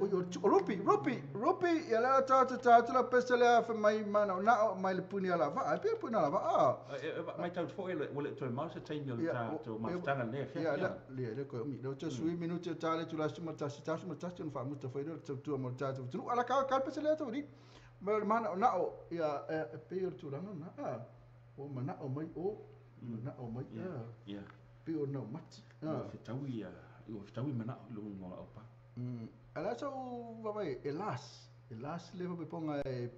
Rupi, Rupi, Rupi, ia le ta ta ta ta la pese lea fai mai mana o na o mai le puni ala va. Ai pe puni ala va. Mai tau foi ua le toe mau se taimi o le Ia, tatou mafutaga lenei Ia, afiafi. le le le ko mi le te sui minuti ta le tu la suma ta si ta suma ta tu fa muta foi le tu mo ta tu tu ala ka ka pese le tu ni. Ma le mana o na o ia e pe o tulaga na. O mana o mai o mana o mai Ia, ia. pe o na o mati. Ua fetaui ua fetaui manao i luga o lau pa. Ala sa o vaai e las. E las le fa ponga e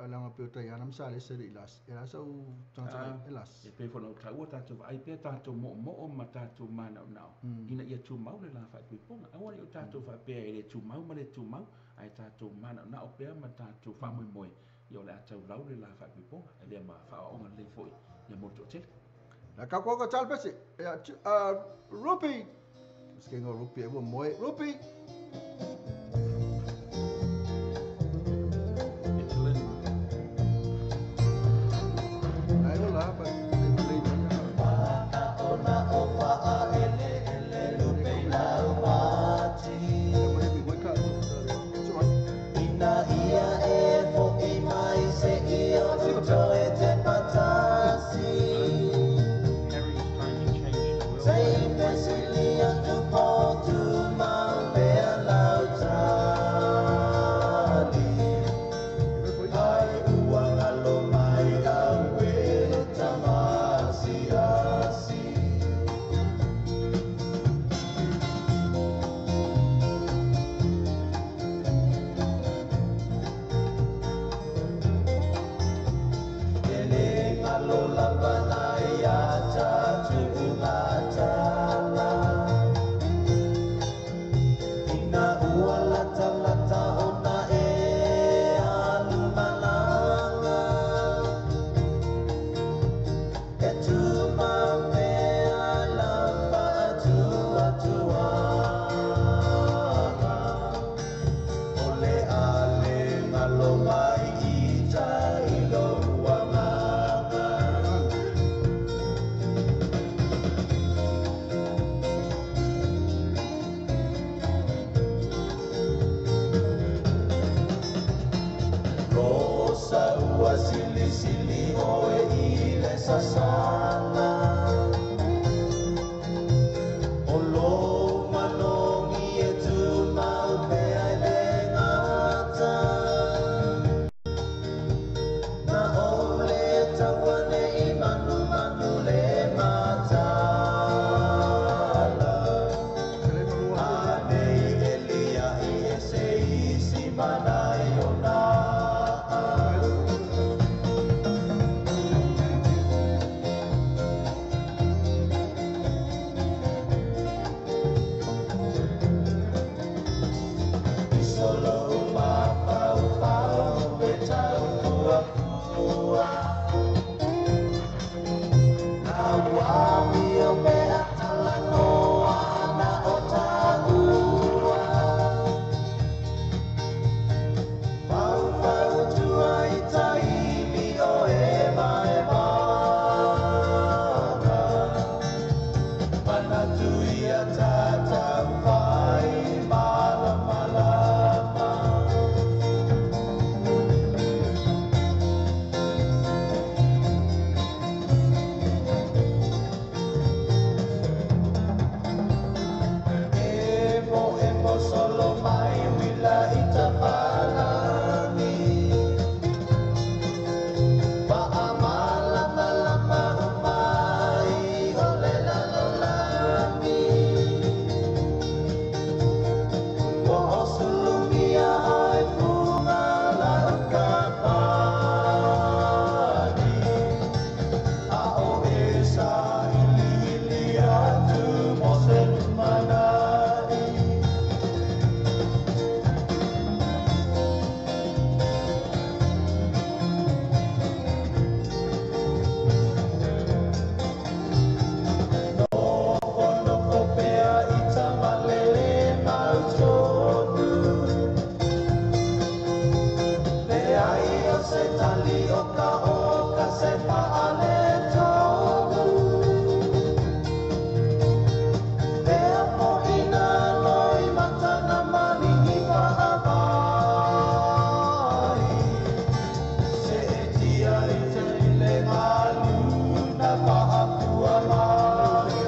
ala pe o tai ana msa le se le las. E las au tanga e las. E pei foi ona ou taua tatou vaai pea tatou moomoo ma tatou manaonao ina ia tumau le la faaipoipoga. Aua nei o tatou faapea e le tumau ma le tumau, ae tatou manaonao pea ma tatou faamoemoe. Ia o le a taulau le la faaipoipoga. E lea ma faaoaoga lelei foi ia mo le toatele. La ka ko ka tal pese. Rupi. Skengo Rupi e ua moe. Rupi! It's Lynn. Ai ola, pa. Ina ia e fo'i mai se ia o toe te patasi. Harry's trying to change the world. Se i pesilia tu potu mau pea lau tali. Ai ua ngalo mai au e tamasi asi. Ele ngalo lava na ia tatu ungatala. Ina ua lata lata ona e alu malanga. E tu mau mea lava atua tuanga. Ole ale ngalo mai i tai lo uamanga. Rosa ua sili sili oe i le sasana. O lo manongi e tu mau pea i le ngata. Na ole tawane i manu manu le matala. Anei elia i e se isi manai o nā. Solo ma pau pau e tau pua pua. Na wami o mea tala noa na o tāua. Pau pau tua i taimi o e mai mana. Manatu ia tātau whai malama lama. Emo emo solo mai wila i tapalani. Pa'a malama lama umai o le lalolani. Ua osulumia ai funga lau ka pani. A o e sa ili ili atu mo se lumanai. Nofo pea i tamalele mau tonu. Le ai o se tali o ka o ka se paale tonu. Lea mo ina loi matana maningi paavai. Se e tia i te le malu na paapua mai.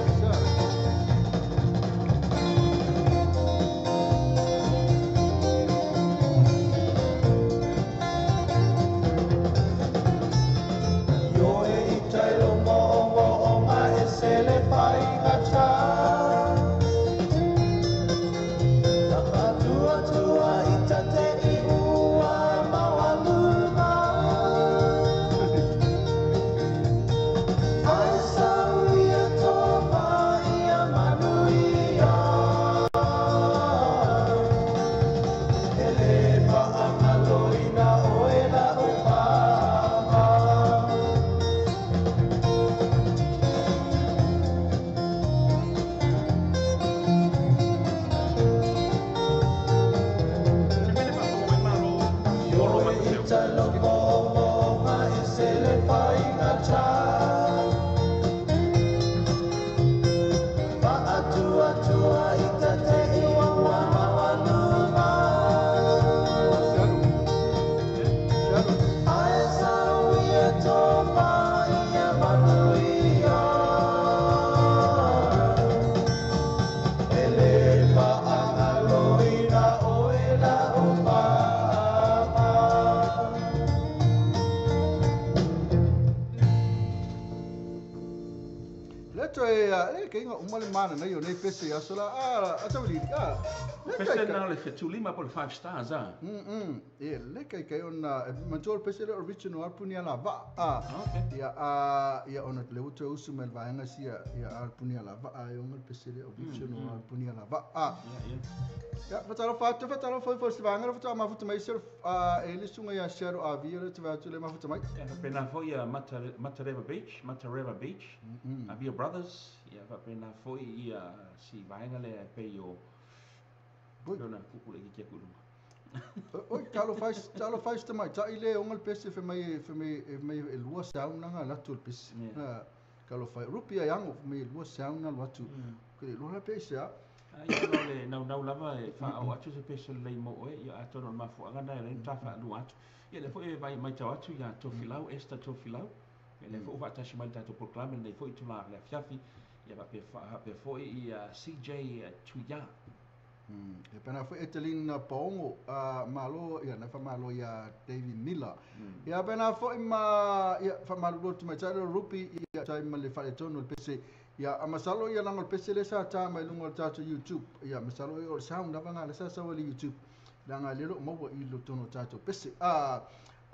keinga uma le mana nei o nei pese i aso la a tau lili a le Pese kai na le 75 po le 5 stars a. E le kai kai ona matua le pese le original a puni ala va a. Okay. Ia a ia ona le utu usu me vaenga sia ia a puni ala va a o le pese le original a puni ala va a. Ia, ia. Ia, fatalofa atu, fatalofa foi se vaenga, fata mafuta mai se a e le sunga ia shero a via le te atu le mafuta mai. Ia, faapena foi ia Matareva Beach, Matareva Beach, Avia Brothers, ia faapena foi ia si vaenga lea e pei o Oi. pei ona kupu le ki aku i luga. Oi, talo fai se mai tai le onga le pese fe mai fe mai e mai e lua sauna nga latu le pese. Yeah. Talo fai rupia yango fe mai lua sauna lo atu. Ke le lua pese a. Ai ia le naunau lava e whaau atu se pese lei mo oe, ia atono o le mafuaga na e le ta whaalua atu. Ia le foi e vai mai tau atu ia Tofilau, Esther Tofilau. Ia le foi whaatasi mai le tatou polokalame nei foi tula le afiafi. Ia whapea foi ia CJ Tuia. E pena foi Etelina Paongo a malo ia na fa malo ia David Miller. Ia pena foi ma ia fa malo tu mai tai rupi ia tai ma le fa le tono le pese. Ia a masalo ia langa le pese le sa ta mai lunga le tatou YouTube. Ia masalo ia o le sound lava le sa sa le YouTube. Langa le lo mo i lo tono tatou pese.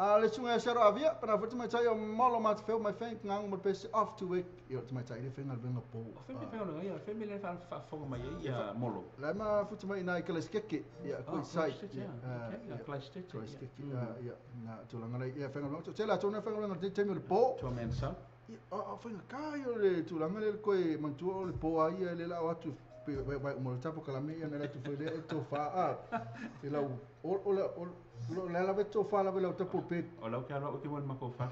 A le sunga ia sero avia pena foi mai tai o malo ma te feo mai feng ngang mo pese off to work. Ia te mai tai le fenga venga po. O whemi whai ona ia, whemi le whaafonga mai ai ia molo. La ma futu mai nai kala skeke ia Ah, koi sai. Christchurch, ia. Okay, ia Christchurch, Koi ia. skeke ia na tulaga lai ia fenga lo. Tela tona fenga lo te temi le po. Tua man sa. Ia o fenga kai o le tulaga le koi mantua o le po ai ia le la atu pe vai mo le tapo kala me ia na tu foi le to fa a. E la o o la o la la ve to fa la ve la tapo pe. O lau kia roa o te wan mako fa.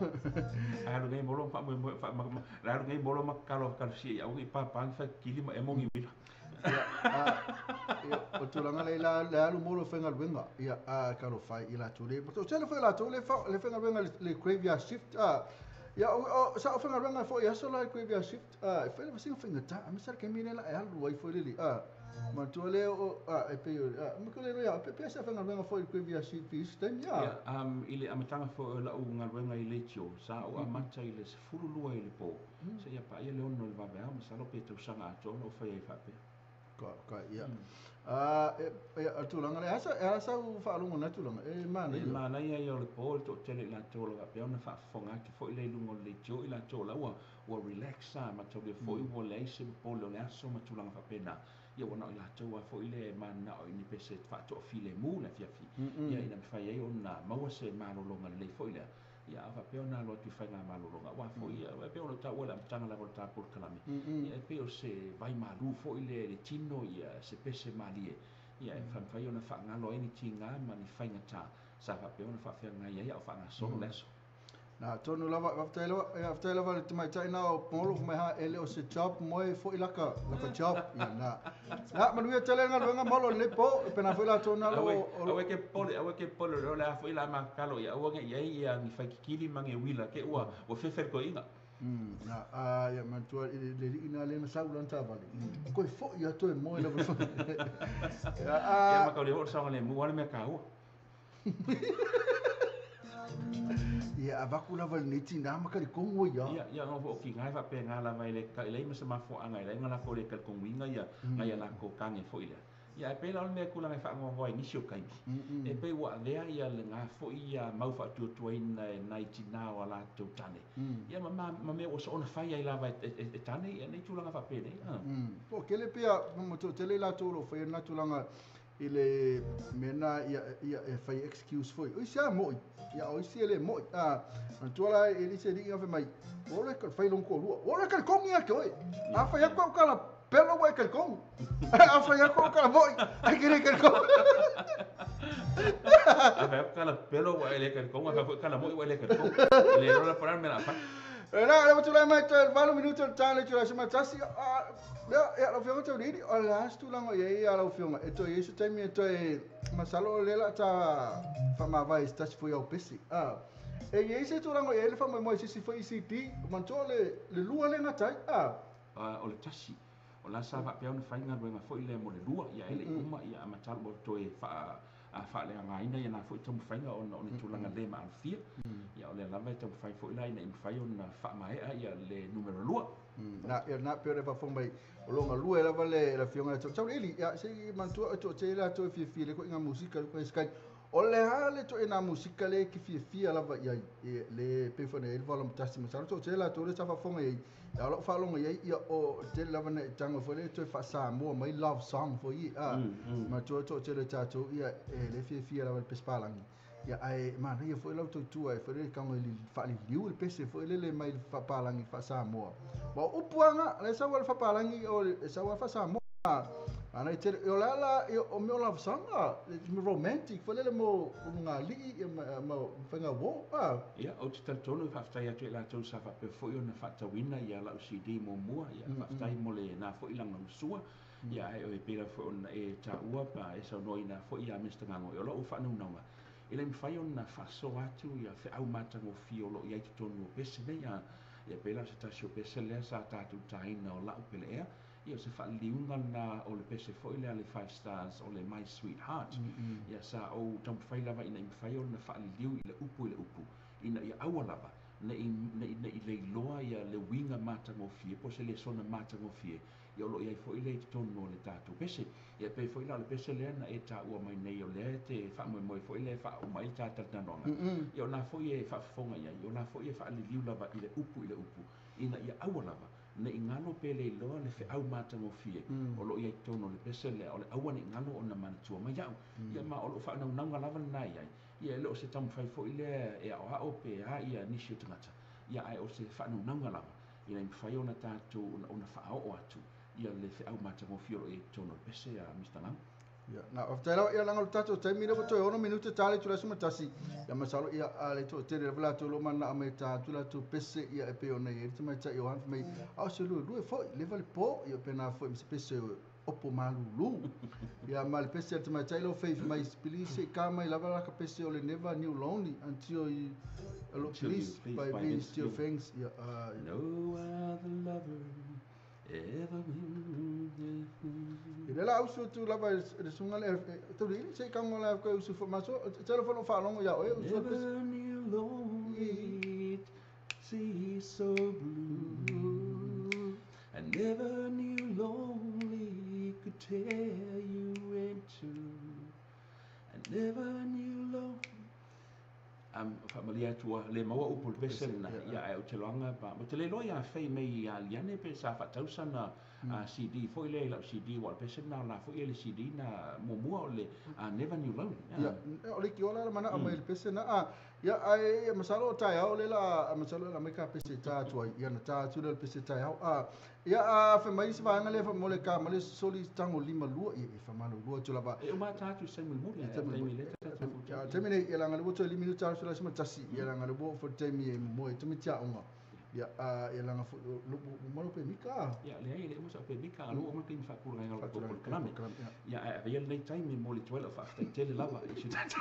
Ai alu ngai molo fa mo fa ma la alu ngai molo ma kalo kalo si au i pa pa fa kili ma emongi wila. Ia o tulaga le la le alu molo fenga luenga ia a kalo fai i la tule. O tele foi la tule fa le fenga luenga le graveyard shift a. Ia o sa o fenga luenga foi ia so la graveyard shift a e fai le singa fenga ta a me sa ke mine la e alu ai foi lili a. Ma tu le o a e pe a me ko le ia pe pe sa fenga luenga foi graveyard shift is tem ia. Ia i le amatanga foi o lau ngaluenga i le tio sa o amata i le 12 i le po. Sa ia pa ia le ono le vave ma sa lo pe tausaga atoa o fai ai faapea. Ka ia. A e a tulaga le asa e asa u whaalongo na tulaga e mana E ia. mana ia ia o le po le toatele i latou o faapea ona faafofoga atu foi le iluga o le leitio i latou la ua relax a ma taulia foi ua leai se popole o le aso ma tulaga faapena. Ia ua nao i latou a foi le mananao i ni pese faatoafilemu le afiafi. Ia ina mafai ai ona maua se malologa lelei foi lea. Ia a faapea ona alo atu i faiga malologa ua foi ia e pei ona taua le amataga lava o le tatou polokalame. Ia e pei o se vai malu foi le tino ia se pese malie. Ia e whamwhai ona whaangalo ai ni tinga ma ni whaingata. Sa faapea ona faafeagai ai a o faangasolo le aso. Na tonu lava whaftai lava ia whaftai lava le tamai tai na o pongolo mai ha ele o se job moe foi laka laka job ia na. Na manuia tele nga luenga molo le po pena foi la tona lo Awe ke pole awe ke pole lo la foi la makalo ia awe ia ia ni whaikikili mange wila ke ua ua fefe ko inga. Na a ia mantua le li ina le na sau lan ta vale. Koi foi ia toe moe lava. Ia a Ia makau le ho sanga le mu wale me ka ua. Ia avaku lava le neti na makari kongo ia. Ia ia ngo o ki ngai fa pe nga lava ile ka ile ma sa mafo anga ile nga la ko le ka kongo ia ngai la ko kange fo ile. Ia e pe la me kula me fa ngo ngo ni sio kai. E pe wa lea ia le nga fo ia mau fa tu tu ina nai tina wa la tu tane. Ia ma ma me o so ona fai ai lava e tane ia nei tulanga fa pe nei. Po kele pia mo to tele la to lo fa na tulanga ile mena ia ia e fai excuse foi. Oi sia moi. Ia oi sia le moi. A tuala e se li ia mai. O le ka fai longo lua. O le ka kongi ia ke oi. A fai ko kala pelo wa ka kong. A fai ko kala moi. A ke ka kong. A fai kala pelo wa le ka kong, a fai kala moi wa le ka kong. Le rola parar me la fa. Era le tula mai te valo minuto tale tula se matasi a ia la fionga te liri o la stulanga ia ia la fionga e to yesu taimi e to e masalo le la ta fa ma vai sta foi au pesi a e yesu tulanga ia le fa mo se si foi CD manto le le lua le ngatai a o le tasi o la sa va pe ona fainga luenga foi le mo le lua ia ele uma ia amatalo mo toe fa Faaleagaina ia na fo'i taumafaiga ona o le tulaga lē maalofia. Ia o lea lava e taumafai fo'i la ina ia mafai ona faamae'a ia le numera 2. Na ia na pe o le faafofoga mai o lo galue lava le afioga ia Tauiliili. Ia se i manatua e toatele latou e fiafia i le ituaiga musika le ituaiga o le a le ituaiga musika le e te fiafia lava i ai le pei foi ona i ai le volume 1 masalo toatele latou lea sa faafofoga i ai a o lau faalogo i ai ia o tele lava na e tago foi le toe faasamoa mai love song foi i a manatua toatele o tatou ia e le fiafia lava i le pese palagi. Ia ae manaia foi lau tautua e foi le tago i le faaliliu le pese foi lele mai le faapalagi faasamoa. Ma o upu lava na, le sau le faapalagi o le sau lava faasamoa. Ana tele o la la o mea o love song le romantic foi lele mo ulugalii ia ma faiga uo. Ia, ou te talitonu e faafetai atu i latou sa faapea foi ona faatauina ia lau CD muamua. Ia, faafetai mo lena foi lagolagosua. Ia, ae e pei lava foi ona e taua ma e saunoaina foi ia Mr. Gago, o lau faanaunauga, e le mafai ona faasoa atu ia feau matagofie o loo i ai totonu o pese nei. Ia pei la o se tasi o pese lea sa tatou taina o la'u peleea, ia o se faaliliuga lena o le pese foi lea a le Five Stars o le My Sweetheart. Ia sa ou taumafai lava ina ia mafai ona faaliliu i le upu i le upu ina ia aua lava ne'i leiloa ia le uiga matagofie po o se lesona matagofie ia o loo i ai foi lea i totonu o le tatou pese. Ia pei foi la o le pese lea na e taua mai nei o lea e te faamoemoe foi lea e faauma ai le talatalanoaga. Ia o la foi e faafofoga i ai, o la foi e faaliliu lava i le upu i le upu ina ia aua lava ne'i galo pe leiloa le feau matagofie o loo i ai totonu o le pese lea, o le aua ne'i galo ona manatua mai a'u. Ia ma o lou faanaunauga lava lena i ai. Ia e le o se taumafai foi lea e aoao pe a ia nisi o tagata, ia ae o se faanaunauga lava ina ia mafai ona tatou ona faaoo atu ia le feau matagofie o loo i ai totonu o le pese a Mr. Gago. Ia, na, faafetai lava, ia leaga o le tatou taimi lea ua toe 6 minute ta le itula e 11. Ia masalo ia a le toatele lava latou o lo o mananao mai e ta atu latou pese ia e pei ona i ai le tamaitai o Han fai mai a o se luelue foi leva le po ia pena foi ma se pese opo malulu. Ia ma le pese a le tamaitai lea o Faith mai please se i ka mai lava la ka pese o le Never Knew Lonely until you Until you please please by by Vince Vince Steel Steel. Things. Ia No other lover ever I le la usu atu lava i le susuga lea e Tauiliili se i kago la koe usu fo maso telefona o faalogo ia oe usu le pese. Never knew lonely see so blue. I never knew lonely could tear you in two. I never knew lonely. Faamalie atu ua le maua upu o le pese lena. Ia ae ou te loaga pa ou te le iloa ia fei mai ia Liane pe sa faatausana CD foi lea i lau CD aua o le pese lena o la foi e le CD na muamua o le Never Knew Lonely. Ia, o le ikiola la manao mai le pese na a ia ae masalo o taeao le la masalo la mai ka pese ta atu ai ia na ta atu le pese taeao a ia a fai mai se vaega lea mo le ka ma le soli tago lima lua ia e faamalo lua atu lava. E uma ta atu se mulimuli Ia ae taimi le ta Ia taimi nei ia laga le ua toe 5 minute ta atu la 11 ia laga le ua fo le taimi e momoe tamaiti aoga. Ia ia laga fo lo malo pe mika. Ia leai e le uma sau pe mika a lua uma le taimi faatulagaina o le Faatulagaina polokalame. Ia ae avea lenei taimi mo le tuai lau faafetai tele lava i si o tatou.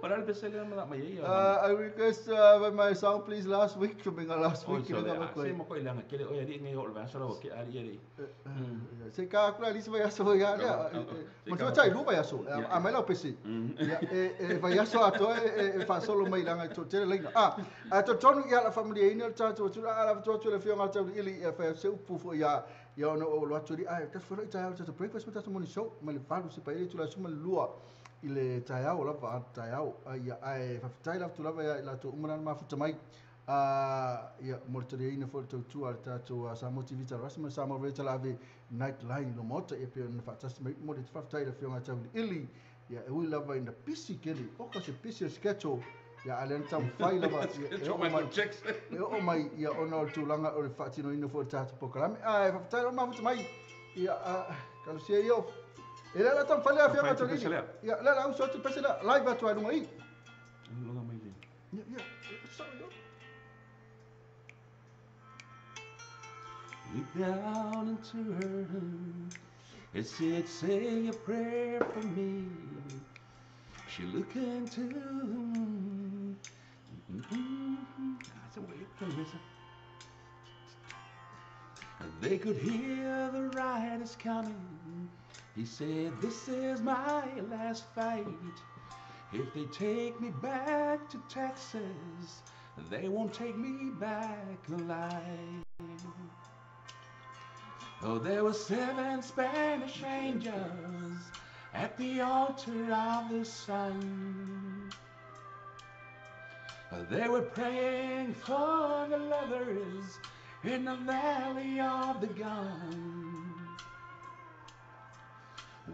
O le a le pese lea na mai ai? I request my song please last week from last Oi week so le le ka a koe. se mo koe leaga kele oi alii ngai oo le vaiaso lau ke alii alii. Se ka aku la lisi vaiaso ia lea. Ma tua tai lua vaiaso. A mai lau pese. Ia e vaiaso atoa e faasolo mai laga e toatele laina. A totonu ia la faamaliaina le tatou atu a la atu le afioga a le Tauiliili ia fai se upu foi ia ia ona o lo atu ai ta foi taeao tatou breakfast ma tatou morning show ma le 8 sepaia le itula e 12 i le taeao lava a taeao ia ae faafetai lava atu lava ia i latou uma na mafuta mai ia mo le taliaina foi le tautua a le tatou Samoa TV Talavaso ma Samoa Radio Talave Nightline lo maota ia pei ona faatasi mai mo le faafetai i le afioga a Tauiliili ia e ui lava ina pisi kele o ka se pisi o schedule ia a lea na taumafai lava ia e oo mai Michael Jackson. e oo mai ia ona o le tulaga o le faatinoina foi o le tatou polokalame ae faafetai lava mafuta mai ia kalosia ia e le la taumafai le afioga a Taumafai atu pese Tauiliili lea. ia le la usu atu pese lea live atu ai luga i Loga mai le. Ia ia sorry yo. Look down into her and said, say a prayer for me. She looked into They could hear the riders coming. He said, this is my last fight. If they take me back to Texas, they won't take me back alive. Oh, there were 7 Spanish angels at the altar of the sun. They were praying for the lovers in the valley of the gun.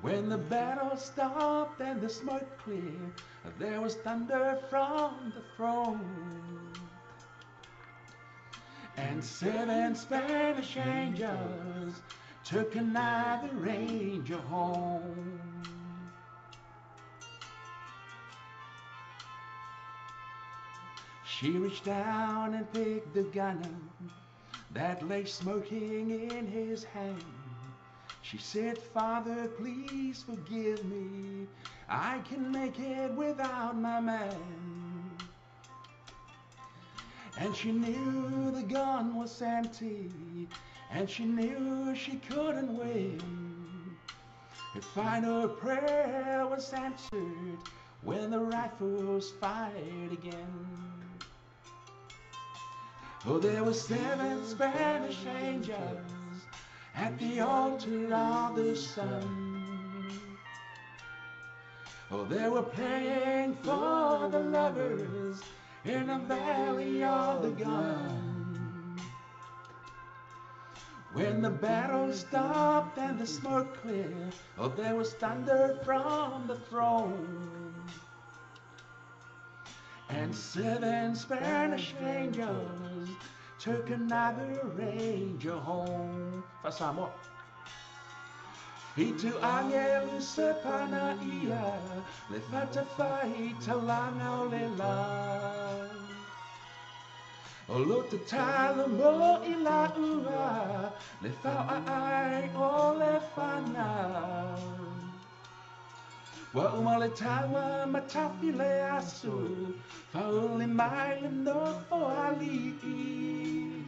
When the battle stopped and the smoke cleared, there was thunder from the throne. And 7 Spanish angels took another angel home. She reached down and picked the gun up that lay smoking in his hand. She said, Father, please forgive me. I can make it without my man. And she knew the gun was empty, and she knew she couldn't win. Her final prayer was answered when the rifles fired again. Oh, there were 7 Spanish angels at the altar of the sun. Oh, they were praying for the lovers in the valley of the gun. When the battle stopped and the smoke cleared, oh, there was thunder from the throne. And 7 Spanish angels took another angel home. Fasamoa. Fitu angelu se pana ia, le fatafai talanga o le la. O lo te tala mo i la ua, le whao ai o le whana. Wa uma le tawa matafi le asu, whauli mai le nofo alii.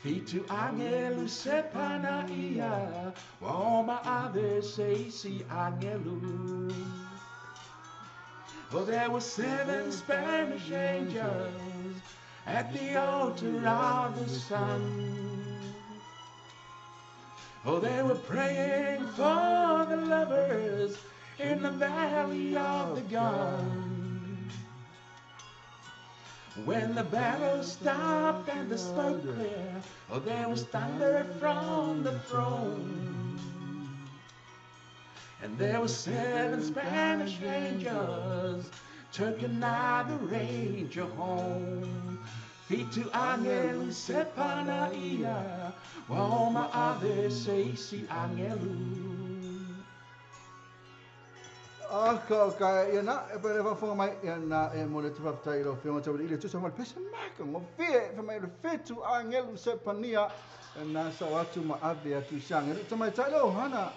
Fitu angelu se pana ia, wa oma ave se isi angelu. Oh, there were 7 Spanish angels at the altar of the sun. Oh, they were praying for the lovers in the valley of the gun. When the battle stopped and the smoke cleared, oh, there was thunder from the throne. And there were 7 Spanish angels took another angel home. Fitu angelu se pana ia, wa oma ave se isi angelu. Ah, ka ia na e pere fa mai ia na e mo le tufa i lo fionga tau ile tusa mal pesa maka ngo fie fa mai le fetu angelu se pania na sa watu ma ave atu sang e tamai tai lo hana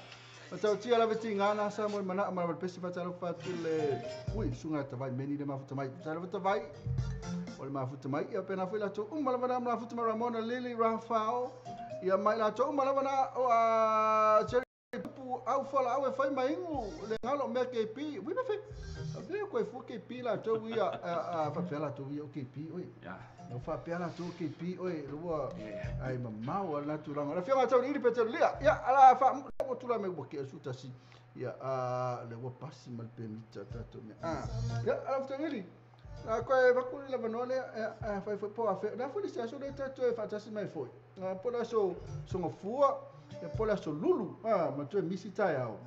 tau tia la veti ngana sa mo mana ma pesa fa talo fa le ui sunga tavai meni le mafuta mai talo tavai o le mafuta mai ia pena foi la to uma la na mafuta Ramona Lily Rafael ia mai la to uma la na o a au fala au e fai mai ngu le ngalo me KP wi me fe a ko fu KP la to wi a fa pela to wi o KP oi no fa pela to KP oi lua ai mamau la tulanga la fionga tau ni pe lia ya ala fa o tula me bo ke su tasi ya a le wa pasi mal pe mita ta to me a ya ala fa ni la ko e va ku la vanole a fa po a fe la fu li sa so le ta to e fa tasi mai foi po la so so ngofua e pola so lulu ah ma tu misi tai au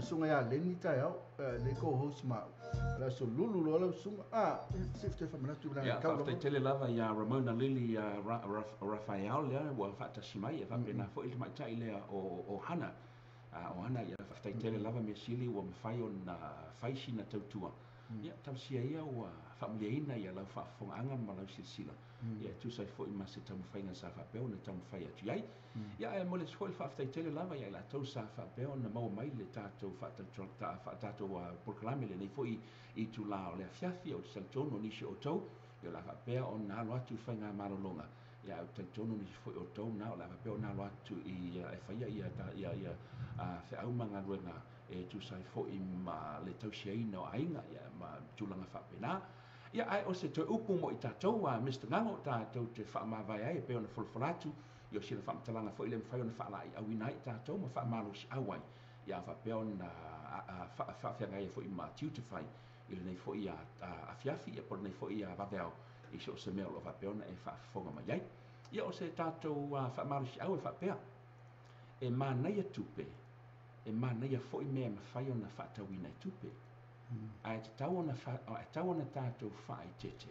sunga ya leni tai au le ko host ma la so lulu lo la sunga ah sifte fa mana tu la ka te tele lava ya Ramona Lily Rafael ya wa fata simai fa pena fo il mai tai le o Hana o Hana ya fa tai tele lava me sili wa mfai on fai sina tautua ya tausia ia wa familia ina ia lau faafofogaga ma lau silasila ia tusa ai foʻi ma se taumafaiga sa faapea ona taumafai atu ai ia ae mo le foʻi le faafetaitele lava ia i latou sa faapea ona maua mai le tatou faatatou polokalame lenei foʻi i tulā o le afiafi o te talitonu o nisi o outou ia o la faapea ona alo atu faiga malologa Ia ae ou te talitonu nisi foi o outou na o le a faapea ona alo atu i e faia ia ia ia feau ma galuega e tusa ai foi ma le tausiaina o aiga ia ma tulaga faapena. Ia ae o se toe upu mo i tatou a Mister Gago tatou te faamavae ai e pei ona folafola atu ia o sina faamatalaga foi le mafai ona faalaeiauina ai i tatou ma faamalosiau ai ia faapea ona faafeagai ai foi ma tiute fai i lenei foi afiafi ia po o lenei foi vaveao i so o se mea o lo o faapea ona e faafofoga mai ai. Ia o se tatou faamalosiau e faapea, e manaia tupe, e manaia foi mea e mafai ona faatauina i tupe, ae tatau ona tatau ona tatou faaeteete,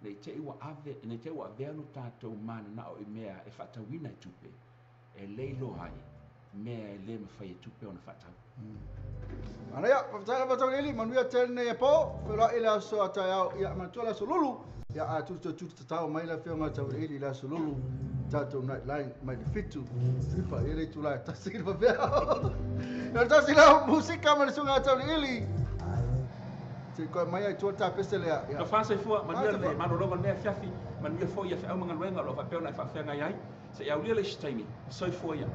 ne i te i ua ave, ne i te i ua avea lo tatou mananao i mea e faatauina i tupe, e le iloa ai mea e le mafai e tupe ona faatau. Manaia, faafetai lava Tauiliili, manuia tele nei e po, feiloai le aso a taeao, ia manatua le aso Lulu, ia a tu tu tatao mai le afioga Tauiliili i le aso Lulu, tatou night line mai le 7, fifa e le itula e 1 le vaveao. Ia tasi lau musika ma le susuga Tauiliili. Se koe mai ai tua ta pese lea. Ia faasoifua, manuia le malologa o lenei afiafi, manuia foi ia feau ma galuega o lo o faapea ona e faafeagai ai. Se i aulia le isi taimi, soifua ia.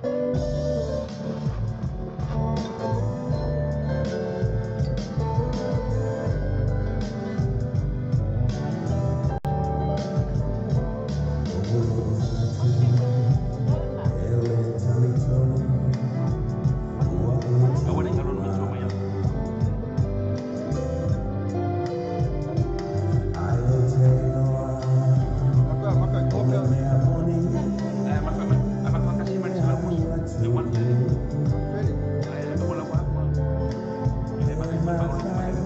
Aua ne i galo ona matua mai au. Maka maka tua pea. Ae maka maka tasi mai le 150, le 130. Feli. Ae aua lau atu. E le maka i faalogo mai le.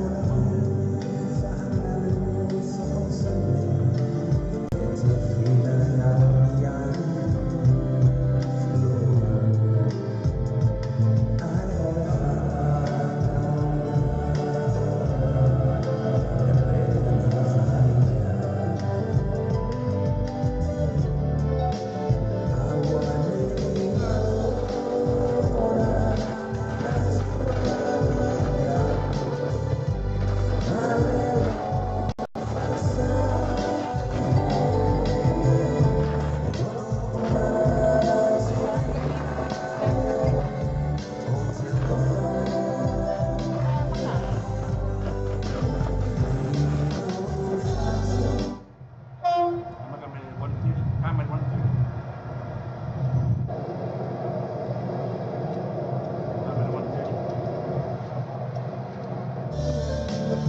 Amaka mai le 130, pa mai le 130. Pa mai le 130.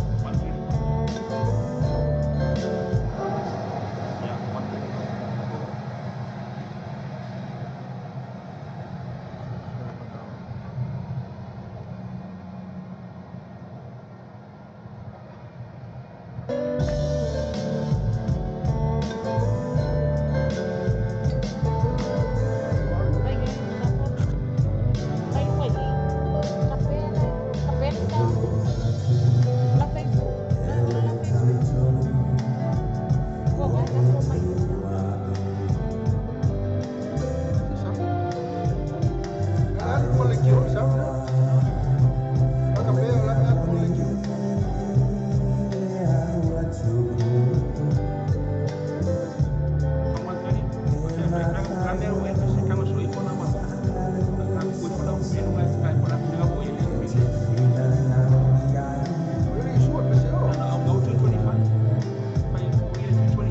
130. Yeah, 130. Alu mo le kio, sa? Maka pea la alu mo le kio. Come 130. Okay, kamera o e se kama so ifona ma. Ka ku ifona o menu ngai ka ifona ku nga bo ile ile. Ele sua pese o. No, no, go 225. Fai ku ile 226.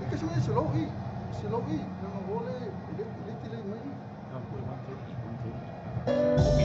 E ke se se lo i. Se lo i, na no vole ele ele tele mai. No, ku 130, 130.